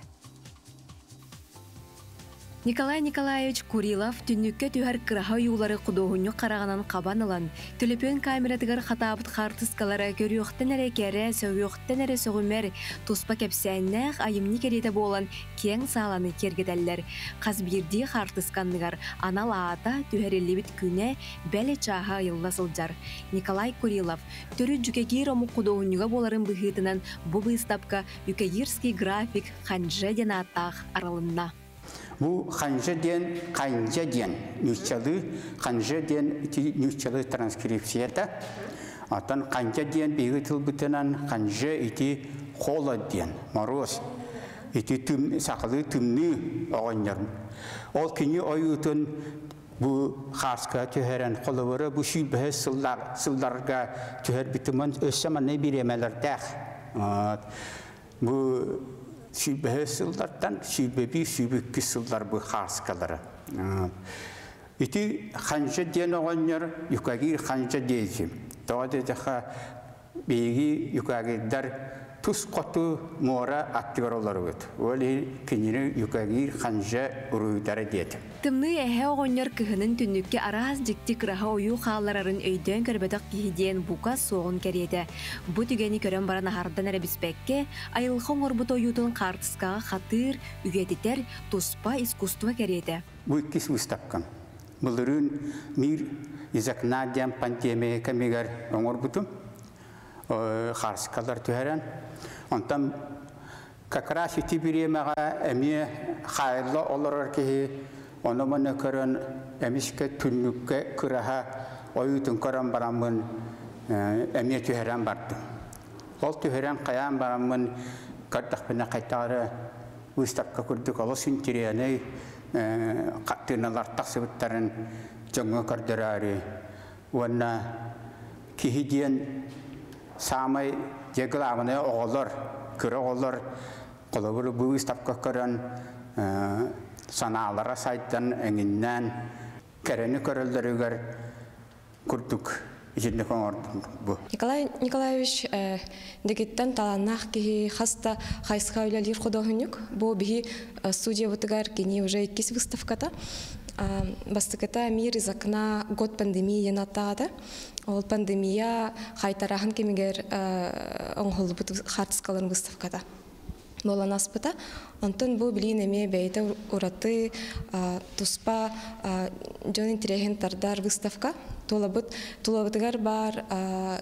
Николай Николаевич Курилов түннүккэ түһэр кыраһа ойуулары худуоһунньук хараҕынан хабан ылан, төлөпүөн камератыгар хатаабыт хаартыскалара көрүөхтэн эрэ кэрэ, сөҕүөхтэн эрэ сөҕүмэр, туспа кэпсээннээх айымньы кэриэтэ буолан киэҥ сааланы киэргэтэллэр. Хас биирдии хаартыска анныгар анал аата, түһэриллибит күнэ, бэл чааһа ыйылла сылдьар. Николай Курилов төрүт дьүкэгиир омук худуоһунньуга буоларын быһыытынан бу быыстапка Юкагирский график Ханже диэн ааттаах арылынна. Бу ханжа диэн ханжа диэн нууччалыы ханжа диэн ити нууччалыы транскрипцията. Оттон ханжа диэн биһиги тылбытынан ханжа ити холод диэн мороз. Ити тым, сахалыы тымныы оҕонньор. Ол кини ойуутун бу хааска түһэрэн холобура бу сүүрбэһис сыллар сылларга түһэрбитимэн өссө манна бириэмэлэрдээх. Бу сүүрбэһис сыллартан 21 22 сыллар бу хааскалара. Ити ханжа диэн оҕонньор юкагир ханжа диэзи. Тоҕо диэтэхэ биһиги юкагирдар Тус хоту муора аттыгар олоробут. Ол иһин кинини юкагир ханжа уруһуйдара диэтим. Тымныы эһэ оҕонньор кыһынын түннүккэ араас дьикти кыраһа ойуу хаалларарын өйдөөн көрбөтөх киһи диэн бука суоҕун кэриэтэ. Бу түгэни көрөн баран аһардан эрэ биспэккэ, айылҕа оҥорбут ойуутун хаартыскаҕа хатыыр, үйэтитэр туспа искусство кэриэтэ. Бу иккис выставкам. Былырыын Мир из окна диэн пандемия кэмигэр оҥорбутум. Хаартыскалар түһэрэн. Онтон как раз ити бириэмэҕэ эмиэ хаайылла олорор киһи ону-маны көрөн эмискэ түннүккэ кыраһа ойуутун көрөн бараммын эмиэ түһэрэн бардым. Ол түһэрэн хайаан бараммын көрдөхпүнэ хайдах эрэ выставка курдук олус интириэнэй хартыыналар тахсыбыттарын дьоҥҥо көрдөрөөрү уонна киһи диэн саамай дьэ главное оҕолор, кыра оҕолор холобур бу выставка көрөн санаалара сайдан эҥиннээн кэрэни көрөллөрүгэр курдук итинник оҥордум бу. Николай Николаевич дэгиттэн талааннаах киһи, хас да хайысха үлэлиир худуоһунньук. Бу биһи студиябытыгар кини уже иккис выставката. Бастакыта «Мир из окна. Год пандемии» диэн ааттаата. Ол пандемия хайтараһын кэмигэр оҥоһуллубут хаартыскаларын выставката буолан аспыта. Онтон бу билиин эмиэ бэйэтэ ураты туспа дьон интэриэһин тардар выставка. Тулабыт тулабытыгар баар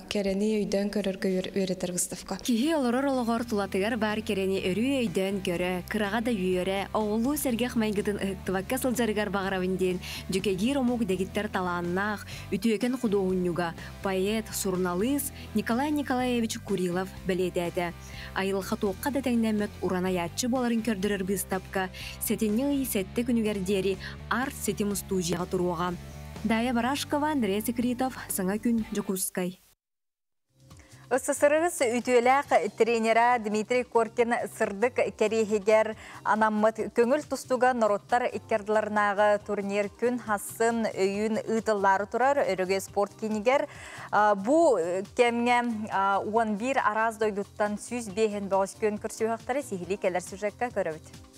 кэрэни өйдөөн көрөргө үөрэтэр выставка. Киһи олорор олоҕор тулатыгар баар кэрэни өрүү өйдөөн көрө, кыраҕа да үөрэ, оҕолуу сэргэх майгытын ыһыктыбакка сылдьарыгар баҕарабын диэн дьүкэгиир омук дэгиттэр талааннаах, үтүөкэн худуоһунньуга, поэт, суруналыыс Николай Николаевич Курилов бэлиэтээтэ. Айылҕа туохха да тэҥнэммэт уран айааччы буоларын көрдөрөр быыстапка сэтинньи ый сэттэ күнүгэр диэри арт-ситим устуудьуйаҕа туруоҕа. Дая Барашкова, Андрей Секритов, Саҥа күн, Дьокуускай. СССР үтүөлээх тренера Дмитрий Коркин сырдык кэриэһигэр анаммыт көҥүл тустууга норуоттар иккардыларынааҕы турнир күн хассын өйүүн ыытыллаары турар Өрөгөй спорт киинигэр. Бу кэмҥэ 11 араас дойдуттан 105 бөҕөс күөн көрсүһөхтөрө сиһилии кэлэр сюжекка көрөбүт.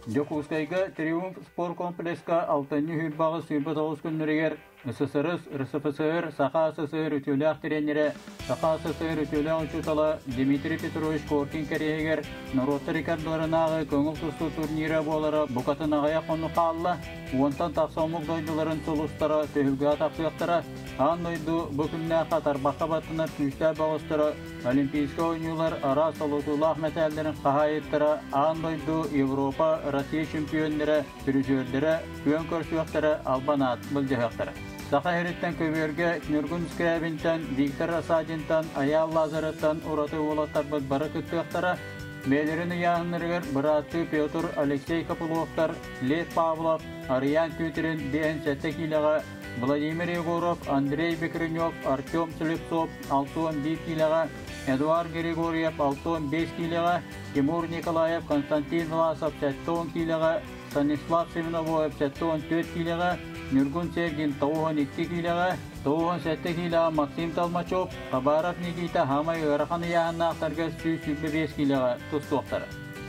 Дьокуускайга Триумф спорткомплекска алтынньы сүүрбэҕис 29 күннэригэр СССР, РСФСР, Саха СССР үтүөлээх тренерэ, Саха СССР үтүөлээх учуутала Дмитрий Петрович Коркин кэриэһигэр норуоттар иккардыларынааҕы көҥүл тустуу турнира буолара букатын аҕыйах хонук хаалла. Уонтан тахса омук дойдуларын сулустара түһүлгэҕэ тахсыахтара. Аан дойду бу күннээххэ тарбахха баттанар күүстээх бөҕөстөрө Олимпийскай оонньуулар араас солотуулаах мэтээллэрин хаһаайыттара, аан дойду, Европа, Россия чемпионнара, призердэрэ күөн көрсүөхтэрэ, албан аат былдьаһыахтара. Саха сириттэн көбүөргэ Ньургун Скрябинтэн, Виктор Рассадинтан, Айаал Лазарыттан ураты уолаттарбыт бары кыттыахтара. Бэйэлэрин ыйааһыннарыгар бырааттыы Петр Алексей Копыловтар, Лев Павлов, Арыйаан Тютрин 57 киилэҕэ, Владимир Егоров, Андрей Бекренев, Артем Слепцов 61 киилэҕэ, Эдуард Григорьев 65 киилэҕэ, Тимур Николаев, Константин Власов 70 киилэҕэ, Станислав Семеновоев 74 киилэҕэ, Ньургун Сергин 92 киилэҕэ, 97 киилэҕэ Максим Толмачев, Хабаров Никита хаамай ыарахан ыйааһыннаахтарга 125 киилэҕэ тустуохтара.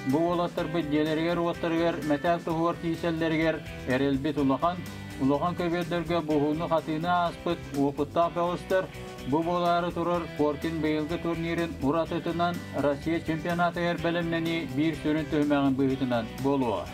Бу уолаттарбыт дьиэлэригэр-уоттарыгар мэтээл туһугар киирсэллэригэр эрэлбит улахан, улахан көбүөрдэргэ буһууну-хатыыны ааспыт уопуттаах бөҕөстөр бу буолаары турар Коркин быйылгы турнирын уратытынан Россия чемпионатыгар бэлэмнэнии биир сүрүн түһүмэҕин быһыытынан буолуоҕа.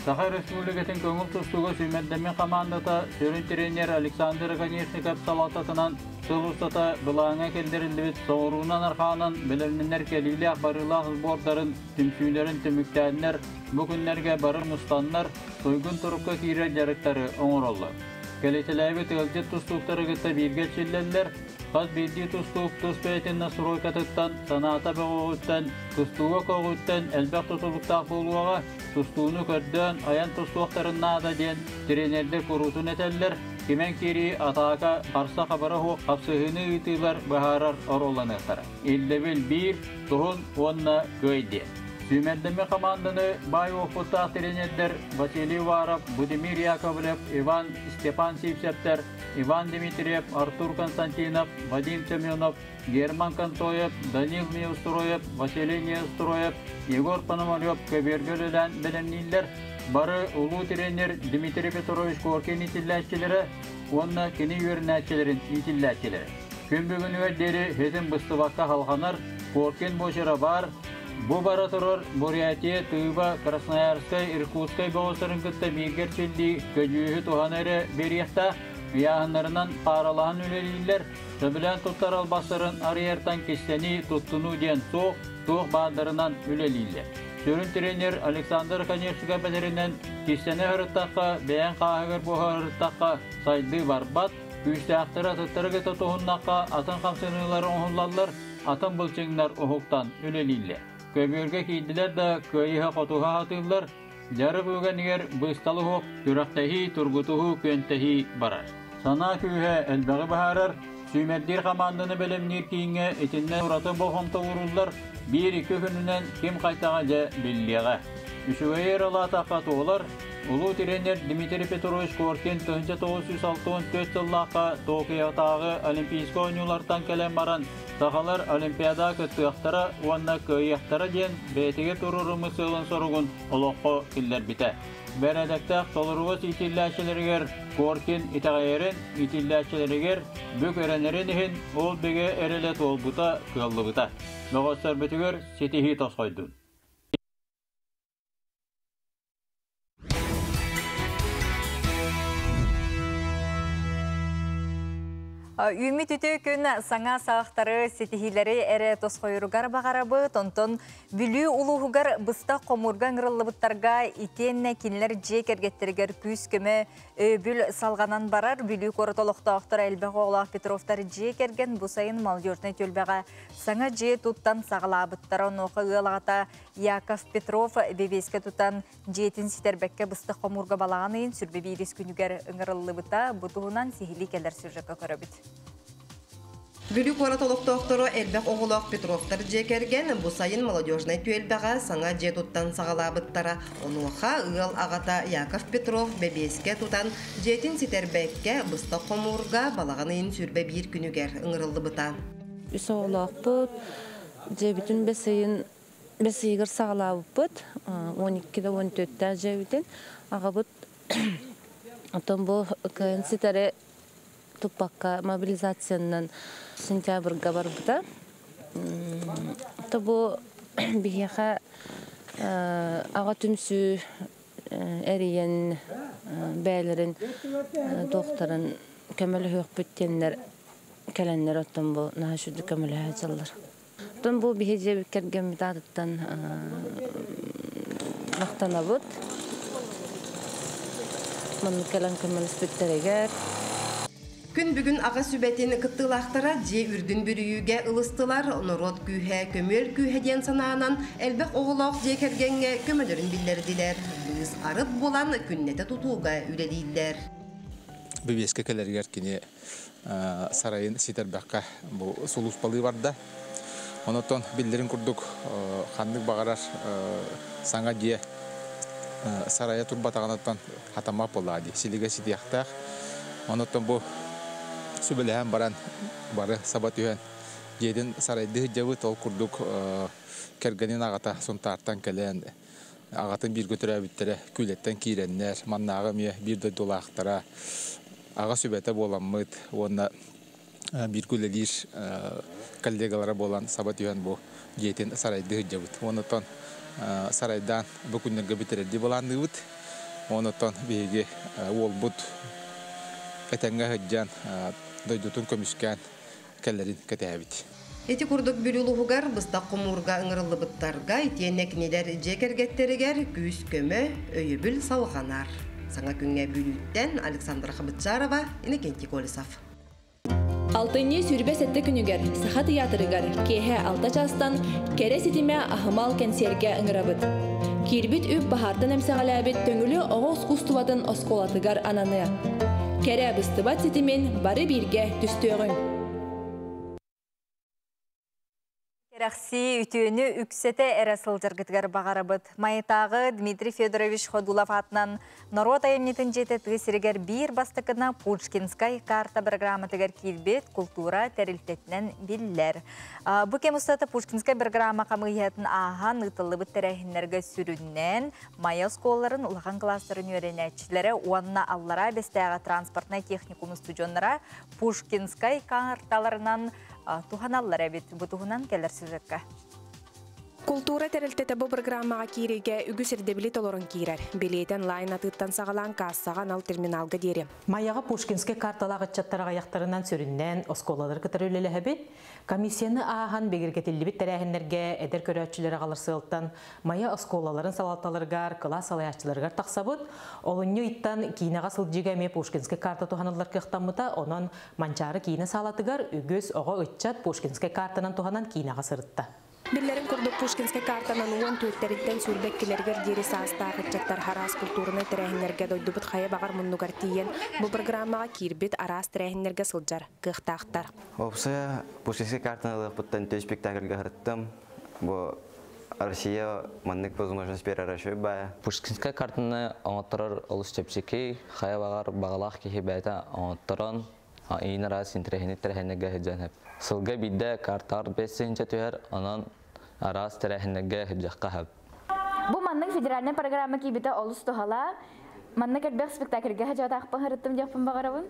Саха Республикатын көҥүл тустууга сүүмэрдэммит хамаандата сүрүн тренер Александр Оконешников салалтатынан сыл устата былааҥҥа киллэриллибит соҕуруунан архаанан бэлэмнэнэр кэлиилээх-барыылаах сбордарын түмсүүлэрин түмүктээннэр бу күннэргэ бары мустаннар туйгун турукка киирэр дьарыктары оҥороллор. Кэлитэлээбит ыалдьыт тустууктары кытта бииргэ эрчиллэллэр, хас биирдии тустуук тус бэйэтин настройкатыттан, санаата бөҕөҕүттэн, тустууга көҕүттэн элбэх тутулуктаах буолуоҕа, тустууну көрдөөн айан тустуохтарын наада диэн тренердэр куруутун этэллэр, кимэн киирии атаака харса хабара суох хапсыһыыны ыытыылар быһаарар оруолланыахтара. Ирдэбил биир, туһун уонна кыай диэн. Сүүмэрдэммит хамаанданы баай уопуттаах тренердэр Василий Уваров, Будимир Яковлев, Иван Степан Сивцевтэр, Иван Дмитриев, Артур Константинов, Вадим Семенов, Герман Контоев, Данил Неустроев, Василий Неустроев, Егор Пономарев көбүөргэ үлэлээн бэлэмнииллэр. Бары улуу тренер Дмитрий Петрович Коркин иитиллээччилэрэ уонна кини үөрэнээччилэрин иитиллээччилэрэ. Күн бүгүнүгэр диэри ситим быстыбакка халҕанар, Коркин буочара баар, Бу бара турар Бурятия, Тыыба, Красноярскай, Иркутскай бөҕөстөрүн кытта бииргэ эрчиллии көдьүүһү туһана эрэ биэриэхтээх, ыйааһыннарынан пааралаһан үлэлииллэр, сөбүлээн туттар албастарын арыйартан кистэнии, туттунуу диэн суох, туох баардарынан үлэлииллэр. Сүрүн тренер Александр Конечников этэринэн, кистэнэ сырыттахха, бэйэҥ хааһыгар буһарыттахха сайдыы барбат, күүстээхтэри атыттары кытта туһуннахха атын хамсаныылар оҥоһуллаллар, атын былчыҥнар уһуктан үлэлииллэр. Көбүөргэ киирдилэр да кыайыһа-хотуһа сатыыллар, дьарык үгэнигэр быысталы уһук, күрэхтэһии, тургутуһуу, күөнтэһии барар. Санаа күүһэ элбэҕи быһаарар, сүүмэрдиир хамаанданы бэлэмниир кииҥҥэ итиннэ ураты болҕомто ууруллар, биир-икки күнүнэн ким хайтаҕа дьэ биллиэҕэ. Үчүгэйи ыралаатахха туолар, Улуу тренер Дмитрий Петрович Коркин 1964 сыллаахха Токиотааҕы Олимпийскай оонньуулартан кэлэн баран, сахалар Олимпиадаҕа кыттыахтара уонна кыайыахтара диэн бэйэтигэр туруоруммут сыалын-соругун олоххо киллэрбитэ. Бэрээдэктээх толоругас иитиллээччилэригэр Коркин итэҕэйэрин, иитиллээччилэригэр бүк эрэнэрин иһин ол бигэ эрэлэ туолбута, кыаллыбыта. Бөҕөстөрбүтүгэр ситиһии тосхойдун. Үүммүт үтүө күн саҥа саҕахтары, ситиһиилэри эрэ тосхойоругар баҕарабыт. Онтон Бүлүү улууһугар быстах хомуурга ыҥырыллыбыттарга итиэннэ кинилэр дьиэ кэргэттэригэр күүс-көмө өйөбүл салҕанан барар. Бүлүү куорат олохтоохторо элбэх оҕолоох Петровтар дьиэ кэргэн бу сайын Молодежнай түөлбэҕэ саҥа дьиэ туттан саҕалаабыттара. Онуоха ыал аҕата Яков Петров бэбиэскэ тутан дьиэтин ситэрбэккэ быстах хомуурга балаҕан ыйын сүрбэ биирис күнүгэр ыҥырыллыбыта. Бу туһунан сиһилии кэлэр сюжекка көрөбүт. Бүлүү куорат олохтоохторо элбэх оҕолоох Петровтар дьиэ кэргэн бу сайын Молодежнай түөлбэҕэ саҥа дьиэ туттан саҕалаабыттара. Онуоха ыал аҕата Яков Петров бэбиэскэ тутан дьиэтин ситэрбэккэ быстах хомуурга балаҕан ыйын сүрбэ биир күнүгэр ыҥырыллыбыта. Үс оҕолоохпут. Дьиэбитин бэс ыйын Бэс ыйыгар саҕалаабыппыт. 12 да 14-тээх дьиэбитин. Аҕабыт оттон бу кыайан ситэри туппакка мобилизациянан сентябрьга барбыта. То бу биһиэхэ аҕа түмсүү эрийэн бэйэлэрин туохтарын көмөлөһүөхпүт диэннэр кэлэннэр оттон бу наһаа үчүгэй көмөлөһө сылдьаллар. Оттон бу биһи дьиэбит кэргэммит аатыттан махтанабыт. Маннык кэлэн көмөлөспүттэригэр. Күн бүгүн аҕа сүбэтин кыттыылаахтара дьиэ үрдүн бүрүйүүгэ ылыстылар, норуот күүһэ, көмүөл күүһэ диэн санаанан элбэх оҕолоох дьиэ кэргэҥҥэ көмөлөрүн биллэрдилэр. Быыс арыт булан күннэтэ тутууга үлэлииллэр. Бэбиэскэ кэлэригэр кини сарайын ситэрбэххэ бу сулууспалыы барда. Онотон биллэрин курдук ханнык баҕарар саҥа дьиэ сарайа турбатаҕынаттан хатаммат буоллаҕа дии, силигэ ситиэхтээх. Онотон бу сүбэлэһэн баран бары саба түһэн дьиэтин сарайдыы сылдьабыт. Ол курдук кэргэнин аҕата Сунтаартан кэлэн аҕатын бииргэ төрөөбүттэрэ Күүлэттэн киирэннэр, маннааҕы эмиэ биир дойдулаахтара аҕа сүбэтэ буоламмыт уонна бииргэ үлэлиир коллегалара буолан саба түһэн бу дьиэтин сарайдыы сылдьабыт. Онтон сарайдаан бу күннэргэ бүтэрэрдии былаанныыбыт. Онтон биһиги уолбут этэҥҥэ сылдьан дойдутун көмүскээн кэлэрин кэтэһэбит. Ити курдук Бүлүү улууһугар быстах хомуурга ыҥырыллыбыттарга итиэннэ кинилэр дьиэ кэргэттэригэр күүс-көмө, өйөбүл салҕанар. Саҥа күҥҥэ Бүлүүттэн Александра Хабытчарова, Иннокентий Колесов. Алтынньы 27 күнүгэр Саха тыйаатырыгар киэһэ 6 чаастан Кэрэ ситимэ аһымал кэнсиэргэ ыҥырабыт. Киирбит үп баһаартан эмсэҕэлээбит Төҥүлү оҕо ускуустубатын оскуолатыгар ананыа. Кэрэ быстыбат ситимин бары бииргэ түстүөҕүҥ! Кэрэхсии үтүөнү үксэтэ эрэ сылдьаргытыгар баҕарабыт. Майатааҕы Дмитрий Федорович Ходулов аатынан норуот айымньытын дьиэтэ тыа сиригэр биир бастакына Пушкинскай карта программатыгар киирбит култуура тэрилтэтинэн биллэр. Бу кэм устата Пушкинскай программа хамыыһыйатын ааһан ыытыллыбыт тэрээһиннэргэ сүрүннээн Майа оскуолаларын улахан кылаастарын үөрэнээччилэрэ уонна Аллараа Бэстээҕи транспортнай техникум устудьуоннара Пушкинскай карталарынан туһаналлар эбит. Бу туһунан кэлэр сюжекка. Култуура тэрилтэтэ бу программаҕа киириигэ үгүс ирдэбили толорон киирэр. Билиэти онлайн атыыттан саҕалаан каассаҕа анал терминалга диэри. Майаҕа Пушкинскай карталаах ыччаттар аҕыйахтарынан сүрүннээн оскуолалары кытары үлэлэһэбит. Комиссияны ааһан бигэргэтиллибит тэрээһиннэргэ эдэр көрөөччүлэри аҕалар сыалтан Майа оскуолаларын салалталарыгар, кылаас салайааччыларыгар тахсабыт. Олунньу ыйтан киинэҕэ сылдьыыга эмиэ Пушкинскай карта туһаныллар кыахтаммыта. Онон Манчаары киинэ саалатыгар үгүс оҕо ыччат Пушкинскай картанан туһанан киинэҕэ сырытта. Биллэрин курдук, Пушкинскай картанан 14-тэриттэн 22-лэригэр диэри саастаах ыччаттар араас култуурунай тэрээһиннэргэ дойдубут хайа баҕар муннугар тиийэн, бу программаҕа киирбит араас тэрээһиннэргэ сылдьар кыахтаахтар. Уопсайа Пушкинскай картаны ылыахпыттан төһө спектакльга сырыттым. Бу Россия маннык возможность биэрэр үчүгэй баайа. Пушкинскай картаны оҥотторор олус чэпчэки, хайа баҕар баҕалаах киһи бэйэтэ оҥотторон, иин араас интэриэһинэй тэрээһиннэргэ сылдьан сөп. Сылга биирдэ картаҕар 5 тыһыынча түһэр, онон араас тэрээһиннэргэ сылдьыахха сөп. Бу маннык федеральнай программа киирбитэ олус туһалаах. Манна элбэх спектакльга хадьаатаахпын харыттым диэхпин баҕарабын.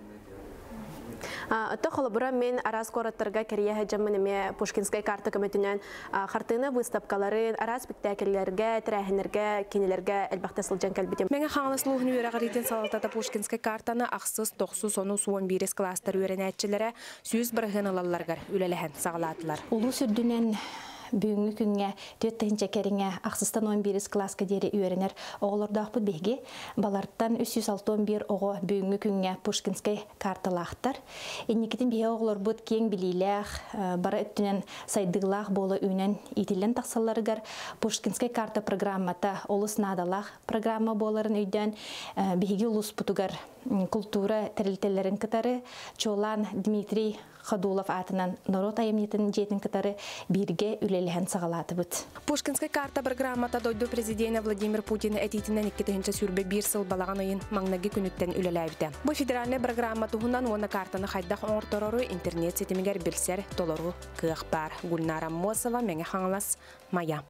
Ото холобура мен араас куораттарга кэрийэ сылдьаммын эмиэ Пушкинскай карта көмөтүнэн хартыына выставкаларын, араас спектакльлэргэ, тэрээһиннэргэ, кинилэргэ элбэхтэ сылдьан кэлбитим. Мэҥэ Хаҥалас улууһун үөрэҕириитин салалтата Пушкинскай картаны ахсыс, тохсус, онус, 11 кылаастар үөрэнээччилэрэ 100% ылалларыгар үлэлэһэн саҕалаатылар. Улуус үрдүнэн бүгүҥҥү күҥҥэ 4 тыһыынча кэриҥэ ахсыстан 11 кылааска диэри үөрэнэр оҕолордоохпут биһиги. Балартан 361 оҕо бүгүҥҥү күҥҥэ Пушкинскай карталаахтар. Инникитин биһиги оҕолорбут киэҥ билиилээх, бары өттүнэн сайдыылаах буола үүнэн иитиллэн тахсалларыгар Пушкинскай карта программата олус наадалаах программа буоларын өйдөөн биһиги улууспутугар култуура тэрилтэлэрин кытары чуолаан Дмитрий Ходулов аатынан норуот айымньытын дьиэтин кытары бииргэ үлэлэһэн саҕалаатыбыт. Пушкинскай карта программата дойду президенэ Владимир Путин этиитинэн 2021 сыл балаҕан ыйын маҥнайгы күнүттэн үлэлээбитэ. Бу федеральнай программа туһунан уонна картаны хайдах оҥорторору интернет ситимигэр билсэр толору кыах баар. Гульнара Аммосова, Мэҥэ Хаҥалас, Майа.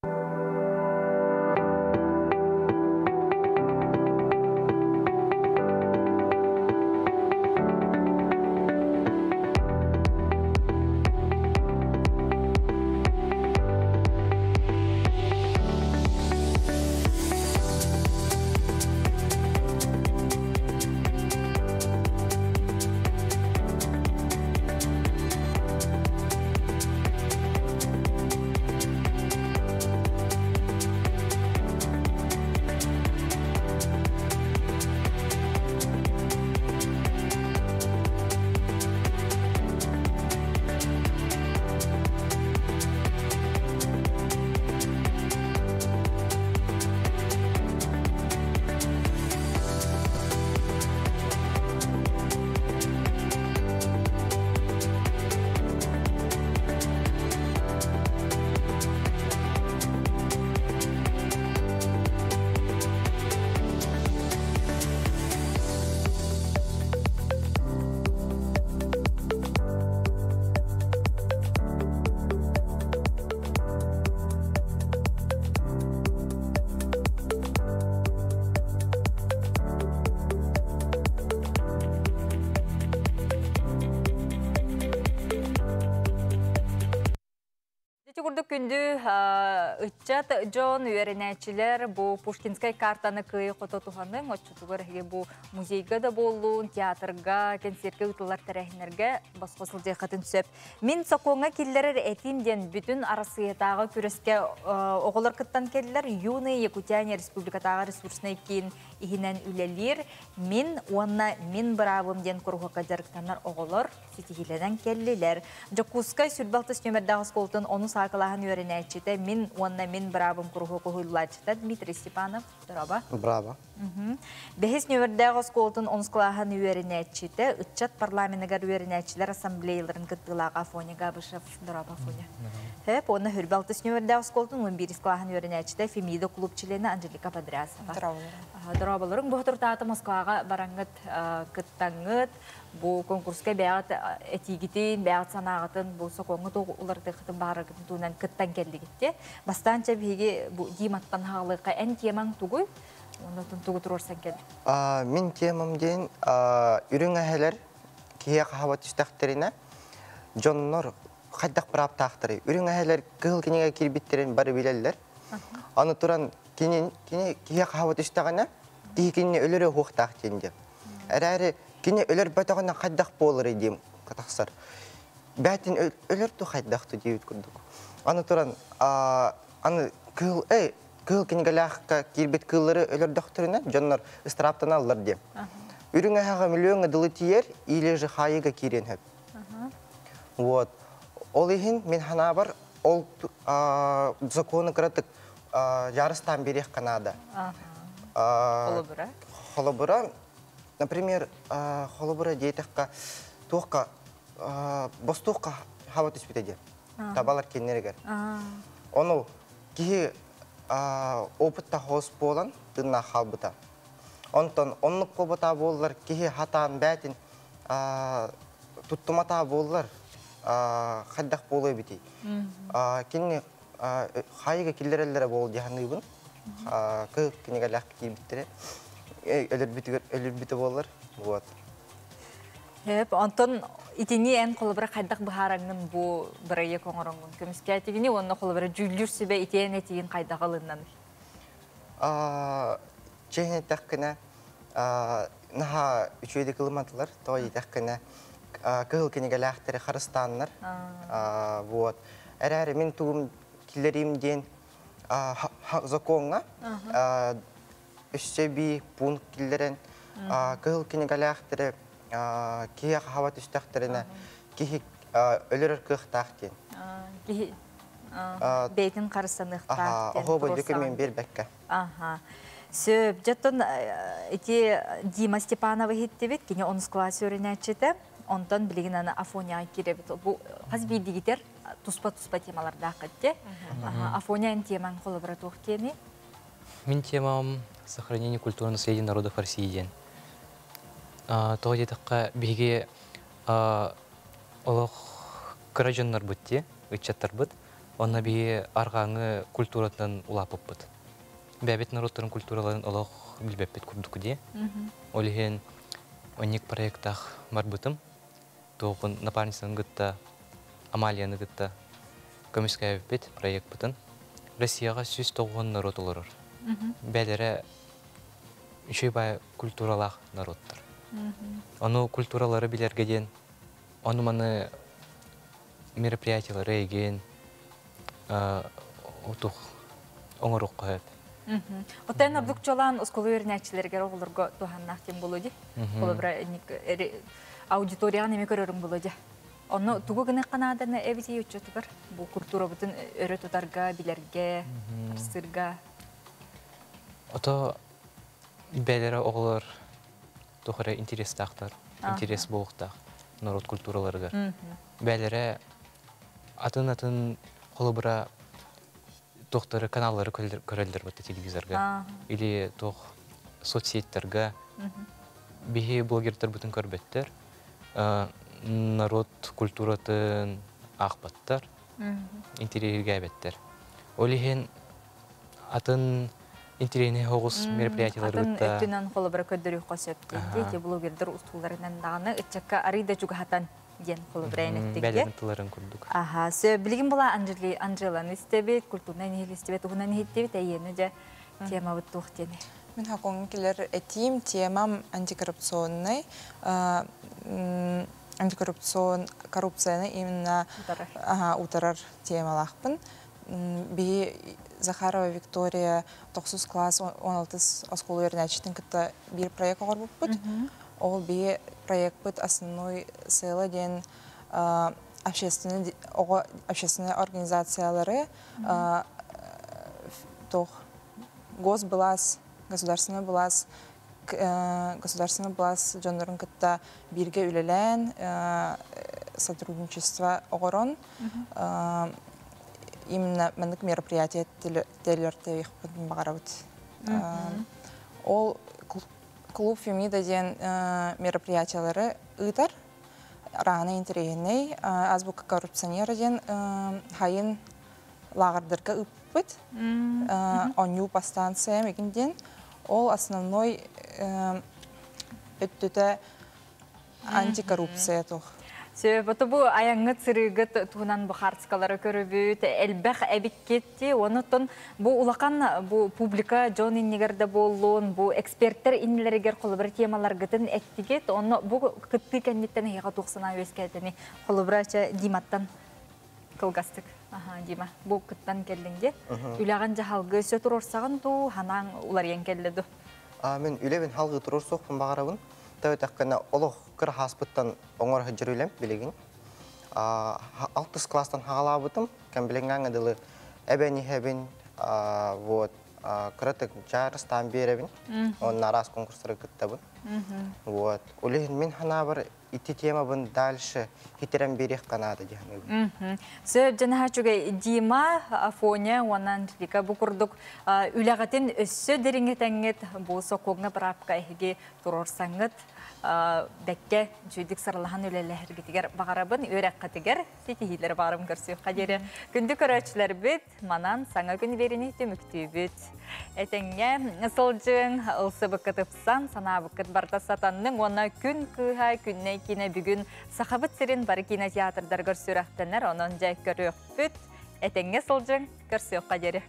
Ити курдук күндү ыччат дьон, үөрэнээччилэр бу Пушкинскай картаны кыайы хото туһаныҥ, оччотугар эһиги бу музейга да буоллун, театрга, кэнсиэркэ ыытыллар тэрээһиннэргэ босхо сылдьыаххытын сөп. Мин сокуоҥҥа киллэрэр этиим диэн бүтүн Арассыыйатааҕы күрэскэ оҕолор кыттан кэллилэр. Юные Якутяне республикатааҕы ресурснай киин иһинэн үлэлиир Мин уонна мин быраабым диэн куруһуокка дьарыктанар оҕолор ситиһиилэнэн кэллилэр. Дьокуускай 26 нүөмэрдээх оскуолатын онус А кылааһын клаһын үөрэнээччитэ, Мин уонна мин быраабым куруһуок уһуйуллааччыта Дмитрий Степанов. Дороба. Браво. Бэһис нүөмэрдээх оскуолатын онус клаһын үөрэнээччитэ, ыччат парламеныгар үөрэнээччилэр ассамблеяларын кыттыылааҕа Афоня Габышев. Дороба, Афоня. Хөп, уонна хүрбэ алтыс нүөмэрдээх оскуолатын 11 клаһын үөрэнээччитэ Фемида клуб чилиэнэ Анжелика Подрясова. Дорооболоруҥ. Бу соторутааҕыта Москваҕа бараҥҥыт кыттаҥҥыт, бу конкурска бэйэҕит этиигитин, бэйэҕит санааҕытын, бу сокуоҥҥа туох уларытыаххытын баҕараргытын туһунан кыттан кэллигит дии. Бастаан чэ биһиги бу Диматтан хаалыахха эн темаҥ тугуй? Оннотун тугу туруорсан кэллиҥ? Мин темам диэн үрүҥ эһэлэр киһиэхэ хаба түстэхтэринэ дьоннор хайдах бырааптаахтарый? Үрүҥ эһэлэр кыһыл кинигэ киирбиттэрин бары билэллэр. Аны туран кини кини киһиэхэ хаба түстэҕинэ киһи кинини өлөрүө уһуохтаах диэн диэн. Эрээри кини өлөрбөтөҕүнэ хайдах буоларый диэн тахсар. Бээтин өлөр ту хайдах ту диэбит курдук. Аны туран аны кыыл эй кыыл кинигэлээххэ киирбит кыыллары өлөрдөхтөрүнэ дьоннор ыстырааптаналлар диэн. Үрүҥ эһэҕэ миллиоҥҥа дылы тиийэр или же хаайыыга киириэн сөп. Вот. Ол иһин мин ханаабар ол закону кыратык жарыстаан биэриэххэ наада. Холобура? Холобура, например, холобура диэтэххэ, туохха бостуохха хаба түспүтэ диэн. Табалар кинилэригэр. Ону киһи опытта хоос буолан тыыннаах хаалбыта. Онтон оннук буолбатаа буоллар киһи хатаан бээтин туттуматаа буоллар хайдах буолуо эбитий? Кини хайыга киллэрэллэрэ буол дии саныыбын. Кы кинигэлээх киирбиттэрэ. Өлөрбүтүгэр өлөрбүтэ буоллар. Вот. Хөп, онтон итини эн холобура хайдах быһаараҥҥын бу бырайыак оҥороҥҥун көмүскээтигини уонна холобура дьүүллүүр сүбэ итиэн этиин хайдах ылыннаный? Чиһин эттэххинэ, наһаа үчүгэйдик ылымматылар. Тоҕо диэтэххинэ, кыһыл кинигэлээхтэри харыстааннар. Вот. Эрээри мин тугум киллэриим диэн закоҥҥа өссө эбии пункт киллэрэн кыһыл кинигэлээхтэри киһиэхэ хаба түстэхтэринэ киһи өлөрөр кыахтаах диэн. Киһи бэйэтин харыстаныахтаах диэн. Оһо документ биэрбэккэ. Аха. Сөп. Дьоттон ити Дима Степанова иһиттибит, кини онус класс үөрэнээччитэ. Онтон билигин аны Афоняҕа киирэбит. Бу хас биирдигитер туспа-туспа темалардаах те. Афоня эн темаң холобура туох диэни? Мин темам сохранение культурного наследия народов России диэн. Тоҕо диэтэххэ, биһиги олох кыра дьоннорбут дии, ыччаттарбыт. Онно биһи арҕааҥы культуратынан улааппыппыт. Бэйэбит норуоттарын культураларын олох билбэппит курдук дии. Ол иһин онник проектаах барбытым. Туохпун напарницаны кытта, Амалияны кытта көмүскээбиппит проекпытын. Россияҕа 190 норуот олорор. Бээлэрэ үчүгэй баай культуралаах норуоттар. Ону культуралары билэргэ диэн, ону маны мероприятиялары эйгин тух оҥоруохха сөп. Оттон ордук чолаан оскуола үөрэнээччилэригэр оҕолорго туһаннаах диэн буолуо дии. Холобура, аудиторияҕа неме көрөрүҥ буолуо дии. Онно тугу гыныахха нааданы эбитий уччутугар бу культурабытын өрө тутарга, билэргэ, харыстыырга? Ото бээлэрэ оҕолор туох эрэ интерестаахтар, интерес буолуохтаах норуот культураларыгар. Бээлэрэ атын-атын холобура туохтары каналлары көрөллөр бутта телевизорга или туох соцсетьтарга биһи блогердарбытын көрбөттөр народ культуратын аахпаттар интэриэһиргээбэттэр ол иһин атын интэриэһинэй соҕус мероприятиялары атын өттүнэн холобура көрдөрүөххэ сөп диэн блогердар устууларынан даҕаны ыччакка арый да чугаһатан диэн холобурайан эттиги. Бэлэм тылларын курдук. Аха, сөп. Билигин була Анжели Анжеланы истэбит, культурнай нэһилиэстибэ туһунан иһиттибит, эйиэни дьэ темабыт туох диэни. Мин хакоҥҥа кэлэр этиим темам антикоррупционный антикоррупцион коррупцияны именно утарар темалаахпын. Биһи Захарова Виктория тохсус класс 16 оскуола үөрэнээччитин кытта биир проект оҥорбуппут. Ол биһи проекпыт основной сыала диэн общественный оҕо общественный организациялары туох госбылаас государственный былаас государственный былаас дьоннорун кытта бииргэ үлэлээн сотрудничество оҕорон именно маннык мероприятие теллэртэйихпин баҕарабыт. Ол клуб Фемида диэн мероприятиялары ыытар рано интэриэһинэй азбука коррупционера диэн хайын лааҕырдарга ыыппыт оонньуу по станциям игин диэн ол основной өттүтэ антикоррупция туох. Сөп, бу айаңҥыт сырыыгыт туһунан бу хаарцкалары көрүбүт, элбэх эбиккит, онутун бу улахан бу публика дьон иннигэр да буоллун, бу эксперттер иннилэригэр холобура темаларгытын эттигит, онно бу кыттыы кэнниттэн эһиэхэ туох санаа үөскээтини холобура Диматтан кылгастык. Аха, Дима, бу кыттан кэллиҥ де. Үлэҕин дьаһалгы өссө туруорсаҕын дуу, ханаан уларыйан кэллэ ду? Мин үлэбин халгы туруорсуохпун баҕарабын. Тэбэтэххинэ олох кыра хааспыттан оҥоро сылдьар үлэм билигин. Алтыс класстан хаҕалаабытым, кэм билиҥҥээҥҥэ дылы эбэн иһэбин, вот кыратык дьаарыстаан биэрэбин, уонна араас конкурстары кыттабын. Вот. Ол иһин мин ханаабар ити темабын дальше хитерэн биэриэххэ наада диэн. Сөп дьанаһа үчүгэй Дима, Афоня уонна Анжелика бу курдук үлэҕитин өссө дириҥэтэҥҥит бу сокуоҥҥа быраапка эһиги туруорсаҥҥыт бэккэ үчүгүйдүк сарылаһан үлэлэһэргитигэр баҕарабын үөрэххитигэр ситиһиилэри баҕарабын көрсүөххэ диэри күндү көрөөччүлэрбит манан саҥа күн биэриини түмүктүүбүт этэҥҥэ сылдьыҥ ылсыбыккыт ыпсан санаабыккыт барыта сатанныҥ уонна күн кыыһа күннэй киинэ бүгүн Сахабыт сирин бары кинотеатрдарыгар сүрэхтэнэр онон дьэ көрүөхпүт этэҥҥэ сылдьыҥ көрсүөххэ диэри.